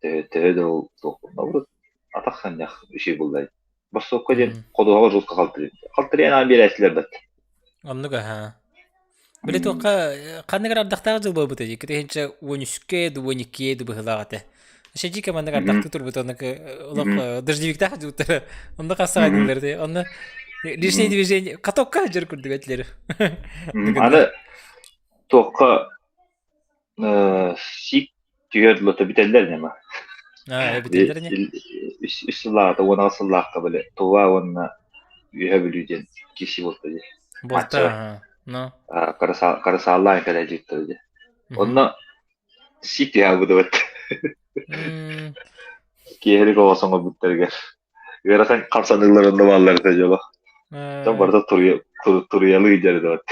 Төһө, төһө да ол туох буолла. Атах анньах үчүгэй буолла. Борсуокка диэн ходуһаҕа жестко халтырыйан. Халтырыйан аан биэрээччилэр бат. Оннук аһа. Били туохха ханнык эрэ ардахтаах дьыл буолбута дии. Китиһинчэ 13-ке ду 12-е ду быһыылаах этэ. Шэдьиикэ маннык ардахтыы турбут оннук олох дождевиктаах дьууттара. Онно хасаҕайдылар дии. Онно лишнее движение катокка дьэр курдук этилэр. Аны туохха сиик түһэр лото бүтэллэр нема. Аа, бүтэллэр не? Үс сыллааҕыта 16 сыллаахха били Тува уонна Үөһэ Бүлүү диэн киирсии буолта дии. Буолта, но. Карасааллаан кэлэ дьиттэр дии. Онно сиик түһэ албыдыбыт. Киэһэлик оҕо соҥорбуттарыгар ыарахан хамсаныылар онно бааллар этэ дьоло. Дьон барыта туруйалыы дьарыдыбат.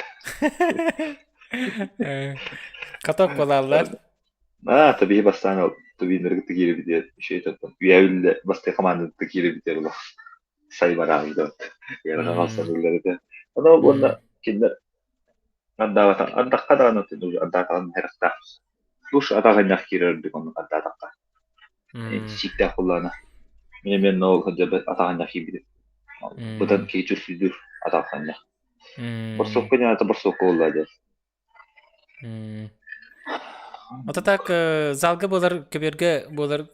Каток буолаллар. Аа, табиһи бастаан ол тубиннаргы тикиири диэн үчүгэй тартан. Үйэбиллэ бастыы команданы тикиири диэн улах сайбараабыт. Ыарахан хамсаныылар этэ. Аны ол уонна кинилэр Ардаабата ардахха даҕаны ардаатаҕын харахтаах. Душ атаҕынньах киирэр ордук оннук ардаатахха. Сииктээх буоллаҕына. Мин эмиэ онно ол сылдьарбар атаҕынньах киирбитим. Быдан киһи чурсуйдуур атаҕынньах. Борсуокка диэн аата борсуокка буоллаҕа диэн. Ото так залга буолар көбүөргэ буолар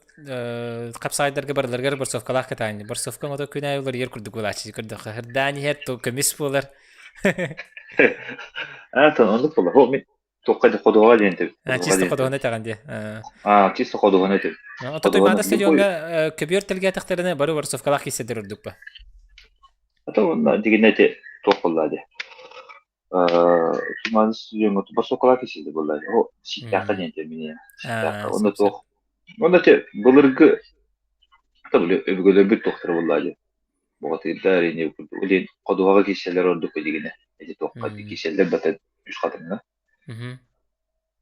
хапсаайдарга барыларыгар борцовкалаах катаанньы. Борцовка ото күн аайы уларыйар курдук буолааччы көрдөххө. Ырдаан иһэр то көмүс буолар. Аа, оннук буолар. Хо, мин туохха да ходуһаҕа диэн этим. А, чисто ходуһаны этэҕин дии. Аа, чисто ходуһаны этим. Ото Туймаада стадиоҥҥа көбүөр тэлгээтэхтэринэ бары борцовкалаах киирсэллэр ордук ба. Ото уонна дигинэ ити туох буолла дии. Туман студиоҥҥа борсуокалаах киирсэллэр буолла. О, сииктээххэ диэн этим мин. Сииктээххэ. Онно туох Онно ити былыргы өбүгэлэрбит туохтара буолла дии. Бухатыырдар ини курдук илин ходуһаҕа киирсэллэр ордук илигинэ. Ити туохха киирсэллэр бата үс хатыҥҥа.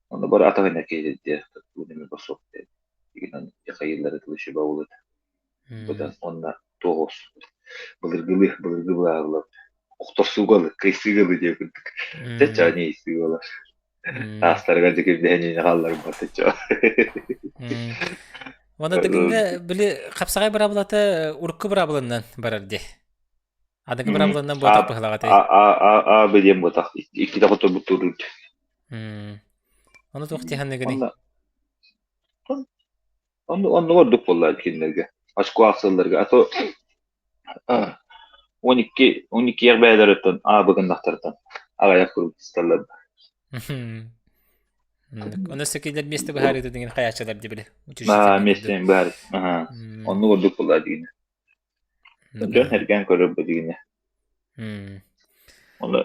Онно бары атаҕына киирдэ туунами босуок диэн. Игинэн Михаиллары тылы баулыт. Быдан онна туоҕус былыргылыы былыргы былаарылар охторсуугалы кыйсыгалы диэ курдук. Чачча не истиголар. Таастарыгар дьикирдэһэн хааллар батычча. Уонна дыгыҥҥа били хапсаҕай быраабылата урукку быраабыланан барар дии. Аныгы быраабыланан буотах быһылаҕа А а а а билиэн буотах иккитэ хотурбут туруут. Ону туох тиһанныгыный? Онно онно ордук буолла кинилэргэ. Очко ахсылларга. А то 12 12 бээлэриттэн аа быгыннахтартан аҕыйах курдук тусталлар. Оны сөкилер место быһаарыыта деген хайааччылар дии Аа, месте быһаар. Аха. Оннук ордук буолла дигинэ. Дьон эргэн көрөр бу дигинэ. Онно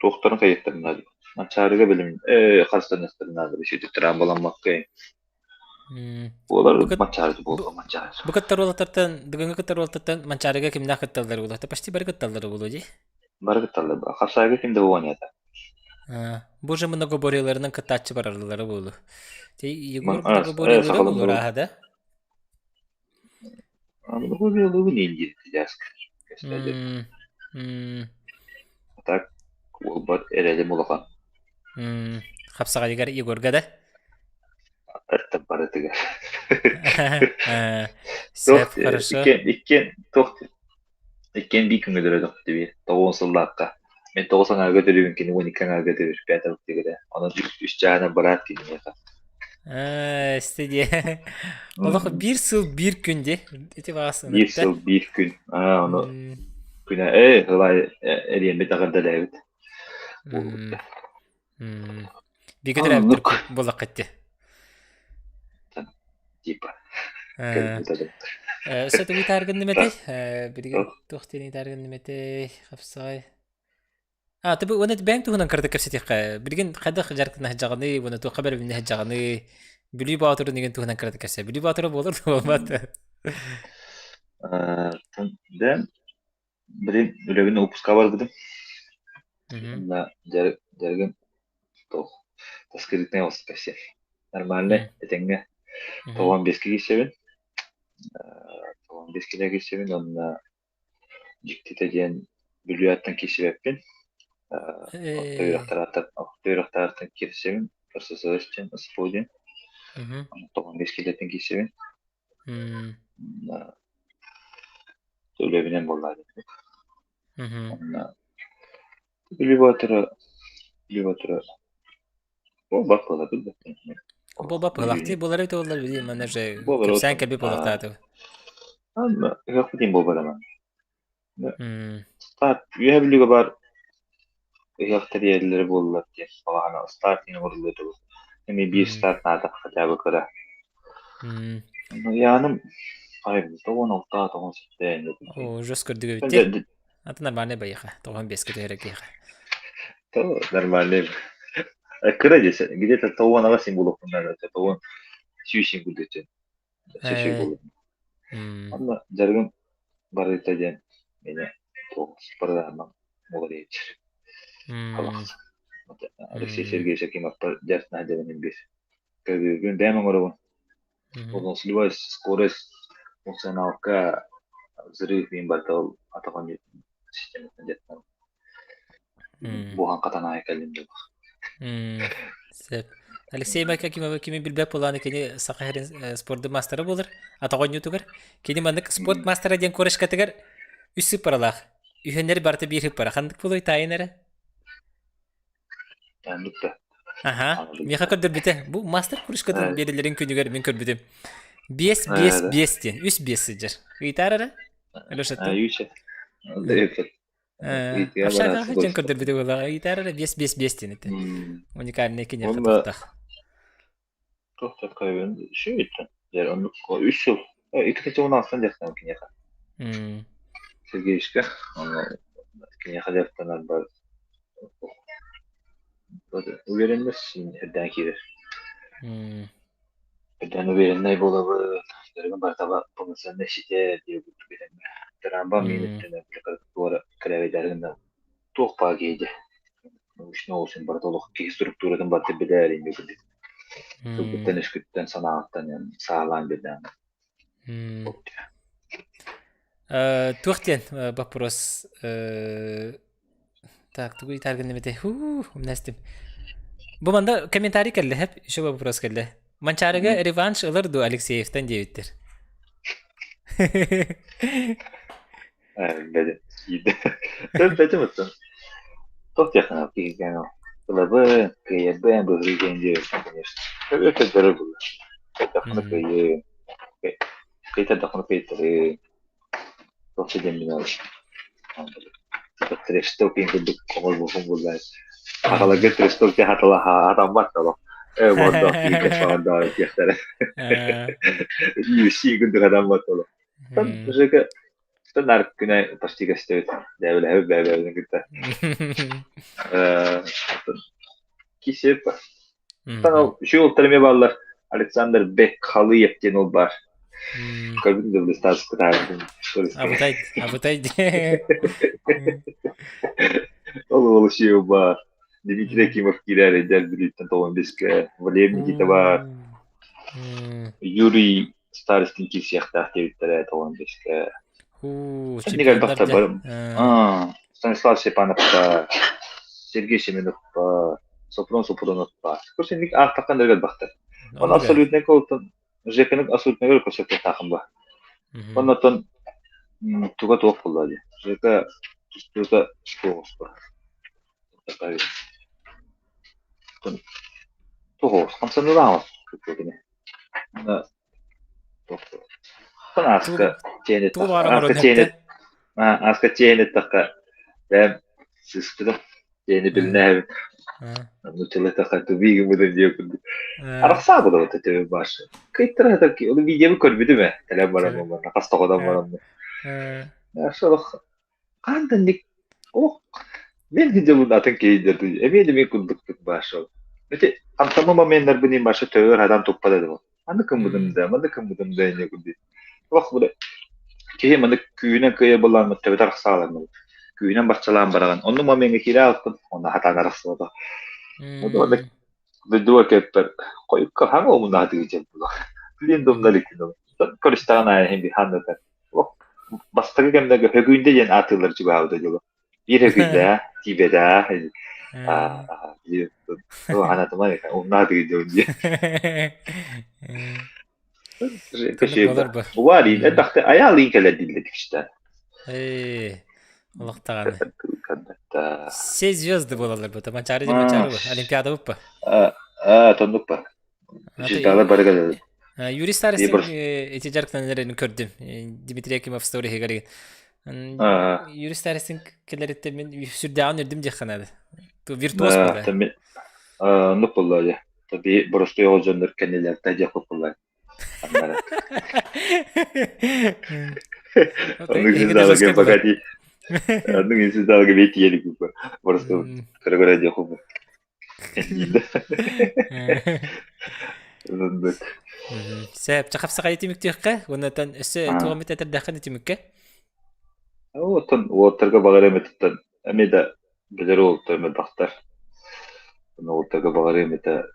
туохтарын хайыттарын наада. Манчаарыга билим э харыстаныахтарын наада бишититтэрэн баламмакка Буолар Манчаары буолла Манчаары. Бу кыттар уолаттартан, бүгүҥҥү кыттар уолаттартан Манчаарыга кимнээх кытталлар буолуо? Почти бары кытталлар буолуо дии. Бары кытталлар. Хапсаайга ким да буолуон Бу же многоборьеларынан кыттааччы бараллара буолуо. Егор многоборьелара буолуо рааһа да? Многоборьелыгын индиир Так уолбар эрэлим улахан. Хапсаҕайыгар Егорга да? Аттан барытыгар. Сөп, хорошо. Иккиэн, иккиэн, туох иккиэн биир күҥҥэ төрөөтөхпүт дии. Тоҕуон сыллаахха. Мен тоҕус аҥаарга төрүүбүн, кини 12 аҥаарга төрүүр, пятый тигэрэ. Онон үс чааһынан быраат киниэхэ. Истэ дии. Олох биир сыл биир күн дии. Ити баҕас Биир сыл биир күн. Аа, ону күнэ ээ, ылай эриэммит эҕэрдэлээбит. Бигэ төрөөбүттэр буоллаххыт дии. Типа. Өссө тугу тааргынным этэй? Билигин туох диэни тааргынным этэй? Хапсаҕай. А, ты уонна бэйэҥ туһунан кыратык кэпсэтиэххэ. Билигин хайдах дьарыктана сылдьаҕыный уонна туохха бэрэбинэ сылдьаҕыный? Бүлүү Боотурун игин туһунан кыратык кэпсээ. Бүлүү Боотура буолар да буолбат? Бэйэм Билин үлэбин выпуска барбытым. Уонна дьарыгым туох. Скрытный спасибо. Нормальный, этэҥҥэ. Тоҕон беске киирсэбин. Тоҕон беске киирсэбин, онно дьиктитэ диэн Бүлүү аттан киирсибэппин. Орто үөрэхтээхтэн киирсэбин. РССС диэн, СПО диэн. Тоҕон бес килиэттэн киирсэбин. Үлэбинэн буоллаа диэн. Онно Бүлүү Боотура Бүлүү Боотура буолбат буола билбэппин. Буолбат быһылаахтыы буолар эбит буоллар били манна же кэпсээн кэлбит буолуохтаатыбыт. Ыһыахпыт иһин буолбат ама. Старт Үөһэ Бүлүүгэ баар ыһыах тэрийэллэрэ буоллар диэн балаҕана старт иһин оҥоруллуо этэ. Эмиэ биир старт наада хотя бы кыра. Яным 96 97 Оо, жестко көрдүк эбит. Аты нормальный байыха. 95-ке түһэрэ киһиэхэ. То нормальный. Кыра десе, где-то тоҕуон аҕа син булуохпун наада, тоҕуон сүүс син курдук Сөсүй булуом. Онно дьарыгым барыта диэн мини туох программам уларыйаччы. Алексей Сергеевич Акимовпар дьарытнаһа дьэбинин биир. Көбүөргүн бэйэм оҥоробун. Выносливость, скорость, функционалка, взрыв мин барыта ол атах оонньуутун систематын дьарыктанабын. Буһан хатан аайы кэллим дьолох. Сөп. Алексей Макакимова кими билбэт буолааны кини Саха сирин спордун маастара буолар. Атах оонньуутугар. Кини маннык спорт маастара диэн корочкатыгар үс сыппаралаах. Үһүннэр барыта биир сыппара. Ханнык буолуой таайын эрэ? Тааннык да. Аха. Миэхэ көрдөрбүтэ. Бу мастер кружкатын биэрэллэрин күнүгэр мин көрбүтүм. Биэс, биэс, биэс диэн. Үс биэс сылдьар. Ыйытаар эрэ? Алешаттан. Үчэ. Общага дьон көрдөрбүтэ буолла. Ыйытаар эрэ биэс, биэс, биэс диэн этэ. Уникальный киниэхэ туохтаах. Туох такайбын шүйтэн. Дьэр оннук үс сыл. Икки чугун алсан дьахтан киниэхэ. Сергеевичка. Онно киниэхэ дьахтанар бар уверенность эрдээн киирэр. Эрдээн увереннай буолабын. Дөрүгүн барытаба полноценный ситэ диэбит билэммэ. Трамба мииниттэн туора кэлэбэйдэрин да туох баа киһи научно олусун барыта олох киһи структуратын барыта билэр инде курдук. Тылгыттан өскүттэн санааҕыттан саалаан билээн. Туох диэн вопрос так тугу ыйтааргын эбитэ хуу умнастым. Бу манда комментарий кэллэ хэп еще вопрос кэллэ. Манчаарыга реванш ылар ду Алексеевтан диэбиттэр. Бэдэ киирдэ. Бэтим оттон. Туох диэххин киһи ылабын, кыайарбын, быһыы диэн диэбиппин, конечно. Өтөрдөрө булла. Кыайдахпына кыайыы, кыайтардахпына кыайтарыы. Туох да диэммин ол. Трешток диэн курдук оҥор буолбун булла. Сахаларга трешток диэн хатыла хатаммат да Э, бордоох киһи кэпсэҕэр диэхтэрэ. UFC курдук хатаммат олох. Жека Стандарт күнэ почти көстөбүт. Дээбэлэһэбит бэйэ-бэйэбитин кытта. Кисеп. Тан үчүгэй уолтар эмиэ бааллар. Александр Бекхалыев диэн уол баар. Көрбүтүм да блистаас кытаабытым. Абытай, абытай. Ол уол үчүгэй баар. Дмитрий Акимов киирээр эдэр Бүлүүттэн толон биске. Валерий Никита баар. Юрий Старостин киирсиэхтээх диэбиттэрэ толон биске. Инник элбэхтэр бар. Станислав Степановка, Сергей Семеновка, Сопрун Сопруновка. Курс инник ааттахтан да элбэхтэр. Оны абсолютный колтон Жеканы абсолютный көрсөккө ба. Оннотон туга туох буолла дии. Жека тута туох Туох хамсаныылаах кини. Ааска ааска чээн эттэххэ бэйэм сыыспытым чээни билинээбин нууччалыы тубиигин быдан диэ курдук арахсаабыта вот это баш кыйтара ол видеону көрбүтүм ээ кэлэн баран хас тоҕодон баран Хаантанник олох мен видеобун атын киһи эмиэ да мин курдуктук баашал. Ити антама моменнарбын им баша төөр хадан туппат этим. Аны кыммытым да, маны кыммытым да эне курдук. Олох бу киһи маны күүнэн кыйа булаан төбөтөр арахсаалар Күүнэн барчалаан бараҕын. Онну момеҥҥа киирэ алтын, онно хатаан арахсыбата. Дойдуга кэлпэр хойукка хаҥа омунаатыгы дьэн була. Блин домна иликпин Көрүстэҕин аайы иһин бихааннатар. Бастакы кэмнэргэ Хөгүйүндэ диэн аатыылар чугаһаабыта дьоло. Биир Хөгүйүндэ, тиибэтэ, анатыма умнаатыгы дьон диэн. Убаалиин элбэхтэ айаалыын кэлэр дииллэр тикшитэ. Ээ, олохтаҕаны. Все звезды буолаллар бу. Манчаары дьэ Манчаары бу. Олимпиада буппа. Аа, тоннук ба. Звездалар бары кэлэллэр. Юрий Старостин эти дьарыктанарын көрдүм. Дмитрий Акимов сториһигэр. Юрий Старостин кэлэриттэн мин сүрдээҕин үрдүм диэххэ наада. Виртуоз буолла. Оннук буолла дьэ. Таби боростуой оҕо дьоннор кэннилэртэ диэх буолла. Оннук звездаларга богати. Оннук звездаларга бейти елик бу. Просто көрө-көрө диэх бу. Оннук. Сөп, чахапсаҕай түмүктүөххэ, уоннатан өссө туох эмит этэрдэххин түмүккэ? Оттон уолаттарга баҕар эмэтиттэн эмиэ да билэр уолаттар элбэхтэр. Уолаттарга баҕарыам этэ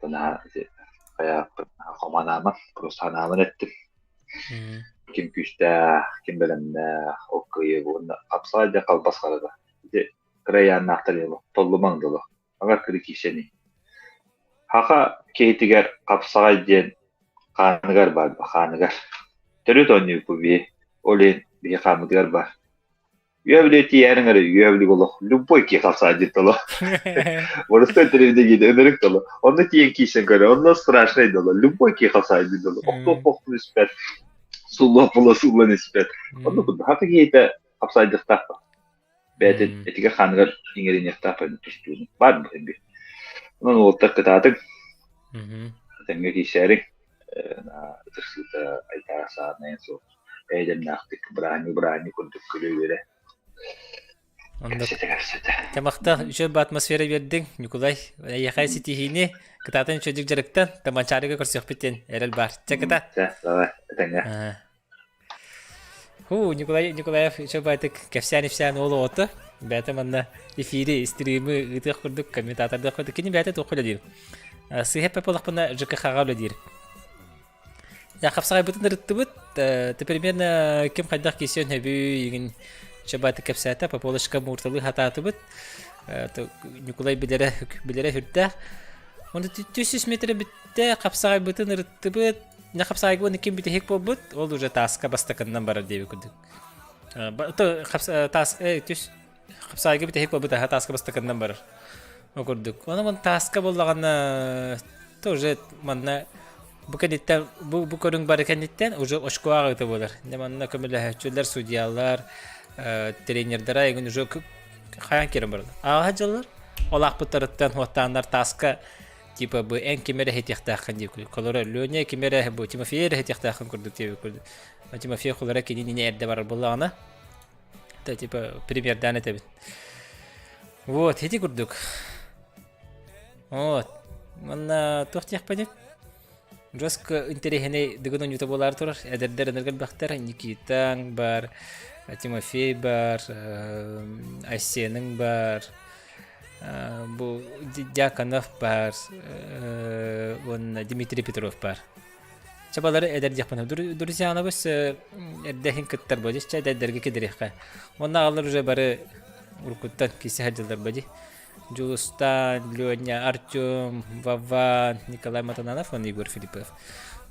наһаа ити хайааппын хоманааман, просто санаабын эттим. Ким күүстээх, ким бэлэмнээх, ол кыайыа уонна хапсаҕай да халбас харата. Ити кыра ыйааннаахтар дылы, толлумаҥ дылы, аҥар кырыы киирсэний. Хаха киһитигэр хапсаҕай диэн хааныгар баар, хааныгар. Төрүт оонньуйбу биһи, ол иһин биһи хааммытыгар баар. Үөбүлү тиийээриҥ эрэ үөбүлүг олох любой киһи хапсаан толо. Боростуой телевидение ынырык толо. Онно тиийэн киирсэн көрө, онно страшный доло. Любой киһи хапсаан доло. Охтуох-охтун испэт, суллуох була суллан испэт. Онно курдук хата киһитэ хапсаайдыахтаах ба. Бэйэтин этигэр хааныгар иҥэриниэхтээх бэйэтин тустууну. Баар бу би. Онон уолаттар кытаатыҥ. Тэҥҥэ киирсээриҥ. Ытырсыыта айтаа саанайын суох. Эйдэмнээхтик бырааһынньык-бырааһынньык курдук күлэ-үөрэ кэпсэтэ кэпсэтэ. Тамахтах үчүгэй ба атмосфера биэрдиҥ, Ньукулай. Эйиэхэ ситиһиини, кытаатан үчүгэйдик дьарыктан, Таманчаарыга көрсүөхпүт диэн эрэл баар. Чэ, кытаат. Чэ, давай, этэҥҥэ. Ху, Николай Николаев үчүгэй баайтык кэпсээн-ипсээн уол оҕото. Бэйэтэ манна эфири, стримы ыытыах курдук, комментатордыах курдук. Кини бэйэтэ туохха үлэлиир? Сыыһа эппэт ЖКХ-ҕа үлэлиир. Хапсаҕайбытын ырыттыбыт. Ты примерно ким хайдах киирсиэн сөбүй игин чабаты кэпсээтэ. Пополочка муурталыы хатаатыбыт. Ньукулай билэрэ билэрэ сүрдээх. Онно түс метр бүттэ, хапсаҕайбытын ырыттыбыт. Не хапсаҕайга уонна ким бүтэһик буолбут, ол уже тааска бастакыннан барар диэбит курдук. Таас түс хапсаҕайга бүтэһик буолбут аха тааска бастакыннан барар. Ол курдук. Онон тааска буоллаҕына тоже манна бу кэнниттэн бу, бу көрүҥ бары кэнниттэн уже очко ааҕыыта буолар. Дьэ манна көмөлөһөөччүлэр, судьялар, э, тренердара эгин уже хайаан киирэн бараллар. Ааҕа дьыллар ол аахпыттарыттан хуоттааннар тааска типа бу эн ким эрэ иһитиэхтээххин диир курдук. Холоро Леня ким эрэ бу Тимофей эрэ иһитиэхтээххин курдук диэбит курдук. Тимофей холоро кинини эрдэ барар буоллаҕына Это типа примердаан этэбин. Вот, ити курдук. Вот. Манна туох диэхпиний? Жестко интэриэһинэй дыгын оонньуута буолаары турар. Эдэрдэр энергия элбэхтэр. Никитаҥ бар, Тимофей бар, Айсеныҥ бар, бу Дьяконов бар уонна Дмитрий Петров бар. Чабалары эдэр диэхпин Друзьянабыс эрдэ иһин кыттар бо дьэ эдэрдэргэ кидириэххэ. Уонна аҕалар уже бары уруккуттан кисе сылдьаллар бо дии. Дьулустан, Леня, Артем, Вован, Николай Матананов уонна Егор Филиппов.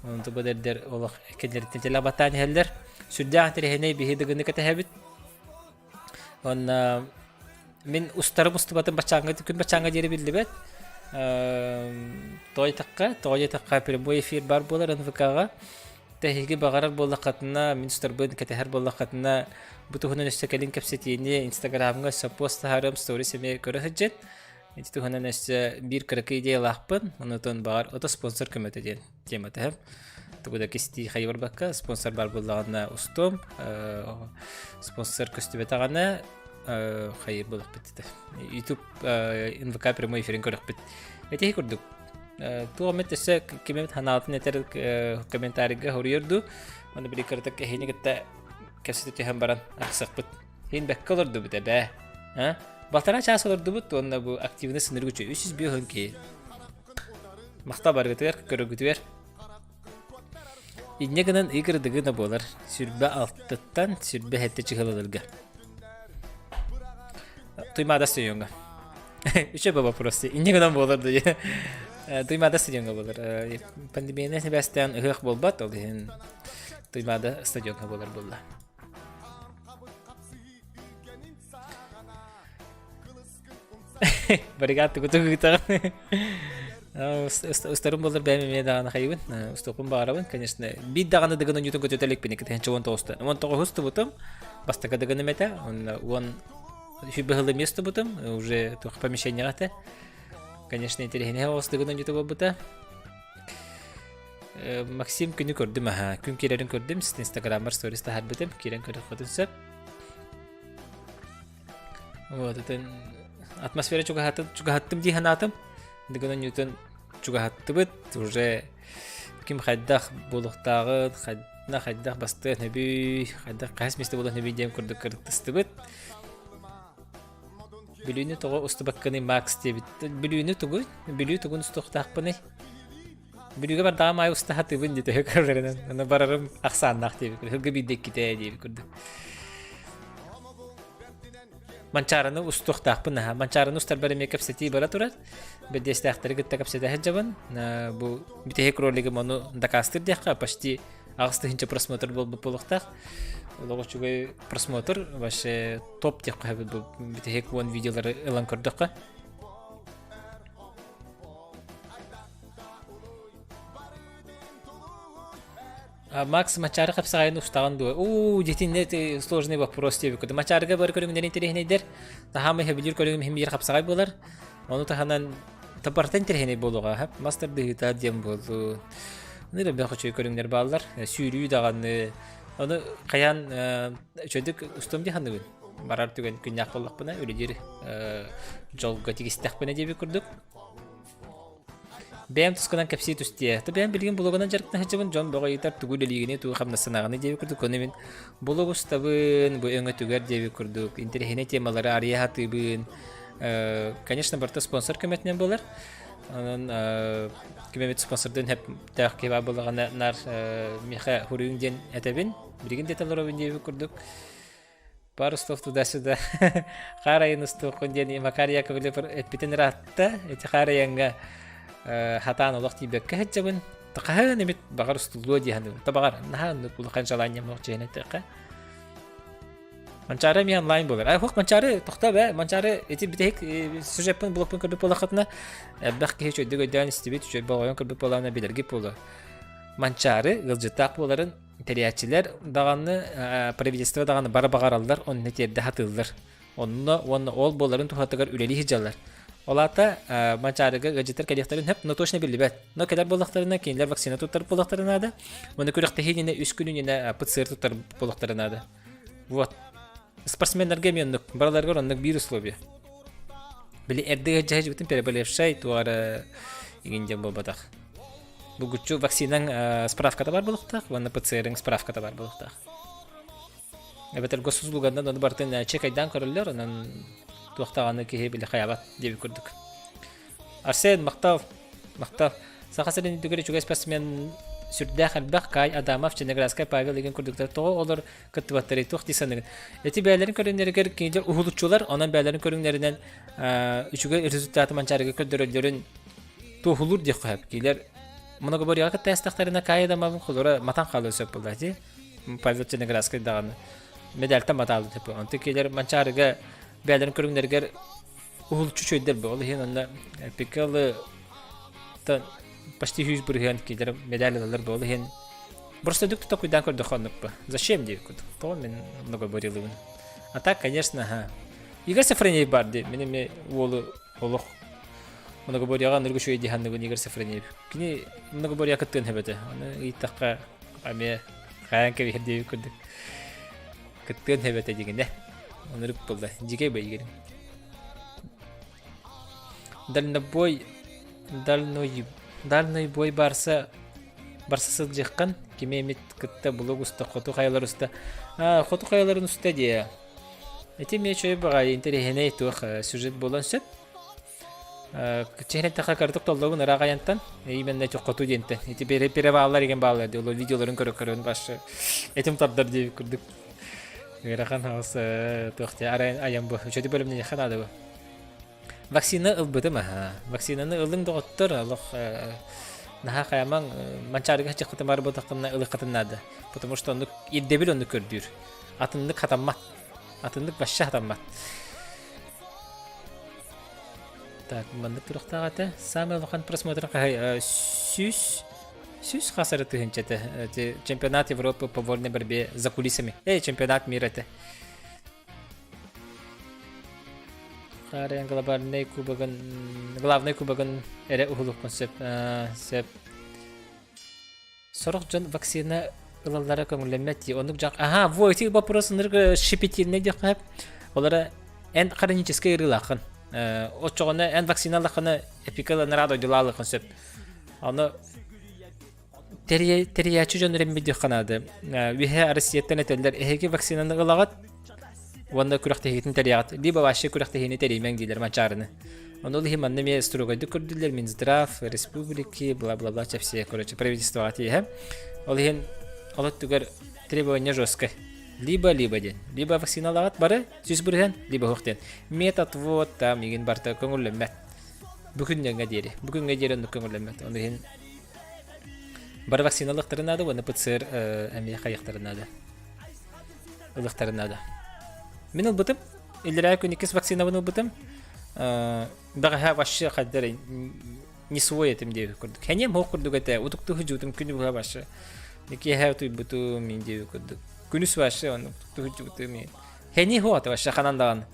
Онту бу эдэрдэр олох кэллэриттэн теле баттаан иһэллэр. Сүрдээх интэриэһинэй биһи дыгыны кэтэһэбит. Уонна мин устарым устубатын баччааҥҥа күн баччааҥҥа диэри биллибэт. Тоҕо тоҕо диэтэххэ прямой эфир баар буолар НВК-ҕа. Тэһиги баҕарар буоллаххытына, мин устарбын кэтэһэр буоллаххытына, бу туһунан өссө кэлин кэпсэтиини Инстаграмҥа өссө пост таһаарыам, сторис эмиэ көрө сылдьын. Ити туһунан өссө биир кыракый идеялаахпын, онутун баҕар ото спонсор көмөтө диэн тема тэһэм. Тугу да кистии хайы барбакка, спонсор бар буоллаҕына устуом, спонсор көстүбэтэҕинэ хайыр буолуохпут этэ. YouTube НВК прямой эфирин көрөхпүт. Этиһи курдук. Туох эмит өссө ким эмит ханаатын этэр комментарийга хоруйар дуу. Оны били кыратык эһини кытта кэпсэтэ түһэн баран арахсыахпыт. Иһин бэккэ олордубут эбээ. А? Балтараа чаас олордубут уонна бу активность сыныргы үчүгэй 305 киһи. Махтал барыгытыгар, көрөргүтүгэр. Инньэ гынан игр дыгына буолар. Сүрбэ алтыттан сүрбэ сэттэ чыһылаларга. Туймаада стадионга. Үчүгэй вопрос. Инньэ гынан буолар да. Туймаада стадионга буолар. Пандемияны сибээстээн ыһыах буолбат, ол иһин Туймаада стадионга буолар буолла. Барыгаат тугу тугу Устарым буолар бэйэм эмиэ даҕаны хайыбын, устуохпун баҕарабын, конечно. Биир даҕаны дыгын онньутун көтүтэ иликпин, 2019-тан. 19 устубутум, бастакы дыгыным этэ, онно уон сүүрбэ сыл эмиэ устубутум, уже туох помещениеҕа этэ. Конечно, интэриэһинэй оҕус дыгын онньута буолбута. Максим күнү көрдүм аха. Күн киирэрин көрдүм, инстаграммар сторис таһаарбытым, киирэн көрүөххүтүн сөп. Вот это атмосфера чугаһаттым, чугаһаттым дии санаатым. Дыгын Ньютон чугаһаттыбыт, уже ким хайдах буолуохтааҕын, хайдах хайдах бастыан өбүй, хайдах хаһыс миэстэ буолуон өбүй диэн курдук кырыктыстыбыт. Бүлүүнү тоҕо устубаккыный Макс диэбит. Бүлүүнү тугуй? Бүлүү тугун устуохтаахпыный? Бүлүүгэ бардаҕым аайы уста сатыыбын дии төһө кыалларынан. Аны барарым ахсааннаах диэбит курдук. Сылга биирдэ иккитэ диэбит курдук. Манчаарыны устуохтаахпын аһа. Манчаарыны устарбар эмиэ кэпсэтии бара турар. Бэрдиэстээхтэри кытта кэпсэтэ сылдьабын. Бу бүтэһик ролигым ону дакаастыыр диэххэ почти 8000 просмотр буолбут буолуохтаах. Олох үчүгэй просмотр, вообще топ диэххэ бу бүтэһик уон видеолары ылан көрдөххө. Макс Мачары хапсаҕайын устаҕын дуо? Уу, дьитиннэ сложный вопрос диэбиккэ. Мачарыга бары көрүҥнэрин интэриэһинэйдэр. Таһаамай сөбүлүүр көрүҥүм иһин биир хапсаҕай буолар. Ону таһынан табартан интэриэһинэй буолуоҕа. Мас тардыһыыта диэн буоллун. Ону элбэх үчүгэй көрүҥнэр бааллар. Сүүрүү даҕаны. Ону хайаан үчүгэйдик устуом дии саныыбын. Барар түгэн күннээх буоллахпына, үлэлиир дьолго тигистэхпинэ диэбит курдук. Бэйэм тускунан кэпсии түстүө. То бэйэм билигин блогунан дьарыктана сылдьабын, дьон бөҕө ыйытар тугу үлэлиигиний, тугу хамнастанаҕыный диэбит курдук. Ону мин блог устабын, бу өҥөтүгэр диэбит курдук, интэриэһинэй темалары арыйа сатыыбын. Э, конечно, барыта спонсор көмөтүнэн буолар. Онон э, ким эмит спонсордуун сөптөөх киһи баар буоллаҕына, наар э, миэхэ хуруйуҥ диэн этэбин. Билигин да этэллэр диэбит курдук. Пару слов туда-сюда. Хаар айын устуоххун диэн Макар Яковлев эппитин ыраатта. Ити хаар айаҥҥа хатаан олох тиийбэккэ сылдьабын. Хаһан эмит баҕар устуллуо дии саныыбын. Та баҕар наһаа оннук улахан желанием суох дьиэн эттэххэ. Манчаары эмиэ онлайн буолар. Ай, хуох Манчаары тохтоо бэ. Манчаары ити бүтэһик сюжеппын блокпун көрбүт буоллаххытына элбэх киһи үчүгэйдик өйдөөн истибит, үчүгэй болҕойон көрбүт буоллаҕына билэргит буолуо. Манчаары ыалдьыттаах буоларын Тэрийээччилэр даҕаны, правительство даҕаны бары баҕараллар, онно тиэрдэ сатыыллар. Онно уонна ол буоларын туһатыгар үлэлии сылдьаллар. Ол аата Манчаарыга ыалдьыттар кэлиэхтэрин сөп, но точно биллибэт. Но кэлэр буоллахтарына кинилэр вакцина туттар буоллахтара наада. Уонна күрэхтэһии иннинэ үс күн иннинэ ПЦР туттар буоллахтара наада. Вот. Спортсменнарга эмиэ оннук. Барыларыгар оннук биир условие. Били эрдэ ыалдьа сылдьыбытын переболевшай туох эрэ игин диэн буолбатах. Булгуччу вакцинаҥ справката бар буолуохтаах уонна ПЦР-ҥ справката бар буолуохтаах. Эбэтэр госуслуганнан ону барытын чекайдаан көрөллөр, онон туох даҕаны киһи били хайаабат диэбит курдук. Арсен, махтал, махтал. Саха сирин үрдүгэр үчүгэй спортсмен сүрдээх элбэх Кай Адамов, Черноградскай Павел игин курдуктар тоҕо олор кыттыбаттарый туох дии саныгын? Эти бэйэлэрин көрүҥнэригэр кинилэр уһулуччулар, онон бэйэлэрин көрүҥнэринэн үчүгэй результаты манчаарыга көрдөрөллөрүн туоһулуур диэххэ сөп. Кинилэр многоборьеҕа кытта эстэхтэринэ Кая Адамовын холура матан хаалыан сөп буолла дии. Павел Черноградскай даҕаны медальтан матаалын сөп. Онтон кинилэр Манчаарыга бэйэлэрин көрүҥнэригэр уһулуччу үчүгэйдэр бу. Ол иһин онно Пикелы почти 100 бырыһыан кинилэр медаль ылаллар бу. Ол иһин просто дүк токуйдаан көрдөххө оннук бу. Зачем диэбит курдук. Тоҕо мин многоборьелыбын. А так, конечно, ага. Игорь Сафронеев бар дии. Мин эми уолу олох Многоборьеҕа аныгы үчүгэй дии саныыбын Игорь Сафронеев. Кини многоборьеҕа кыттыан сөп этэ. Аны ыйыттахха эмиэ хайаан кэбиһэр диэбит курдук. Кыттыан сөп этэ дигинэ. Оннук буолла. Дьикэй бай Игорь. Дальнобой дальной дальной бой барса барса сылдьыаххын кими эмит кытта булук уста хоту хайалар уста а хоту хайаларын уста диэ. Ити эмиэ үчүгэй баҕайы интэриэһинэй туох сюжет буолуон сөп. Чэһин эттэххэ кыратык толлобун ыраах айантан, именно эти хоту диэнтэн. Ити переваллар деген бааллар дии, ол видеоларын көрө-көрөн башы этим тардар диэбит курдук. Ыарахан хаҕыс туох дии, арай айан бу. Үчүгэй бөлүмнэниэххэ наада бу. Вакцина ылбытым аһа. Вакцинаны ылыҥ доҕоттор, олох наһаа хайамаҥ манчаарыга чаххытын баар буолтаххына ылыаххытын наада. Потому что оннук ирдэбил оннук көрдүүр. Атыннык хатаммат. Атыннык вообще хатаммат. Так, маннык туруктаах этэ. Самый улахан просмотр хаһай сүүс сүүс хас эрэ тыһыынча этэ. Чемпионат Европы по вольной борьбе за кулисами. Эй, чемпионат мира этэ. Хаарыйан глобальнай кубогын главнай кубогын эрэ уһулуохпун сөп. Сөп. Сорох дьон вакцина ылаллара көҥүллэммэт дии. Оннук дьон аха, во ити вопрос ынырык щепетильный диэххэ сөп. Олара эн хроническай ыарыылааххын. Оччоҕуна эн вакцина ыллаххына эпика ыланара дойдулаалыаххын сөп. Ону тэрийээччи дьон эрэммит диэххэ наада. Үөһээ Россияттан этэллэр, эһиги вакцинаны ылаҕыт уонна күрэхтэһиитин тэрийэҕит. Либо вообще күрэхтэһиини тэрийимэҥ дииллэр Манчаарыны. Ону ол иһин манна эмиэ строгайдык көрдүлэр Минздрав, республики, бла-бла-бла чэпсиэ, короче, правительствоҕа тииһэ. Ол иһин ол өттүгэр требование жесткое. Либо-либо диэн. Либо вакциналаҕыт бары 100%, либо суох диэн. Метод вот там игин барыта көҥүллэммэт. Бүгүннэҥҥэ диэри. Бүгүҥҥэ диэри оннук көҥүллэммэт. Ол иһин бары вакцина ылыахтарын наада уонна ПЦР эмиэ хайыахтарын наада. Ылыахтарын наада. Мин ылбытым. Иллэрээ күн иккис вакцинабын ылбытым. Бэҕэһээ вообще хайдар не свой этим диэбит курдук. Хэньэм хоох курдук этэ. Утуктуһу жуутум күнү быһа вообще. Киэһэ утуйбутум мин диэбит курдук. Күнүс вообще он утуктуһу жуутум. Хэни хуата вообще ханан даҕаны.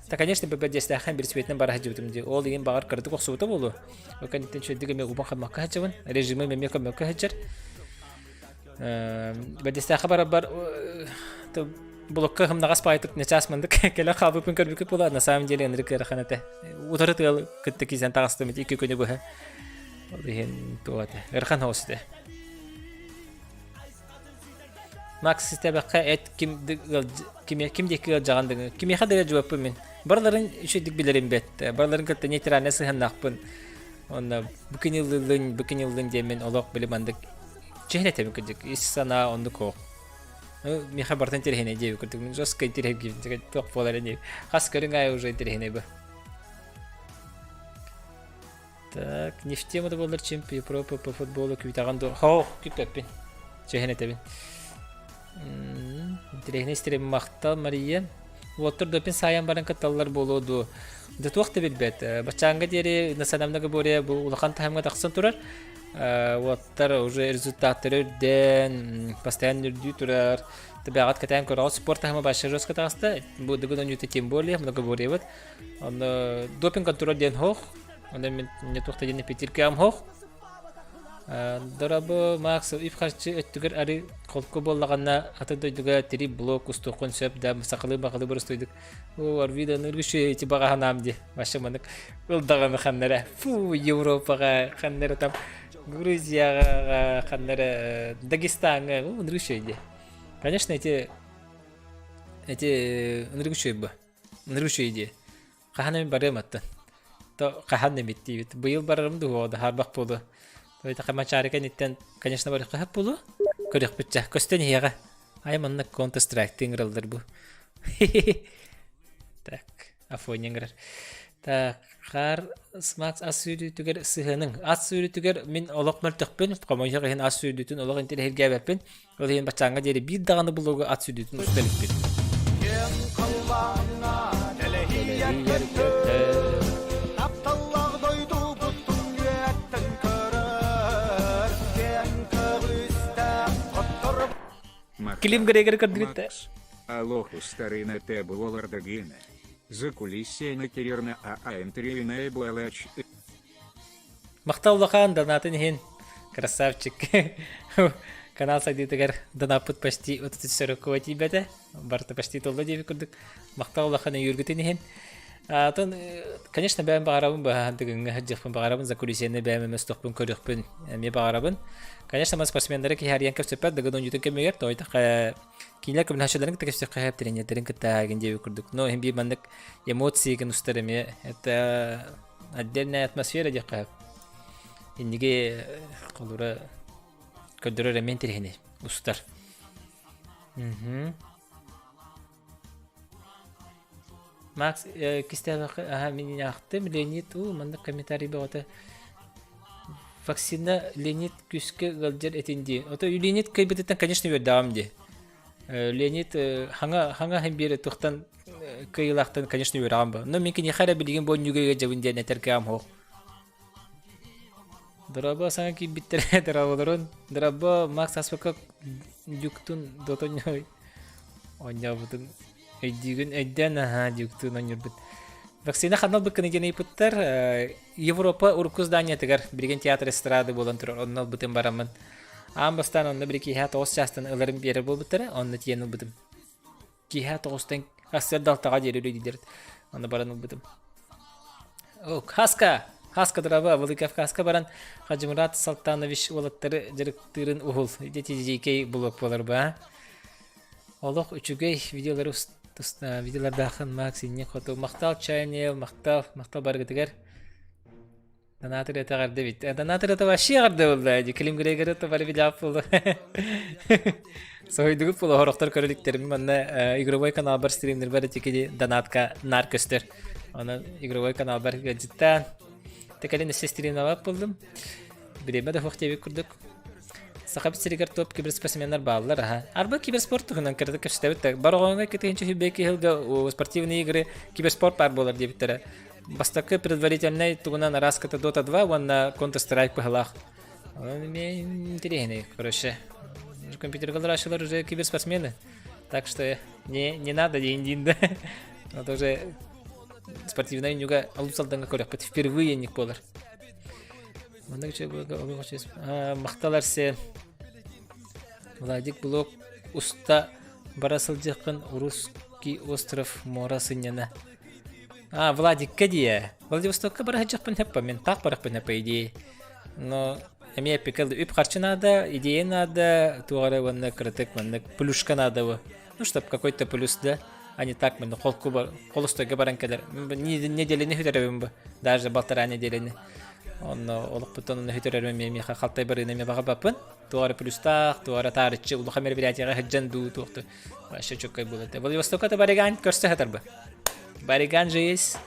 Та конечно бэбэдиэстээххин бирисибиэтинэн бара сылдьыбытым дии. Ол иһин баҕар кыратык охсубута буолуо. Ол кэнниттэн үчүгэйдик эмиэ убан хаммакка сылдьабын. Режимим эмиэ көммөккө сылдьар. Бэдиэстээххэ барарбар блокка хымнаҕас баайтык начаас мандык кэлэн хаалбыппын көрбүккүт буолаа. На самом деле ынырык ыарахан этэ. Утары тыал кытта киирсэн таҕыстым ити икки күнү быһа. Ол иһин туох этэ. Ыарахан соҕус этэ. Макс истэбэххэ эт ким ким ким диэки ыалдьаҕын дыҥы кимиэхэ да ыалдьыбаппын мин барыларын үчүгдүк билэрим бэт барыларын кытта нейтральнай сыһыаннаахпын онно бу кини ыллын бу кини ыллын диэммин олох били мандык чиһин этэбин кырдьык ис санаа оннук оох ну миэхэ барытын интэриэһинэй диэбит курдук мин жестко интэриэһиргиибин туох буолар ини хас көрүҥ аайы уже интэриэһинэй бу Так, не в тему да буоллар чемп Европы по футболу күүтэҕин дуо? Хоох, күүппэппин. Чэһин этэбин. Интэриэһинэй истэрим махтал, Мария. Уоттар допин саайан баран кытталлар буолуо дуо? Да туох да билбэт. Баччааҥҥа диэри национальная категория бу улахан таһымҥа тахсан турар. Уоттар уже результаттары үрдээн, постоянно үрдүү турар. Табиҕат кэтээн көрөҕүт спорт таһыма баша жестко таҕыста. Бу дыгын оонньуута тем более многоборьебыт. Онно допинг контроль диэн хоох. Онно мин не туох да диэн эппиттиир хоох. Дорабы Макс үп-харчы өттүгэр ары холку буоллаҕына атын дойдуга тири блок устуоххун сөп да сахалыы баҕалыы боростуойдук о Арвида ныргышы ити баҕа санаам ди вообще манык ылдаҕаны ханнара фу Европаҕа ханнара там Грузияҕа ханнара Дагестаҥҥа ыныргышы ди конечно эти эти ыныргышы бу Ынырык үчүгэй дии. Хаһан эми барыам аттан. То хаһан эмит диибит. Быйыл барарым дуо, да хаарбах буолуо. То Мачаары кэнниттэн, конечно, барыахха сөп буолуо. Көрүөхпүт чэ. Көстөн иһиэҕэ. Ай манна Counter Strike ыҥыраллар бу. Так, Афоня ыҥырар. Так, хаар Смакс ас сүүрүүтүгэр сыһыаныҥ. Ас сүүрүүтүгэр мин олох мөлтөхпүн, хомойуох иһин ас сүүрүүтүн олох интэриэһиргээбэппин. Ол иһин баччааҥҥа диэри биир даҕаны блогу ат сүдүтүн уста иликпин. Клим Грегор көрдүгүт Алоху старина те буолардагына. За кулисье терерна а энтрина буолач. Махтал улахан донатын иһин. Красавчик. Канал сайдыытыгар донаппыт почти 33 тиийбэтэ. Барыта почти толло диэбит курдук. Махтал улахан өйүүргүтүн иһин. Атын, конечно, бэйэм баҕарабын быһаан тыгыҥҥа сылдьыахпын баҕарабын, закулисьены бэйэм эмэ устуохпун көрүөхпүн эмиэ баҕарабын. Конечно, мас спортсменнары киһи арыйан кэпсэппэт, дыгын оонньуутун кэмигэр, тоойдоххо кинилэр көмөлөһөөччүлэрин кытта кэпсиэххэ сөп, тренердэрин кытта гин диэбит курдук. Но иһин биир маннык эмоции гин устар эмиэ это отдельная атмосфера диэххэ сөп. Инниги холура көрдөрөр эмиэ интэриэһинэй устар. Мгм. Макс кистээбэххэ аһа мин аахтым Леонид уу маннык комментарий бөҕөтө вакцина Леонид күүскэ ыалдьар этин дии ото Леонид кыайбытыттан конечно үөрдэҕим дии Леонид хаҥа хаҥа иһин биэрэ туохтан кыайыылаахтан конечно үөрэҕим ба но мин киниэхэ эрэ билигин бу онньуга ыалдьабын диэн этэр кыаҕым суох Дорообо саҥа киирбиттэрэ дорооболорун Дорообо Макс аспакка дюктун дотонньой оонньообутун өйдүүгүн өйдөөн аһаа дюктун оонньуурбут Вакцина ханна ылбыккыный диэн ыйыппыттар Европа урукку зданиетыгар билигин театр эстрады буолан турар онно ылбытым бараммын аан бастаан онно били киэһэ 9 чаастан ыларым биэрэр буолбуттара онно тиийэн ылбытым Киэһэ тоҕустан сарсыарда алтаҕа диэри үлэлииллэр. Онно баран ылбытым. О, Хаска! Хаска драба, Владикавказка баран Хаджимурат Салтанович уолаттары дьарыктыырын уһул. Дети дьиикэй блок буолар ба. Олох үчүгэй видеолары видеолардаахын Макс инник хоту. Махтал Чайнел, махтал, махтал барыгытыгар. Донатор это эҕэрдэ эбит. Донатор это вообще эҕэрдэ буолла дии. Клим Грегор это бары билээп буолла. Соһуйдугут буолла хорохтор көрө иликтерим манна игровой каналбар стримнербар этикини донатка нар көстөр. Онон игровой каналбар ыалдьыттаан текелин өссө стримнабат буоллум. Бириэмэ да суох диэбит курдук. Сахабыт сиригэр топ киберспортсменнар бааллар аха. Арба киберспорт туһунан кыратык кэпсэтэбит да. Бароҕоҥҥо 2022 сылга спортивные игры киберспорт баар буолар диэбиттэрэ. Бастакы предварительнай тугунан араската Dota 2 уонна Counter-Strike быһылаах. Онон эмиэ интэриэһинэй, короче. Компьютерга олорааччылар уже киберспортсмены. Так что не, не надо день дин да. Это уже спортивная нюга алыс алданга көрөкпүт. Впервые ник болар. Махтал Арсен. Владик Блок уста бара сылдьыаххын Русский остров муора сынньана. А, Владикка дии. Владивостокка бара сылдьыахпын сөп мен таах барахпын по идее. Но эмиэ эппикэл үп-харчы наада, идея наада, туох эрэ уонна кыратык маннык плюшка наада бу. Ну, чтоб какой-то плюс, да? А не так мен холку холостойга баран кэлэр. Неделяны хүтэрэбин бу. Даже полтора неделяны. Онно олохпуттан онно хүтэрэрим эмиэ миэхэ халтай барыыны эмиэ баҕарбаппын. Туох эрэ плюстаах, туох эрэ таарыччы улахан мероприятиеҕа сылдьан дуу туохту. Вообще чөккөй буолар. Владивостокка Бариган көрсө сатарбы. Бариган же есть.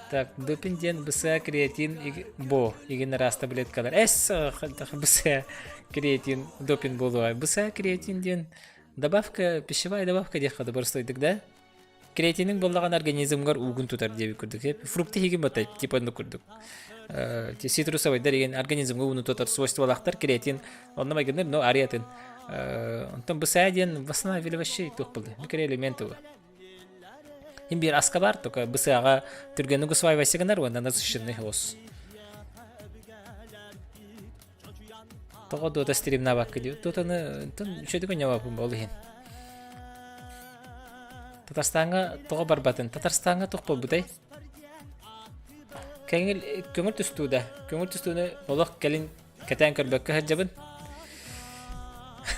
Так, допинг диэн БСА креатин бо игин араас таблеткалар. Эс БСА креатин допинг буолуо. БСА креатин диэн добавка, пищевая добавка диэххэ да боростойдук да? Креатиниҥ буоллаҕына организмҥар уугун тутар диэбит курдук. Фрукты иһигин батай, типа оннук курдук. Цитрусовайдар деген организмҥа ууну тутар свойстволаахтар креатин онно майгынныр, но ариатын. Онтон БСА диэн восстанавливающий туох буолла? Микроэлемент уга. Им биир аска бар, только БСА-ҕа түргэнник усваивайся гынар уонна насыщенный ос. Тоҕо Дота стримнаабакка дии. Дотаны үчүгэйдик оонньообоппун ол иһин. Татарстаҥҥа тоҕо барбатын? Татарстаҥҥа туох буолбутай? Көҥүл, көҥүл тустуу да. Көҥүл тустууну олох кэлин кэтээн көрбөккө сылдьабын.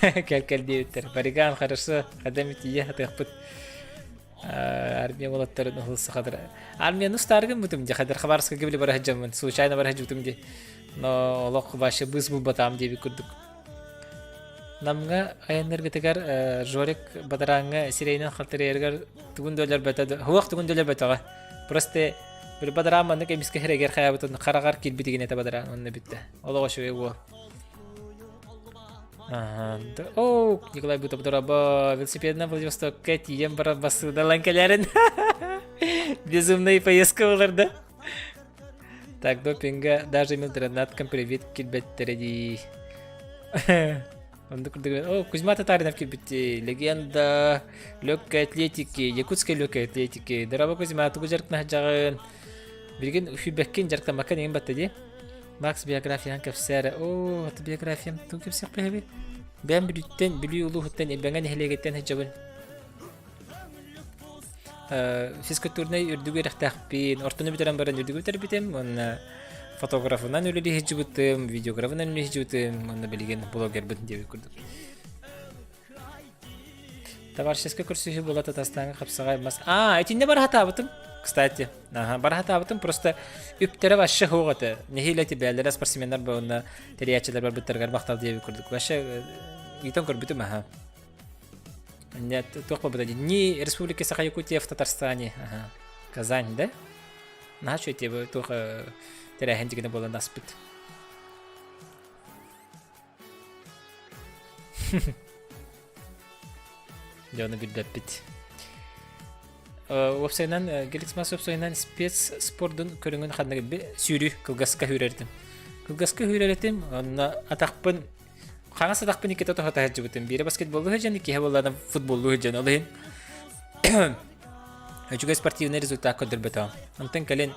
Кэл-кэл диэбиттэр. Бариган, хорошо, хадам тиийэ сатыахпыт. Армия уолаттарын уһул сахадыр. Армияны устааргын бутум дии, хадыр Хабаровскайга били бара сылдьаммын, случайно бара сылдьыбытым дии. Но олох вообще быыс булбатаам диэбит курдук. Намҥа айаннаргытыгар Жорик бадарааҥҥа сирэйинэн халтарыйарыгар тугун да өлөрбөтө, хуох тугун да өлөрбөтөҕө. Просто били бадараан маннык эмискэ сирэгэр хайаабытын хараҕар киирбитигин этэ бадараан онно бүттэ. Олох үчүгэй уол. Ага, О, Николай Бутов дорообо, велосипедынан Владивостокка тиийэн баран бассыыналан кэлэрин. Безумная поездка болар да. Так, допинга даже милдранаткам привет килбэттэрэ дии. Оннук курдук. О, Кузьма Татаринов килбитти. Легенда легкой атлетики, якутской легкой атлетики. Дорообо, Кузьма, тугу дьарыктана сылдьаҕын? Билигин үһүйбэккин дьарыктаммаккын иҥин батта дии. Макс биографияҕын кэпсээ Оо, это биографиям тугу кэпсиэхпин эбит? Бэйэм Бүлүүттэн, Бүлүү улууһуттан Илбэҥэ нэһилиэгиттэн сылдьабын. физкультурнай үрдүгү үөрэхтээхпин, ортону бүтэрэн баран үрдүгү бүтэрбитим уонна фотографынан үлэлии сылдьыбытым, видеографынан үлэлии сылдьыбытым уонна билигин блогербын диэбит курдук. Товарищескай көрсүһүү буола Татарстаҥҥа хапсаҕай мас. Аа, итиннэ бара сатаабытым, кстати. Аха, бара сатаабытым, просто үптэрэ вообще суох этэ. Нэһиилэ ити бээлэрэ спортсменнар уонна тэрийээччилэр барбыттарыгар махтал диэбит курдук. Вообще ыйтан көрбүтүм аха. Нет, туох буолбута дии. Ни Республика Саха-Якутия в Татарстане. Ага. Казань, да? Наһаа үчүгэй тиэ туох тэрээһин дигинэ буолан аспыт. Дьону билбэппит. Уопсайынан, Геликс Мас уопсайынан спец спордун көрүҥүн ханнык сүүрүү кылгаска үүрэрдим. Кылгаска үүрэр этим, онно атахпын хаҥас атахпын иккитэ тоһото сылдьыбытым. Биирэ баскетболлуу сылдьан, иккиһэ буоллаҕына футболлуу сылдьан. Ол иһин үчүгэй спортивный результат көрдөрбөтөҕүм. Онтон кэлин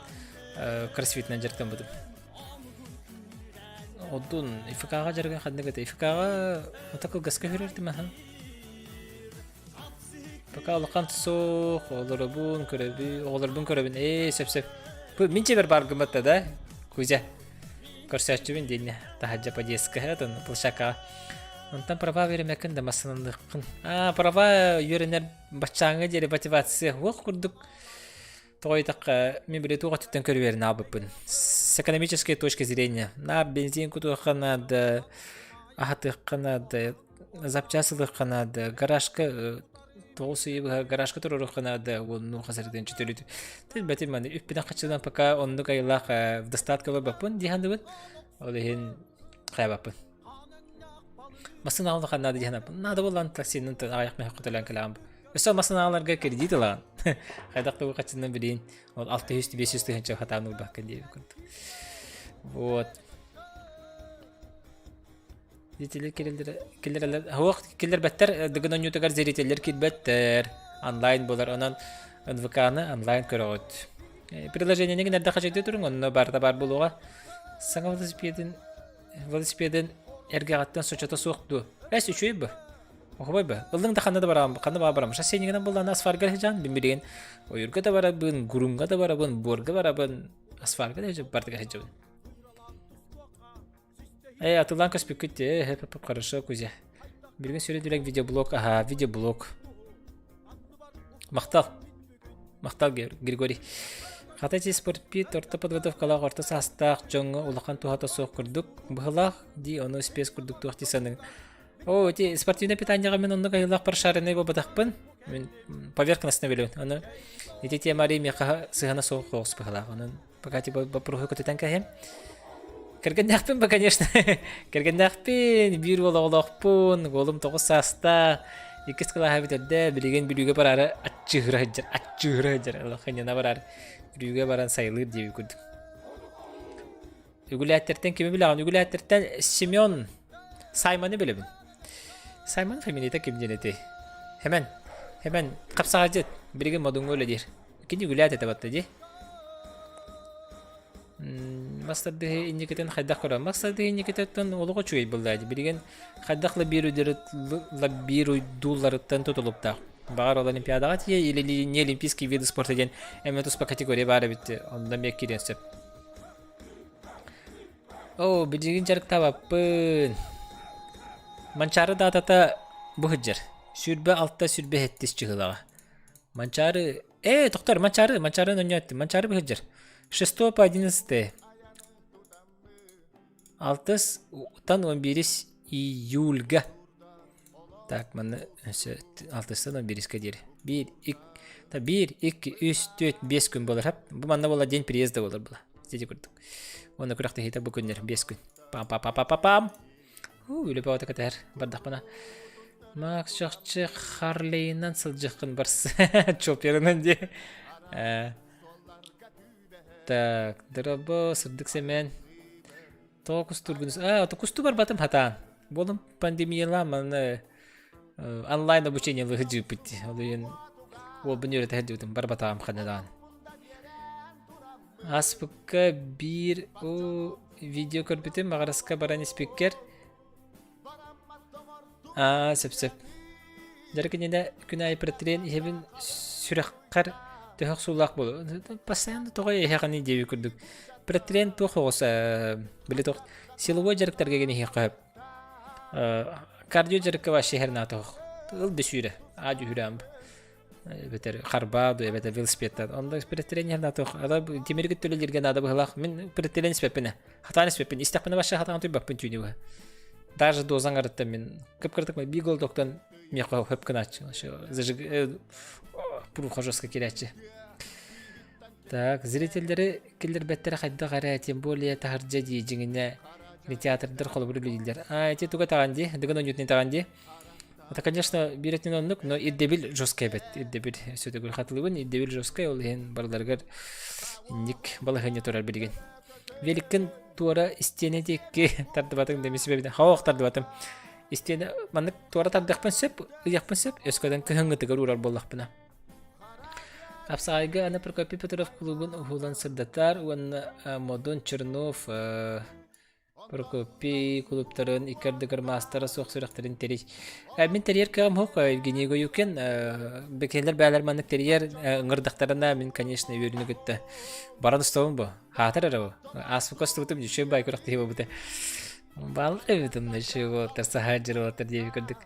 кроссфитынан дьарыктаммытым. Одун ИФК-ҕа дьарыгын ханнык этэй? ИФК-ҕа ото кылгаска үрэрдим аһа. Пока улахан суох, олоробун, көрөбүн, оҕолорбун көрөбүн. Ээ, сөп-сөп. Бу мин дьиэбэр баар гымматта да, Кузя. Көрсөөччүбүн диэннэ таһырдьа подъездка отон площадкаҕа. Онтон права үөрэммэккин да массыыналыаххын. Аа, права үөрэнэр баччааҥҥа диэри мотивация уох курдук. Тоҕо диэтэххэ, мин били туох өттүттэн көрүбэрин аабыппын. С экономической точки зрения. Наар бензин кутуохха наада, аһатыахха наада, запчаас ылыахха наада, гаражка 9 ыйы быһа гаражка туруоруохха наада, уонну хасарытын чөтөлүт. Бэтим маны үппүнэн хаччынан пока оннук айылаах в достатка барбаппын дии саныыбын. Ол иһин хайабаппын. Массыына улахан наада дии санаабын. Наада буолан таксинын аҕыйах мөһөххө төлөөн кэлэҕин. Өссө массыыналарга кредит ылаҕын. Хайдах да хаччынан билиин ол 600-500 тыһыынча хатаан ылбаккын диэбит курдук. Вот. Зрители киллэрэллэр Суох киллэрбэттэр Дыгын оонньуутугар зрителлэр киирбэттэр. Онлайн буолар. Онон НВК-ны онлайн көрөҕүт. Приложениены эрдэ хачайдыы туруҥ, онно барыта баар буолуоҕа. Саҥа велосипедын велосипедын эргэҕиттэн соччото суох дуо? Эс үчүгэй бу. Оһобой ба. Ыллыҥ да ханна да барам, ханна баа барам. Шоссейнигынан буллаана асфальтга сылдьан, мин билигин ойуурга да барабын, гурунга да барабын, буорга барабын, асфальтга да бардыга сылдьабын. Э, атылаан көспүккүт э, хэп хорошо, Кузя. Билигин сүрүн үлэҥ видеоблог, аха, видеоблог. Махтал. Махтал, Григорий. Хата ити спортпит орто подготовкалаах орто саастаах дьоҥҥо улахан туһата суох курдук быһылаах дии ону спец курдук туох дии саныҥ. О, ити спортивное питаниеҕа мин оннук айылаах прошаренный буолбатахпын. Мин поверхностно билэбин. Ону ити тема арый миэхэ сыһана суох соҕус быһылаах. Онон пока типа вопроһу көтүтэн кэһим. Кэргэннээхпин ба, конечно. Кэргэннээхпин, биир уол оҕолоохпун, уолум 9 саастаах, иккис кылааһа бүтэрдэ, билигин Бүлүүгэ бараары аччыыра сылдьар, аччыыра сылдьар, олох бараар Бүлүүгэ баран сайылыыр диэбит курдук. Үгүлээттэртэн кими билэҕин? Үгүлээттэртэн Семен Саймоны билэбин. Саймон фамилията ким диэн этэй? Хэмэн, Хэмэн хапсаҕайдьыт, билигин Модуҥҥа үлэлиир. Кини үгүлээт этэ батта дии. Мас тардыһыы инникитин хайдах көрөр? Мас тардыһыы инникититтэн олох үчүгэй буолла дии. Билигин хайдах лоббируйдуулларыттан тутулуктаах. Баҕар ол Олимпиадаҕа тиийэ или не олимпийские виды спорта диэн эмиэ туспа категория баар эбит. Онно эмиэ киириэн сөп. Оо, билигин дьарыктаабаппын. Манчаары даатата бу сылдьар. 26 27 чыһылаҕа. Манчаары Ээ, тохтор, Манчаары, Манчаары өнньөөттүм. Манчаары быһыдьар. 6 по 11. Алтыс тан 11 июльга. Так, манна алтыстан 11 диэри. 1, 2, 1, 2, 3, 4, 5 күн болар. Бу манна була день приезда болар була. Сити курдук. Уонна күрэхтэһиитэ бу күннэр 5 күн. Пам па па па па пам. Уу, үлэ бөҕөтө кэтэһэр бардахпына. Макс чахчы Харлейынан сылдьыаххын барс. Чоперынан дии. Э, так, доробо, сырдык сэмэн. Тоҕо кустуургунус? А, то кусту барбатым хатаан. Буолум пандемиялаан манна онлайн обучение лыһыдьыыппыт. Ол иһин уолбун үөрэтэ сылдьыбытым барбатаҕым ханна Ааспыкка биир у видео көрбүтүм, Маҕараска баран испиккэр. Аа, сөп-сөп. Дьара кининэ күн аайы протеин иһэбин сүрэххэр. Төһө охсуулаах буолуо. Постоянно тоҕо иһэҕиний диэбит курдук. Претрен туох оҕус били туох силовой дьарыктарга гин иһиэххэ сөп. Кардио дьарыкка вообще иһэр наата оһох. Ыл да сүүрэ, аа дьүһүрээн эбэтэр харбаа ду эбэтэр велосипедтан. Онно претрен иһэр наата оһох. Ада тимиргит төлөлиргэ наада быһылаах. Мин претрен испэппин Хатаан испэппин. Истэхпинэ вообще хатаан туйбаппын түүнү быһа. Даже дозаң арыттан мин кып-кыратык бигол доктан миэхэ хөп гынааччы. Зажиг пруха жестко кирээччи. Так, зрительдери киллэрбэттэрэ хайдах эрэ, тем более таһырдьа дии дьиҥинэ театрдар холобур үлэлииллэр. А, эти туга таҕан дии, дыгын оонньуутун таҕан дии. Это, конечно, биир өттүнэн оннук, но ирдэбил жесткай эбит. Ирдэбил сөтөгүл хатылыбын, ирдэбил жесткай, ол иһин барыларыгар инник балаһыанньа турар билигин. Великкин туора истиэнэ диэки тардыбатыҥ да мисибэбин хоох тардыбатым. Истиэнэ маннык туора тардыахпын сөп, ыйыахпын сөп, өскөтөн кыһыҥҥытыгар уурар буоллахпына. Апсаайга аны Прокопий Петров клубун уһулан сырдатар уонна Модун Чернов Прокопий клубтарын икки ардыгар маастара суох сүрэхтэрин тэрий. Мин тэрийэр кыаҕым суох Евгений Гоюкин. Бэкэлэр бээлэр маннык тэрийэр ыҥырдахтарына мин, конечно, үөрүүнү кытта баран устабын бу. Хаатар эрэ бу. Ааспыкка устубутум үчүгэй баай күрэх киһи буолбута. Бааллар эбит онно үчүгэй уолаттар, саһаадьыр уолаттар диэбит курдук.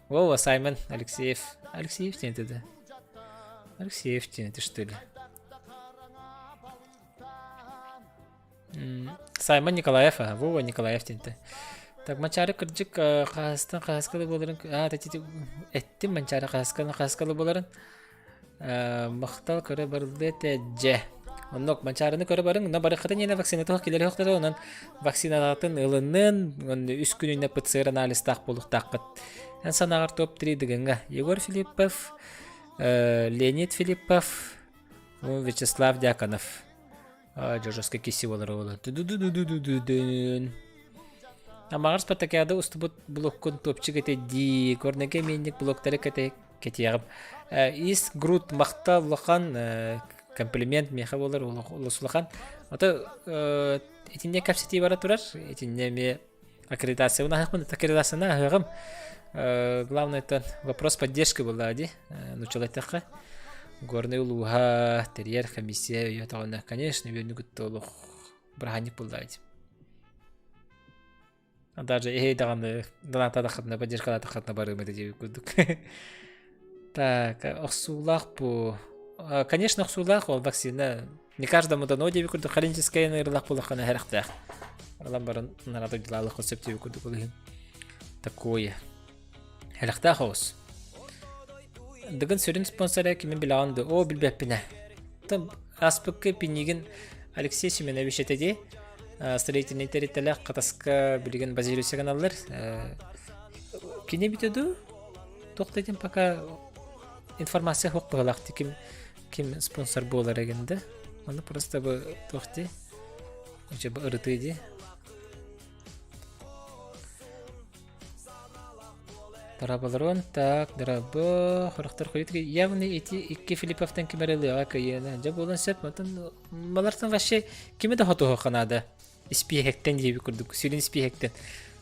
Вова, Саймон Алексеев. Алексеев диэн этэ да? Алексеев диэн этэ что ли? Саймон Николаев, а, Вова Николаев диэн этэ. Так, Манчаары кырдьык хаһыстан хаһыскалы буоларын, а, эттим Манчаары хаһысканы хаһыскалы буоларын. Махтал көрө барыллыа этэ дьэ. Оннук Манчаарыны көрө барыҥ, но барыххытын иэнэ вакцина туох килэри охторо, онон вакциналаатын ылыннын, онно үс күнүнэ ПЦР анализтаах буолуохтааххыт. Эн санааҕар топ-3 дыгыҥҥа Егор Филиппов, Леонид Филиппов, Вячеслав Дьяконов. Жоржовскай киси буолар буолан. Ту-ду-ду-ду-ду-ду-дун. Амаҕар спартакиада устубут блоккун топчик этэ дии. Горнайга эмиэнньик блоктары кэтэ кэтиэҕим. Ис груд махта улахан комплимент миэхэ буолар олус улахан. Ото итиннэ кэпсэтии бара турар. Итиннэ эмиэ аккредитациябын аһыахпын аккредитацияны аһыаҕым. Главное это вопрос поддержки была ди. Нуччалыы эттэххэ. Горнай улууһа тэрийэр комиссия өйө конечно, үөнү кытта олох бырааһынньык буолла ди. Даже эһэй даҕаны донаттаатаххытына, поддержкалаатаххытына барыам этэ диэбит курдук. Так, охсуулаах бу. Конечно, охсуулаах ол вакцина. Не каждому дано диэбит курдук хроническай ыарыылаах буоллаххына эрэхтээх. Ылан баран нарада дьылаалыхха сөп диэбит курдук ол иһин. Такое. Эрэхтээх оҕус. Дыгын сүрүн спонсора кимин билэҕин дуо? Оо, билбэппинэ. Аспыкка Пинигин Алексей Семенович этэ дии. Строительный тэрилтэлээх Хатаска билигин базируйса гыналлар. Кини бүтэ дуу? Туох да пока информация суох быһыылаах ким ким спонсор буолар эгин да. Ону просто бу туох дии? Бу ырытыы дии. Дорабаларон так, дорабы, хорохтор хойут явно эти икки Филипповтан ким эрэ ылыаҕа кыайыана. Дьэ буолан сөп, отон малартан вообще кими да хотуһуохха наада. Испииһэктэн диэбит курдук, сүрүн испииһэктэн.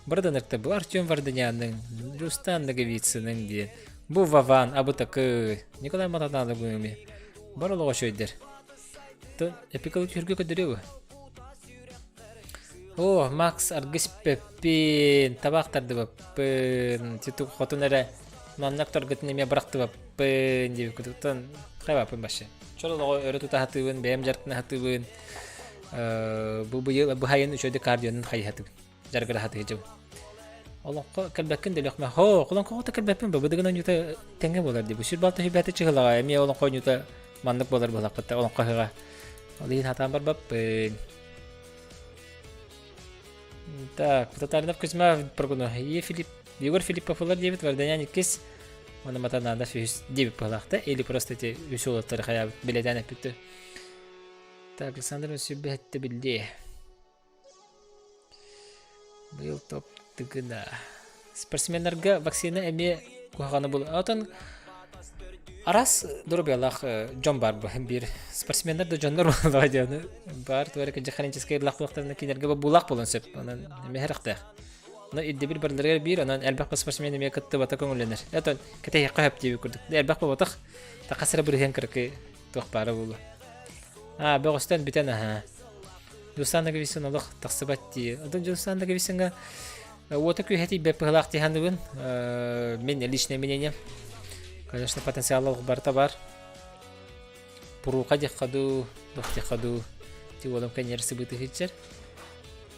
Барданыкта бу Артем Варданяның, Рустам Ноговицының диэн. Бу Вован, Абытакы, Николай Матаналы бу Бар олоҕо үчүгэйдэр. Эпикалы түһүргэ көрдөрүө О, Макс аргыс пеппин, табаах тардыбаппын, титу хотун эрэ маннык торгутун эмиэ бырахтыбаппын диэбит кутуктан хайбаппын башы. Чол олоҕу өрө тута сатыыбын, бэйэм дьарыктана сатыыбын. Бу быйыл бу хайын үчүгэйдик кардионун хайыһатыбын, дьарыгыра сатыыжыбын. Олоҥхо кэлбэккин да өлөхмө. Хо, олоҥхоҕо да кэлбэппин бу быдыгын оонньуута тэҥҥэ буолар дии. Бу сүр балта сүбээтэ чыһылаҕа эмиэ олоҥхо оонньуута маннык буолар буоллахпыт олоҥхо ыһыаҕа. Ол иһин сатаан барбаппын. Так, Татаринов Кузьма Прыгунов, Е. Филипп, Егор Филиппов ылар диэбит, Варданян иккис, уонна Матанадов үһүс диэбит быһалаахта, или просто эти үс уолаттары хайаабыт билэтэн эппиттэр. Так, Александр Сүбэһэтте билди. Быйыл топ тыгына. Спортсменнарга вакцина эмиэ куһаҕаны бул. Отон Арас доруобуйалаах дьон баар бу биир спортсменнар да дьоннор буоллаҕа дьону баар туора хроническай ыарыылаах буоллахтарына кинилэргэ бобуулаах буолуон сөп онон эмиэ сэрэхтээх но ирдэбил барыларыгар биир онон элбэх спортсмен эмиэ кыттыбата көҥүллэнэр это кэтэһиэххэ сөп диэбит курдук элбэх буолбатах хас эрэ бырыһыан кыракый. Туох баара буолуо. Аа, бөҕөстөн бүтэн аһаа. Дьулустаан Ноговицын олох тахсыбат дии. Оттон Дьулустаан Ноговицыҥҥа уота күүһэ тиийбэт быһыылаах дии саныыбын. Мин личное мнение. Конечно, потенциал олох барыта бар. Пуруука диэххэ дуу, туох диэххэ дуу. Ти уолум кэннигэр сыбыты сылдьар.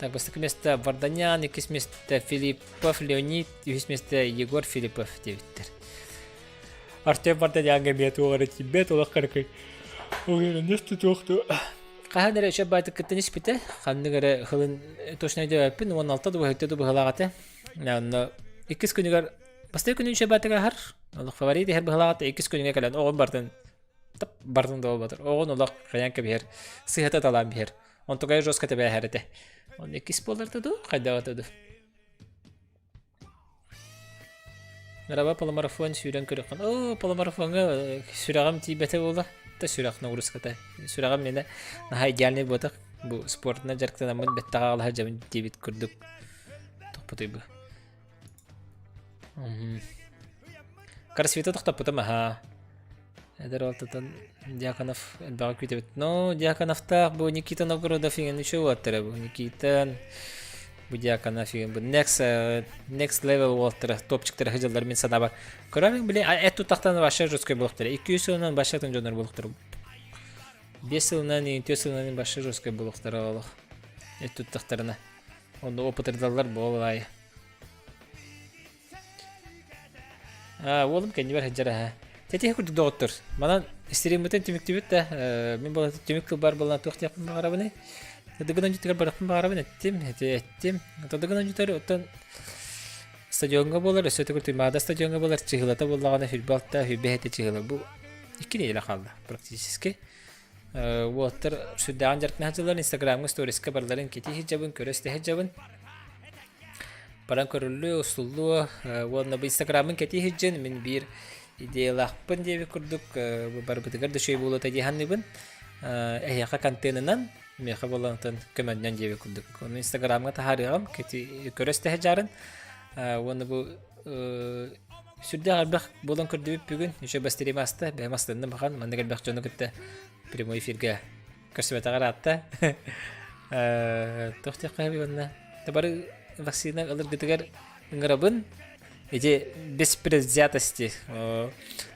Так, бастакы место Варданян, иккис место Филиппов Леонид, үһүс место Егор Филиппов диэбиттэр. Артем Варданяҥҥа эмиэ туох эрэ тиийбэт, олох кыракый. Уверенность туох Хаһан эрэ үчүгэй баайтык кыттан испитэ, ханнык эрэ хылын точно өйдөөбөппүн, 16 да 17 да быһыылаах этэ. Онно иккис күнүгэр бастакы күнүн үчүгэй баайтык аһар, олох фаворит иһэр быһыылаах этэ, иккис күнүгэ кэлэн оҕом бартын тап бартын да буолбатар. Оҕон олох хайаан кэбиһэр, сыһата талаан биһэр. Онтукайа жестко тэбээһэр этэ. Онно иккис буолар да дуу, хайдах этэ дуу. Раба полумарафон сүүрэн көрүөххүн. Оо, полумарафоҥҥа сүрэҕим тиийбэтэ буолла. Да сүрэх нагрузката. Сүрэҕим миэнэ наһаа идеальный буотах. Бу спортынан дьарыктанаммын бэттэҕэ аҕалаһа дьабын диэбит курдук тохпутуй бу. Красвита тохтоппутум аһаа. Эдэр уолтатан Дьяконов элбэҕи күүтэбит. Но Дьяконовтаах бу Никита Новгородов иҥэн үчүгэй уолаттара бу. Никита бу Дьяконов иҥэн бу next next level уолаттара топчиктара сылдьаллар мин санаабар. Көрөөрүҥ били эт туттахтан вообще жесткой буолуохтара. 200 сылынан вообще атын дьоннор буолуохтара. 5 сылынан, 4 сылынан вообще жесткой буолуохтара олох. Эт туттахтарына. Онно опытырдаллар буолаайы. Аа, уолум кэннибэр сылдьар аһа. Тэтиһи курдук доҕоттор. Манан стриммытын түмүктүүбүт да, мин буолан түмүк тылбар буолан туох диэхпин баҕарабыный? Тыдыгын онньутугар барыахпын баҕарабын эттим, эти эттим. Тыдыгын онньутугар оттон стадиоҥҥа буолар, өссө төгүл Туймаада стадиоҥҥа буолар, чыһылата буоллаҕына 26 27 чыһыла. Бу икки нэдиэлэ хаалла практически. Уолаттар сүрдээҕин дьарыктана сылдьаллар, Инстаграмҥа сториска барыларын кэтии сылдьабын, көрө истэ сылдьабын. Баран көрүллүө, устуллуо уонна бу Инстаграммын кэтии сылдьан мин биир идеялаахпын диэбит курдук барбытыгар да үчүгэй буолуо этэ дии саныыбын. Эһиэхэ контенынан, миэхэ буолан көмөннөн диэбит курдук. Ону Инстаграмҥа таһаарыаҕым, кэти көрө истэ сылдьарын. Уонна бу сүрдээх элбэх буолан көрдүбүт бүгүн. Үчүгэй бастерим ааста, бэйэм астынным ахан. Маннык элбэх дьону кытта прямой эфиргэ көрсүбэтэҕэр аатта. Туох диэххэ сөбүй уонна бары вакцина ылыргытыгар ыҥырабын. Ити без предвзятости.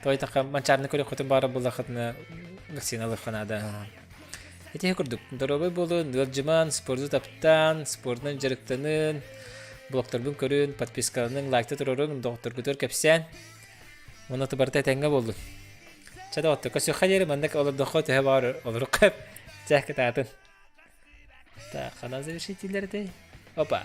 Той таха манчаарны көрүөххүтүн баара буллахытына вакцина ылыахха наада. Ити курдук доруобай буолун, ыалдьыман, спорду таптаан, спордунан дьарыктанын, блогтарбын көрүн, подпискаланыҥ, лайкта туруоруҥ, доҕотторгутугар кэпсээн. Уонна барыта этэҥҥэ буоллун. Чэ доҕоттор, көрсүөххэ диэри маннык олордоххо төһө баҕар олоруохха. Чэ, кытаатын. Так, ханан завершить дииллэр этэй? Опа!